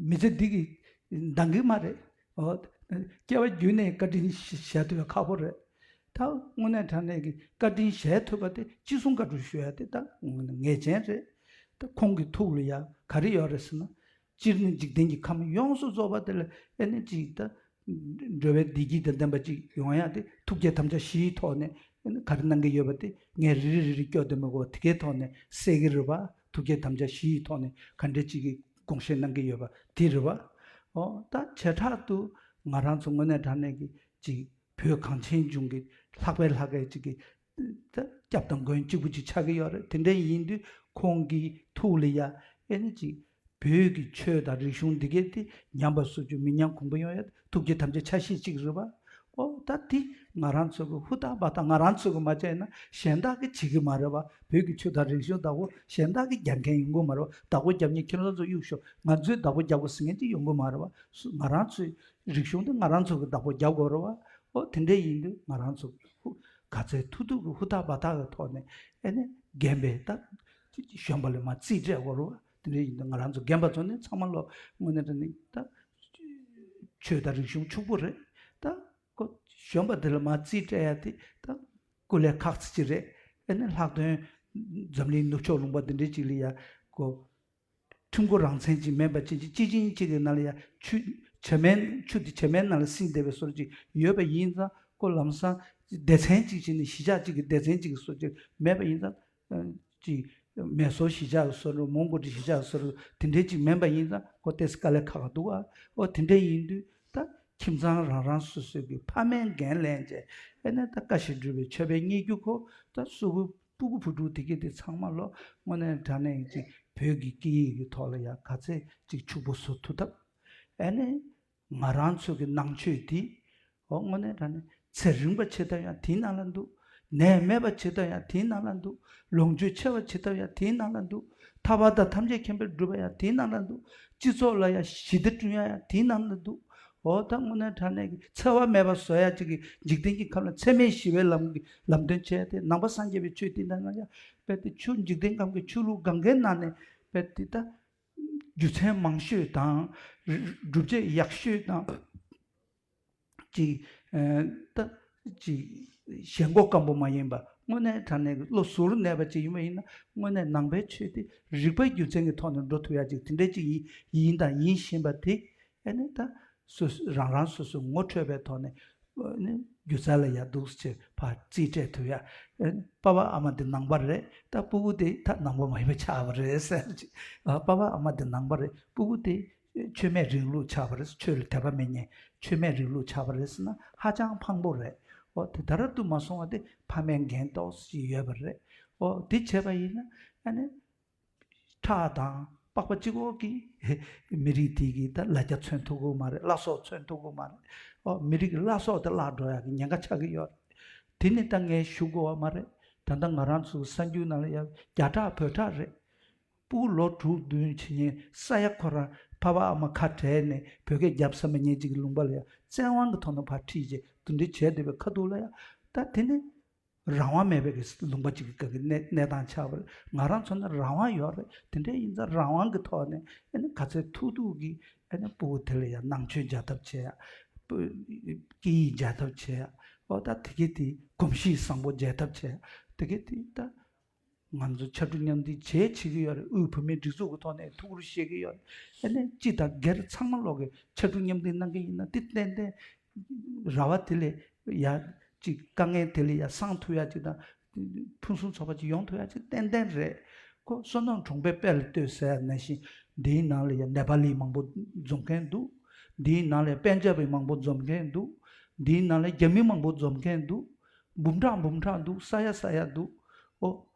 མི་ཚེ་འདི་གི་འདང་གི་མ་རེད། ཨོ། སྐྱེ་བ་བརྒྱུད་ནས་བཀའ་དྲིན་བཞེས་ཐུབ་ཡ་ཁག་པོ་རེད། ད་དངོས་གནས་དྲང་གནས་ཀྱི་བཀའ་དྲིན་བཞེས་ཐུབ་པ་དེ་ཅི་གསུང་བཀའ་སྒྲུབ་ཞུ་ཡ་དེ་ད་ངེས་ཅན་རེད། ད་ཁོང་གི་ཐུགས་ལ་ཡ་ག་རེ་ཡོད་རེད་ཟེར་ན། སྤྱིར་ནི་འཇིག་རྟེན་གྱི་ཁམས་ཡོངས་སུ་རྫོགས་པ་དེ་ལ་ཨེ་ནི་ཅིག་ད་འགྲོ་བའི་བདེ་སྐྱིད་དང་ལྡན་པ་ཅིག་ཡོང་ཡ་དེ་ཐུགས་བསྐྱེད་དམ་བཅའ་བཞིའི་ཐོག་ནས་ཨེ་ནི་ག་རེ་གནང་གི་ཡོད་པ་དེ་ངས་རེ་རེ་རེ་རེ་སྐྱོར་དེ་མི་དགོས་པ་དེ་གའི་ཐོག་ནས་གསལ་གི་རེད་པ། ཐུགས་བསྐྱེད་དམ་བཅའ་བཞིའི་ཐོག་ནས་ག་འདྲ་ཅིག་གི་དགོངས་བཞེས་གནང་གི་ཡོད་པ་དེ་རེད་པ། ཨོ། ད་བྱེ་བྲག་ཏུ་ང་རང་ཚོ་དངོས་གནས་དྲང་གནས་ཀྱི་ཅིག་བོད་གངས་ཅན་ལྗོངས་ཀྱི་ལྷག་པའི་ལྷག་པའི་ཅིག་གི་ད་སྐྱབས་དང་མགོན་གཅིག་པུ་ཅིག་ཆགས་ཀྱི་ཡོད་རེད། དེ་འདྲ་ཡིན་དུས་ཁོང་གི་ཐུགས་ལ་ཡ་ཨེ་ནི་ཅིག་བོད་ཀྱི་ཆོས་དང་རིག་གཞུང་འདི་གས་དེ་ཉམས་པ་སོར་ཆུད་མི་ཉམས་གོང་འཕེལ་ཡོང་ཡ་ཐུགས་བསྐྱེད་དམ་བཅའ་ཆ་ཤས་གཅིག་རེད་པ། ཨོ། ད་དེ་ང་རང་ཚོ་གི་ཧུར་ཐག་འབད་ཐག་ང་རང་ཚོ་གི་མ་བྱས་ན་གཞན་དག་གིས་བྱེད་ཀྱི་མ་རེད་པ། བོད་ཀྱི་ཆོས་དང་རིག་གཞུང་བདག་པོ་གཞན་དག་གིས་རྒྱག་མཁན་ཡོང་གི་མ་རེད་པ། བདག་པོ་རྒྱབ་མཁན་ཁྱེད་རང་ཚོ་གཡུག་ཤོག་ང་ཚོས་བདག་པོ་རྒྱབ་དགོས་ཟེར་མཁན་ཅིག་ཡོང་གི་མ་རེད་པ། ང་རང་ཚོའི་རིག་གཞུང་དེ་ང་རང་ཚོ་གི་བདག་པོ་རྒྱབ་དགོས་རེད་པ། ཨོ། དེ་འདྲ་ཡིན་དུས་ང་རང་ཚོ་ཧུ་ག་ཚད་ཐུབ་ཐུབ་ཀྱི་ཧུར་ཐག་འབད་ཐག་གི་ཐོག་ནས་ཨེ་ནས་རྒན་པའི་ད་གཞོན་པ་ལ་མར་རྩིས་སྤྲད་དགོས་རེད་པ། དེ་འདྲ་ཡིན་དུས་ང་རང་ཚོ་རྒན་པ་ཚོ་ནི་ཚང་མ་ལོ་དངོས་གནས་དྲང་གནས་ད་ཆོས་དང་རིག་གཞུང་ཕྱུག་པོ་རེད། ད་ཁོ་གཞོན་པ་དེ་ལ་མར་རྩིས་སྤྲད་ཡ་དེ་ད་སྐུ་ལས་ཁག་ཆེ་ཅིག་རེད། ཨེ་ནས་ལྷག་དོན་འཛམ་གླིང་ནུབ་ཕྱོགས་ལུང་པ་འདི་འདྲའི་ཅིག་ལ་ཡ་ཁོ། ཁྲིམས་མགོ་རང་མཚན་ཅིག་མིན་པ་ཅིག་ཅིག་སྤྱི་ཆིངས་གཅིག་གི་ནང་ལ་ཡ་ཆུ་བྱེ་མའི་ཆུ་དེ་བྱེ་མའི་ནང་ལ་བསྲིངས་བསྡད་པའི་བཟོ་འདྲ་ཅིག་ཡོད་པ་ཡིན་ཙང་ཁོ་ལམ་སང་སྡེ་ཚན་གཅིག་བྱས་ནས་གཞིས་ཆགས་གཅིག་གི་སྡེ་ཚན་གཅིག་གི་བཟོ་འདྲ་ཅིག་མེད་པ་ཡིན་ཙང་། ཨ། ཅིག་མེ་སོར་གཞིས་ཆགས་ཀྱི་བཟོ་འདྲ་མོན་གྷོ་གྲུ་གཞིས་ཆགས་ཀྱི་བཟོ་འདྲ་དེ་འདྲའི་ཅིག་མིན་པ་ཡིན་ཙང་ཁོ་ཏོག་ཙམ་དཀའ་ལས་ཁག་ག་འདུག་ཨ། ཨོ་དེ་འདྲ་ཡིན་དུས་ད་ཁྱིམ་ཚང་རང་རང་སོ་སོའི་གི་ཕ་མའི་འགན་ལེན་བྱས་ཨེ་ནས་ད་བཀའ་བཞིན་སྒྲུབ་པའི་མཆོད་པས་མཉེས་རྒྱུ་ཁོ་ད་གཟུགས་པོ། སྤུ་གུ་བུ་ཕྲུག་དེ་གས་དེ་ཚང་མ་ལོ་དངོས་གནས་དྲང་གནས་ཀྱི་བོད་ཀྱི་སྐད་ཡིག་གི་ཐོག་ལ་ཡང་ག་ཚད་ཅིག་ཕྱུག་པོ་བཟོ་ཐུབ་ཐབས། ཨ་ནི་ང་རང་ཚོ་གི་ནང་ཆོས་དེ་འོ་དངོས་གནས་དྲང་གནས་ཚེ་རིང་པ་བྱེད་ཐབས་ཡང་དེའི་ནང་ལ་འདུག་ནད་མེད་པ་བྱེད་ཐབས་ཡང་དེའི་ནང་ལ་འདུག་ལོངས་སྤྱོད་ཆེ་བ་བྱེད་ཐབས་ཡང་དེའི་ནང་ལ་འདུག་ཐར་པ་དང་ཐམས་ཅད་མཁྱེན་པའི་སྒྲུབ་པ་ཡང་དེའི་ནང་ལ་འདུག་སྤྱི་ཚོགས་ལ་ཡང་ཞི་བདེ་བསྐྲུན་ཡ་ཡང་དེའི་ནང་ལ་འདུག་འོ་ད་དངོས་གནས་དྲང་གནས་ཀྱི་འཚེ་བ་མེད་པ་བཟོ་ཡ་ཅིག་གི་འཇིག་རྟེན་གྱི་ཁམས་ལ་འཚེ་མེད་ཞི་བའི་ལམ་གྱི་ལམ་སྟོན་བྱས་ཏེ། ནང་པ་སངས་རྒྱས་པའི་ཆོས་འདི་འདྲ་ན་ཡང་རྦད་དེ་ཆུ་འཇིག་རྟེན་ཁམས་ཀྱི་ཆུ་ལུད་གང་གའི་ནང་ནས་རྦད་དེ་ད་རྒྱུ་མཚན་མང་ཤོས་དང་། སྒྲུབ་བྱེད་ཡག་ཤོས་དང་། ཅིག་ད་ཅིག་ཞེན་ཁོག་སྐམ་པོ་མ་ཡིན་པ། དངོས་གནས་དྲང་གནས་ཀྱི་བློ་གཟུར་གནས་པ་ཅིག་ཡིན་པ་ཡིན་ན། དངོས་གནས་ནང་པའི་ཆོས་དེ་རིགས་པའི་རྒྱུ་མཚན་གྱི་ཐོག་ནས་འགྲོ་ཐུབ་ཡ་ཅིག་དེ་འདྲ་ཅིག་ཡིན་ཡིན་དང་ཡིན་བཞིན་པ་དེ། ཨ་ནི་ད་སོ་སོ་རང་རང་སོ་སོའི་ངོ་འཕྲོད་པའི་ཐོག་ནས། ཨ་ནི་སྒྱུ་རྩལ་ལ་ཡ་འདུག་སེ་ཕར་རྩིས་སྤྲད་ཐུབ་ཡ། ཨ་ནི་པ་ཕ་ཨ་མ་འདི་ནང་པ་རེད། ད་སྤུ་གུ་དེ་ད་ནང་པ་མ་ཡིན་པ་ཆགས་པ་རེད་ཟེར་ཅིག་ཨ། པ་ཕ་ཨ་མ་འདི་ནང་པ་རེད། སྤུ་གུ་དེ་ཆོས་མེད་རིང་ལུགས་ཆགས་པ་རེད། ཆོས་ལ་དད་པ་མེད་མཁན་ཆོས་མེད་རིང་ལུགས་ཆགས་པ་རེད་ཟེར་ན་ཧ་ཅང་ཕངས་པོ་རེད། འོ་དེ་ལྟར་དུ་མ་སོང་བ་དེ་ཕ་མའི་འགན་ཏོག་ཙམ་ཡོད་པ་རེད། འོ་དེ་བྱས་པ་ཡིན་ན་ཨ་ནི་ཁྲག་དང་པགས་པ་གཅིག་པོ་གི་མི་རིགས་དེ་གི་ད་ལ་རྒྱ་མཚོན་ཐུབ་ཀྱི་མ་རེད། བླ་སྲོག་མཚོན་ཐུབ་ཀྱི་མ་རེད། འོ་མི་རིགས་ཀྱི་བླ་སྲོག་དེ་བརླག་འགྲོ་ཡག་གི་ཉེན་ཁ་ཆགས་ཀྱི་ཡོད་རེད། དེ་ནི་ད་ངས་ཞུ་དགོས་པ་མ་རེད། ད་ལྟ་ང་རང་ཚོའི་གསར་འགྱུར་ནང་ལ་ཡ་རྒྱ་ཁྲག་བོད་ཁྲག་རེད། སྤུ་གུ་ལོ་དྲུག་བདུན་བྱེད་མཁན་ས་ཡ་ཁོ་རང་ཕ་ཕ་ཨ་མ་ཁ་བྲལ་ནས་བོད་སྐད་རྒྱབ་ས་མེད་མཁན་ཅིག་གི་ལུང་པ་ལ་ཡ་བཙན་དབང་གི་ཐོག་ནས་ཕར་ཁྲིད་བྱས་དེ་འདྲ་བྱས་བསྡད་པའི་ཁ་ཐུག་ལ་ཡ། ད་དེ་ནི་རང་དབང་མེད་པའི་གི་ལུང་པ་ཅིག་གི་གི་གནས་གནས་སྟངས་ཆགས་པ་རེད། ང་རང་ཚོ་ནི་རང་དབང་ཡོད་རེད། དེ་འདྲ་ཡིན་ཙང་རང་དབང་གི་ཐོག་ནས་ཨ་ནི་ག་ཚོད་ཐུབ་ཐུབ་ཀྱིས་ཨ་ནི་སྤུ་གུ་དེ་ལ་ཡ་ནང་ཆོས་སྦྱར་ཐབས་བྱེད་ཡ། སྐད་ཡིག་སྦྱར་ཐབས་བྱེད་ཡ། འོ་ད་དེ་གི་དེ་གོམས་གཤིས་བཟང་པོ་སྦྱར་ཐབས་བྱེད་ཡ། དེ་གི་དེ་ད། ང་ཚོ་ཕྱར་གྲུ་མཉམ་འདེགས་བྱས་བྱེད་ཀྱི་ཡོད་རེད། དབུས་བོད་མིའི་སྒྲིག་འཛུགས་ཀྱི་ཐོག་ནས་ཐུགས་ཁུར་བཞེས་ཀྱི་ཡོད་རེད། ཨ་ནི་སྤྱི་དང་སྒེར་ཚང་མ་ལོག་གི་ཕྱར་གྲུ་མཉམ་འདེགས་གནང་གི་ཡིན་ན། དེ་ཏན་ཏན་ར་བ་དེ་ལས་ཡ་ཅིག་དཀའ་ངལ་དེ་ལས་ཡ་སངས་ཐུབ་ཡ་ཅིག་དང་། ཕུན་སུམ་ཚོགས་པ་ཅིག་ཡོང་ཐུབ་ཡ་ཅིག་ཏན་ཏན་རེད། ཁོ་བསོད་ནམས་གྲོང་པའི་དཔལ་ལ་ལྟོས་ཟེར་ཡ་ནང་བཞིན། འདིའི་ནང་ལ་ཡ་ནེ་པ་ལི་མང་པོ་འཛོམས་མཁན་འདུག་འདིའི་ནང་ལ་ཡ་པན་ཇབ་པི་མང་པོ་འཛོམས་མཁན་འདུག་འདིའི་ནང་ལ་རྒྱ་མི་མང་པོ་འཛོམས་མཁན་འདུག་འབུམ་ཕྲག་འབུམ་ཕྲག་འདུག་ས་ཡ་ས་ཡ་འདུག་འོ།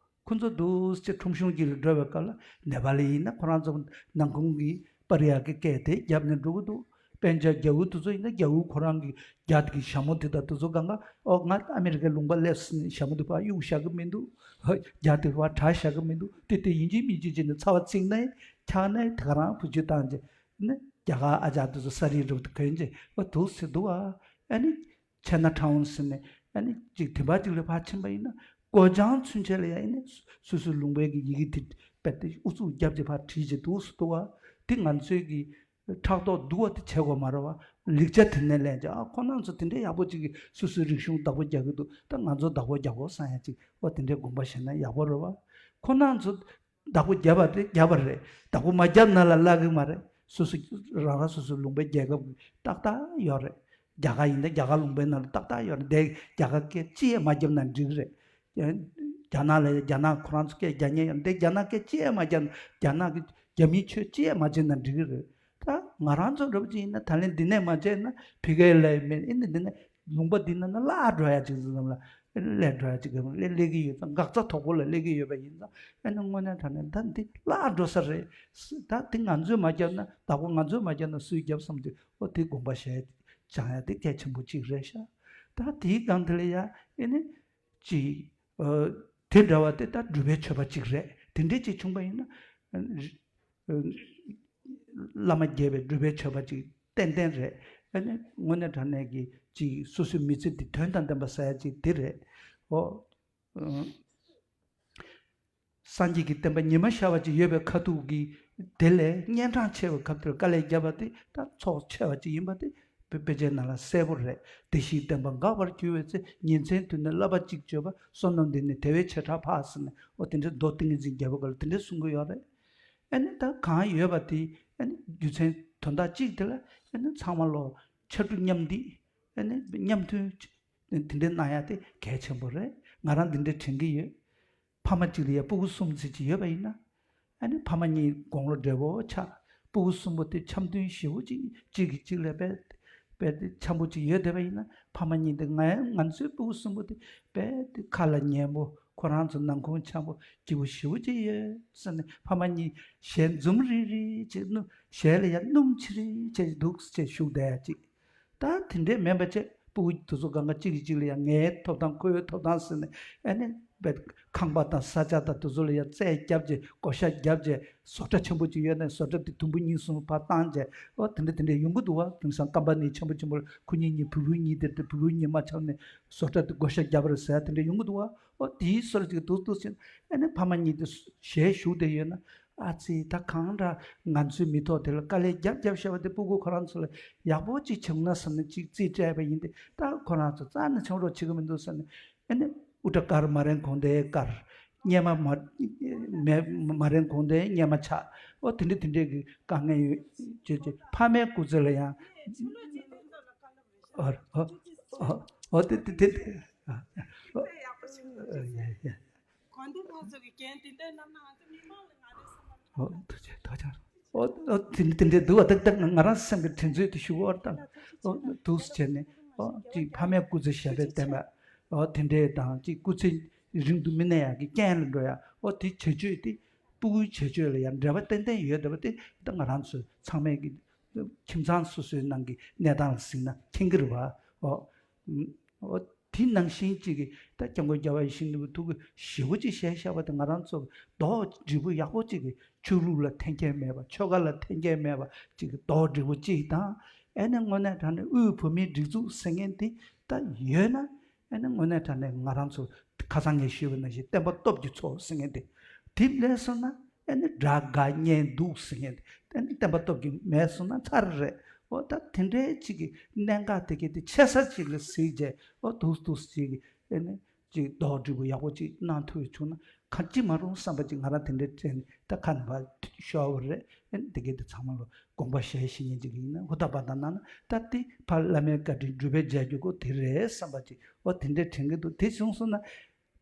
ཁོ་ཚོ་འདུག་སེ་ཁྲོམ་གཞུང་གཅིག་ལ་འགྲོ་བའི་སྐབས་ལ་ནེ་པ་ལི་ཡིན་ན་ཁོ་རང་ཚོ་ནང་ཁོངས་ཀྱི་པ་རི་ཡ་གི་སྐད་དེ་རྒྱབ་ནས་འགྲོ་གི་འདུག་པན་ཇབ་རྒྱ་བོ་དེ་ཚོ་ཡིན་ན་རྒྱ་བོ་ཁོ་རང་གི་རྒྱ་གི་ཞྭ་མོ་དེ་དང་དེ་ཚོ་གང་ག་འོ་ང་ཨ་མེ་རི་ཁའི་ལུང་པ་སླེབས་ཟིན་ནས་ཞྭ་མོ་དེ་ཕར་གཡུག་བཞག་གི་མི་འདུག་རྒྱ་དེ་ཕར་བྲེག་བཞག་གི་མི་འདུག་དེ་དེ་ཡིན་གཅིག་མིན་གཅིག་བྱས་ནས་ཚ་བ་ཚིག་ནས་འཁྱག་ནས་དེ་ག་རང་བུ་ཆུ་བཏང་རྗེས་ནས་རྒྱ་གར་ཨ་ཅག་དེ་ཚོ་ས་རིལ་རུབ་ཏུ་གོན་རྗེས་འོ་འདུག་སེ་འདུག་ཨ། ཨ་ནི། ཆའི་ན་ཊའུན་ཟེར་ནས་ཨ་ནི་ཅིག་དེ་འབའ་ཅིག་ལ་ཕར་ཕྱིན་པ་ཡིན་ན་སྒོ་བྱང་ཚུན་ཆད་ལ་ཡ་ཨ་ནི་སོ་སོའི་ལུང་པའི་གི་ཡི་གེ་དེ་རྦད་དེ་ཨུ་ཚུགས་རྒྱབ་ཀྱི་ཕར་བྲིས་བྱས་འདུག་སེ་འདུག་བ། དེ་ང་ཚོའི་གི་ཕྲག་དོག་སྡུག་པ་དེ་བྱེད་དགོས་མ་རེད་བ། ལེགས་ཆ་དེ་ནས་ལེན་བྱས། ཨ་ཁོ་རང་ཚོ་དེ་འདྲའི་ཡག་པོ་ཅིག་གིས་སོ་སོའི་རིག་གཞུང་བདག་པོ་རྒྱག་གི་འདུག་ད་ང་ཚོ་བདག་པོ་རྒྱག་དགོས་བསམ་ཡ་ཅིག་འོ་དེ་འདྲའི་དགོངས་པ་བཞེས་ན་ཡག་པོ་རེད་བ། ཁོ་རང་ཚོ། བདག་པོ་བརྒྱབ་པ་དེ་བརྒྱབ་པ་རེད། བདག་པོ་མ་བརྒྱབ་ན་ལ་བརླག་གི་མ་རེད། སོ་སོ་རང་རང་སོ་སོའི་ལུང་པའི་རྒྱལ་ཁབ་ཀྱི་ཏག་ཏག་ཡོད་རེད། རྒྱ་གར་ཡིན་ན་རྒྱ་གར་ལུང་པའི་ནང་ལ་ཏག་ཏག་ཡོད་རེད། འདི་རྒྱ་གར་སྐད་ཅི་ཡང་མ་བརྒྱབ་ན་འགྲིག་རེད། རྒྱ་ནག་ལ་རྒྱ་ནག་ཁོ་རང་ཚོ་སྐད་རྒྱག་མཁན་ཡོད་རེད། འདི་རྒྱ་ནག་སྐད་ཅི་ཡང་མ་བརྒྱབ་ན་རྒྱ་ནག་གི་རྒྱ་མིའི་ཆོས་ཅི་ཡང་མ་བྱས་ན་འགྲིག་གི་རེད། ད་ང་རང་ཚོ་འདྲ་པོ་ཅིག་ཡིན་ན་ད་ལན་འདི་ནས་མ་བྱས་ན་ཕ་གིར་སླེབས་མེད། ཨེ་ནི་འདི་ནས་ལུང་པ་འདི་ནང་ན་བརླག་འགྲོ་ཡ་ཅིག་ཙམ་ལ་སླེབས་འགྲོ་ཡ་ཅིག་སླེབས་སླེབས་ཀྱི་ཡོད་ཙང་། འགག་རྩ་དོག་པོ་ལ་སླེབས་ཀྱི་ཡོད་པ་ཡིན་ཙང་། ཨེ་ནི་དངོས་གནས་དྲང་གནས་ད་འདི་བརླག་འགྲོ་ས་རེད། ད་འདི་ང་ཚོས་མ་བརྒྱབ་ན། བདག་པོ་ང་ཚོས་མ་བརྒྱབ་ན་སུས་བརྒྱབ་བསམ་དུས་འོ་དེ་དགོངས་པ་བཞེས་བྱང་ཡ་དེ་གལ་ཆེན་པོ་ཅིག་རེད་ཤག་ད་དེའི་སྒང་དེ་ལ་ཡ་ཨེ་ནི་ཅིག་ཨ། དེ་འདྲ་བ་དེ་ད་སྒྲུབ་པའི་མཆོད་པ་ཅིག་རེད། དེ་འདྲས་ཅིག་བྱུང་པ་ཡིན་ན། བླ་མ་དགྱེས་པའི་སྒྲུབ་པའི་མཆོད་པ་ཅིག་ཏན་ཏན་རེད། ཨ་ནི་དངོས་གནས་དྲང་གནས་ཀྱི་ཅིག་སོ་སོའི་མི་ཚེ་འདི་དོན་དང་ལྡན་པ་ཟེར་ཡ་ཅིག་དེ་རེད། ཨོ། སངས་རྒྱས་ཀྱི་བསྟན་པ་ཉི་མ་ཤར་བ་ཅིག་ཡོད་པའི་ཁ་ཐུག་གི་དེ་ལས་གཉན་འཕྲང་ཆེ་བའི་ཁ་ཐུག་དཀའ་ལས་བརྒྱབ་པ་དེ་ད་ཚོགས་ཆེ་བ་ཅིག་ཡིན་པ་དེ། དཔེ་དཔེ་ཆའི་ནང་ལ་གསལ་པོ་རེད། བདེ་གཤེགས་བསྟན་པ་འགག་པར་འགྱུར་བའི་ཚེ། ཉིན་མཚན་དུས་ནས་བསླབ་པ་གཅིག་བརྗོད་པ། བསོད་ནམས་འདི་ནི་དེ་བས་ཆེར་གྲགས་འཕགས་ཟེར་ནས། འོ་དེ་འདྲའི་མདོ་ཏིང་ངེ་འཛིན་རྒྱལ་པོ་ག་ལ་དེ་འདྲའི་གསུང་གི་ཡོད་རེད། ཨ་ནི་ད་གང་ཡོད་པ་དེ་ཨ་ནི་རྒྱུ་མཚན་དོན་དག་གཅིག་དེ་ལ་ཨ་ནི་ཚང་མ་ལོ་ཕྱར་གྲུ་མཉམ་འདེགས་ཨ་ནི་མཉམ་མཐུན་དེ་འདྲའི་གནང་ཡ་དེ་གལ་ཆེན་པོ་རེད། ང་རང་འདི་འདྲ་དྲན་གྱི་ཡོད། ཕ་མ་གཅིག་ལ་ཡ་སྤུ་གུ་གསུམ་ཙམ་ཅིག་ཡོད་པ་ཡིན་ན། ཨ་ནི་ཕ་མ་གཉིས་དགུང་ལོ་བགྲེས་པོ་ཆགས། སྤུ་གུ་གསུམ་པོ་དེ་འཆམ་མཐུན་ཞེ་པོ་ཅིག་གཅིག་གིས་གཅིག་ལ་རྦད་རྦད་དེ་འཆམ་པོ་ཅིག་ཡོད་བསྡད་པ་ཡིན་ན། ཕ་མ་གཉིས་དེ་ང་ང་ཚོའི་སྤུ་གུ་གསུམ་པོ་དེ་རྦད་དེ་ཁ་ལ་ཉན་པོ། ཁོ་རང་ཚོ་ནང་ཁུངས་འཆམ་པོ་སྐྱིད་པོ་ཞེ་པོ་ཅིག་ཡོད་ཟེར་ནས། ཕ་མ་གཉིས་ཞལ་འཛུམ་རིག་རིག་བྱས། སྣུམ་ཞལ་ལ་ཡ་སྣུམ་ཆི་རིག་བྱས་འདུག་བྱས་བཞུགས་བསྡད་ཡ་ཅིག་ད་དེ་འདྲས་མིན་པ་བྱས། སྤུ་གུ་དེ་ཚོ་སྒང་ག་གཅིག་གིས་གཅིག་ལ་ཡང་ངའི་ཐོབ་ཐང་ཁོའི་ཐོབ་ཐང་ཟེར་ནས། ཨ་ནི་ པའི་ཁང་པ་དང་ས་ཆ་དང་དེ་ཚོ་ལ་ཡང་རྩལ་བརྒྱབ་བྱས། བགོ་བཤའ་བརྒྱབ་བྱས། བཟོ་གྲྭ་ཆེན་པོ་ཅིག་ཡོད་ན་བཟོ་གྲྭ་དེ་དུམ་བུ་གཉིས་གསུམ་ཕར་བཏང་བྱས། ཨོ་དེ་འདྲ་དེ་འདྲ་ཡོང་གི་འདུག་བ། དེང་སང་ཀམ་པ་ནི་ཆེན་པོ་ཆེན་པོ་ལ་ཁོ་གཉིས་གཉིས་བུ་བུ་གཉིས་དེ་དེ་བུ་བུ་གཉིས་མ་ཆགས་ནས་བཟོ་གྲྭ་དེ་བགོ་བཤའ་བརྒྱབ་པ་རེད་ཟེར་དེ་འདྲ་ཡོང་གི་འདུག་བ། ཨོ་དེའི་སོར་ཅིག་འདུག་འདུག་ཟེར། ཨ་ནི་ཕ་མ་གཉིས་དེ་ཞལ་བཞུགས་བསྡད་ཡོད་ན། ཨ་ཙི། ད་གང་འདྲ་ང་ཚོའི་མི་ཐོག་དེ་ལ་དཀའ་ལས་རྒྱབ་རྒྱབ་བཞག་པ་དེ་སྤུ་གུ་ཁོ་རང་ཚོ་ལ་ཡག་པོ་ཅིག་བྱུང་ན་བསམ་ནས་ཅིག་རྩིས་སྤྲད་པ་ཡིན་ཏེ། ད་ཁོ་རང་ཚོ་རྩ་ནས་བྱུང་རོགས་བྱེད་ཀྱི་མི་འདུག་བསམ་ནས། ཨ་ནི་ཨུ་ཏྲ་དཀར་མ་རན་གོང་དེ་དཀར། གཉེར་མ་མ་མེ་མ་རན་གོང་དེ་གཉེར་མ་ཆག། ཨོ་དེ་འདྲ་དེ་འདྲའི་གི་དཀའ་ངལ་ཡོད་ཅེས་ཅེས་ཕ་མའི་སྐུ་ཚེ་ལ་ཡང་། ཨོ་ཨོ་ཨོ་ཨོ་དེ་དེ་དེ་ཨ་ཨོ་ཡ་ཡ། གོ་འདི་ཕོ་ཚོ་གི་རྒན་དེ་འདྲ་རྣམ་སྣང་ང་ཚོ་མི་མང་ལ་ང་རེ་སོང་ཨོ་ཐུགས་རྗེ་ཐུགས་རྗེ། ཨོ་ཨོ་དེ་དེ་འདྲའི་འདུག་བ། ཏག་ཏག་ང་རང་སེམས་ཀྱི་དྲན་ཚོད་དེ་ཞུ་བར་དང་། ཨོ་འདུག་སེ་བྱས་ནས། ཨོ་ཅིག་ཕ་མའི་སྐུ་ཚེ་ཞབས་པད་བརྟན་པ། ཨོ་དེ་འདྲའི་དང་ཅིག་སྐུ་ཚེ་རིང་དུ་མི་གནས་ཡག་གི་རྐྱེན་ལ་འགྲོ་ཡག། ཨོ་དེ་བྱེད་སྤྱོད་དེ་སྤུ་གུའི་བྱེད་སྤྱོད་ལ་ཡང་འབྲེལ་བ་ཏན་ཏན་ཡོད་བསྡད་པ་དེ་ད་ང་རང་ཚོ་ཚང་མས་ཀྱི་ཁྱིམ་ཚང་སོ་སོའི་ནང་གི་གནས་སྟངས་ལ་གཟིགས་ན་མཁྱེན་གྱི་རེད་བ། ཨོ། ཨོ། དེ་ནང་བཞིན་གཅིག་གིས་ད་སྐྱབས་མགོན་རྒྱལ་བ་ཡིད་བཞིན་ནོར་བུའི་ཐུགས་ཀྱི་ཞེ་པོ་ཅིག་བཞེས་བཞག་པ་དེ་ང་རང་ཚོ་རྡོག་འགྲེལ་པོ་ཡག་པོ་ཅིག་གིས་ཆོས་ལུགས་ལ་འཐེན་འཁྱེར་མེད་པ། ཆོལ་ཁ་ལ་འཐེན་འཁྱེར་མེད་པ་ཅིག་གི་རྡོག་འགྲེལ་པོ་ཅིག་དང་། ཨེ་ནས་དངོས་གནས་དྲང་གནས་དབུས་བོད་མིའི་སྒྲིག་འཛུགས་ཟེར་མཁན་དེ་ད་ཡོད་ན། ཨེ་ནས་དངོས་གནས་དྲང་གནས་ང་རང་ཚོ་ཁ་སང་ངས་ཞུས་པ་ནང་བཞིན་བསྟན་པ་སྟོབས་ཀྱི་ཚོགས་ཟེར་མཁན་དེ་དེ་ལས་སོང་ན། ཨེ་ནི་དགྲ་དགའ་གཉེན་སྡུག་ཟེར་མཁན་དེ། ཨེ་ནི་བསྟན་པ་སྟོབས་ཀྱིས་མེད་སོང་ན་ཚར་རེད། འོ་ད་དེ་འདྲའི་ཅིག་གི་གནད་འགག་དེ་གའི་དེ་ཆེ་ས་ཅིག་ལ་གཟིགས་བྱས། འོ་འདུག་འདུག་ཅིག་གི་ཨེ་ནི་ཅིག་རྡོག་སྒྲིལ་པོ་ཡག་པོ་ཅིག་གནང་ཐུབ་ཡོད་བྱུང་ན་གང་ཅི་མ་རུང་བསམ་པ་ཅིག་ང་རང་དེ་འདྲའི་དྲན་ནས་ད་ཁ་ནས་ཕར་ཤོར་བ་རེད། ཨེ་ནི་དེ་གའི་དེ་ཚང་མ་ལ་དགོངས་པ་བཞེས་ཤེས་མཁན་ཅིག་ཡིན་ན་ཧུར་ཐག་པ་དང་གནང་ན། ད་དེ་ཕར་བླ་མའི་བཀའ་དྲིན་སྒྲུབ་པའི་མཇལ་རྒྱུ་ཁོ་དེ་རེད་བསམ་པ་ཅིག་འོ་དེ་འདྲའི་དྲན་གྱི་འདུག་དེ་བྱུང་སོང་ན།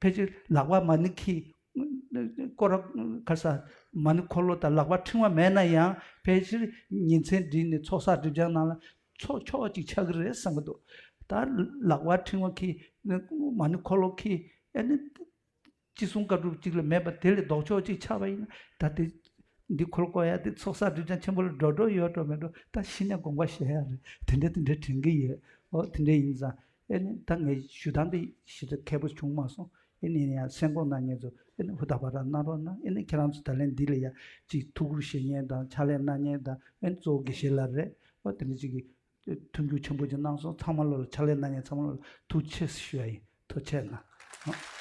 ཕལ་ཆེར་ལག་པ་མ་ཎི་འཁྱེར། སྐོར་ར་ག་ས་མ་ཎི་འཁོར་ལོ་དང་ལག་པ་ཕྲེང་བ་མེད་ན་ཡང་ཕལ་ཆེར་ཉིན་མཚན་བསྒྲིལ་ནས་ཚོགས་བསགས་སྒྲིབ་སྦྱང་ནང་ལ་ཚོགས་ཆོག་ཅིག་ཆགས་ཀྱི་རེད་བསམ་གྱི་འདུག་ད་ལག་པ་ཕྲེང་བ་འཁྱེར། མ་ཎི་འཁོར་ལོ་འཁྱེར། ཨ་ནི་ཅི་གསུང་བཀའ་སྒྲུབ་ཅིག་ལ་མེད་པ་དེ་ལས་ལྡོག་ཕྱོགས་ཅིག་ཆགས་པ་ཡིན་ན། ད་དེ་འདི་འཁོར་བསྐོར་ཡ་དེ་ཚོགས་བསགས་སྒྲིབ་སྦྱང་ཆེན་པོ་ལ་འགྲོ་འགྲོ་ཡོད་འགྲོ་མེད་འགྲོ། ད་གཞི་ནས་དགོངས་པ་བཞེས་ཡ་རེད། དེ་འདྲ་དེ་འདྲ་དྲན་གྱི་ཡོད། འོ་དེ་འདྲ་ཡིན་ཙང་། ཨེ་ནི་ད་ངས་ཞུ་སྟངས་དེ་ཞེ་དྲག་མཁས་པོ་བྱུང་མ་སོང་། ཨེ་ནི་ཡིན་ཡང་སེམས་ཁོང་གནང་མཁན་ཚོ་ཨེ་ནི་ཧུར་ཐག་པ་རང་གནང་རོགས་གནང་། ཨེ་ནི་ཁྱེད་རང་ཚོ་ད་ལན་འདི་ལ་ཡ་ཅིག་ཐུགས་ཁུར་བཞེས་མཁན་དང་ཕྱག་ལས་གནང་མཁན་དང་། ཨེ་ནི་གཙོ་བོ་དགེ་བཤེས་ལགས་རེད། འོ་དེ་འདྲ་ཅིག་གིས་མཐུན་འགྱུར་ཆེན་པོ་ཅིག་གནང་སོང་། ཚང་མ་ལོ་ལ་ཕྱག་ལས་གནང་མཁན་ཚང་མ་ལོ་ལ་ཐུགས་རྗེ་ཆེ་ཞུ་ཡ་ཡིན། ཐུགས་རྗེ་གནང་།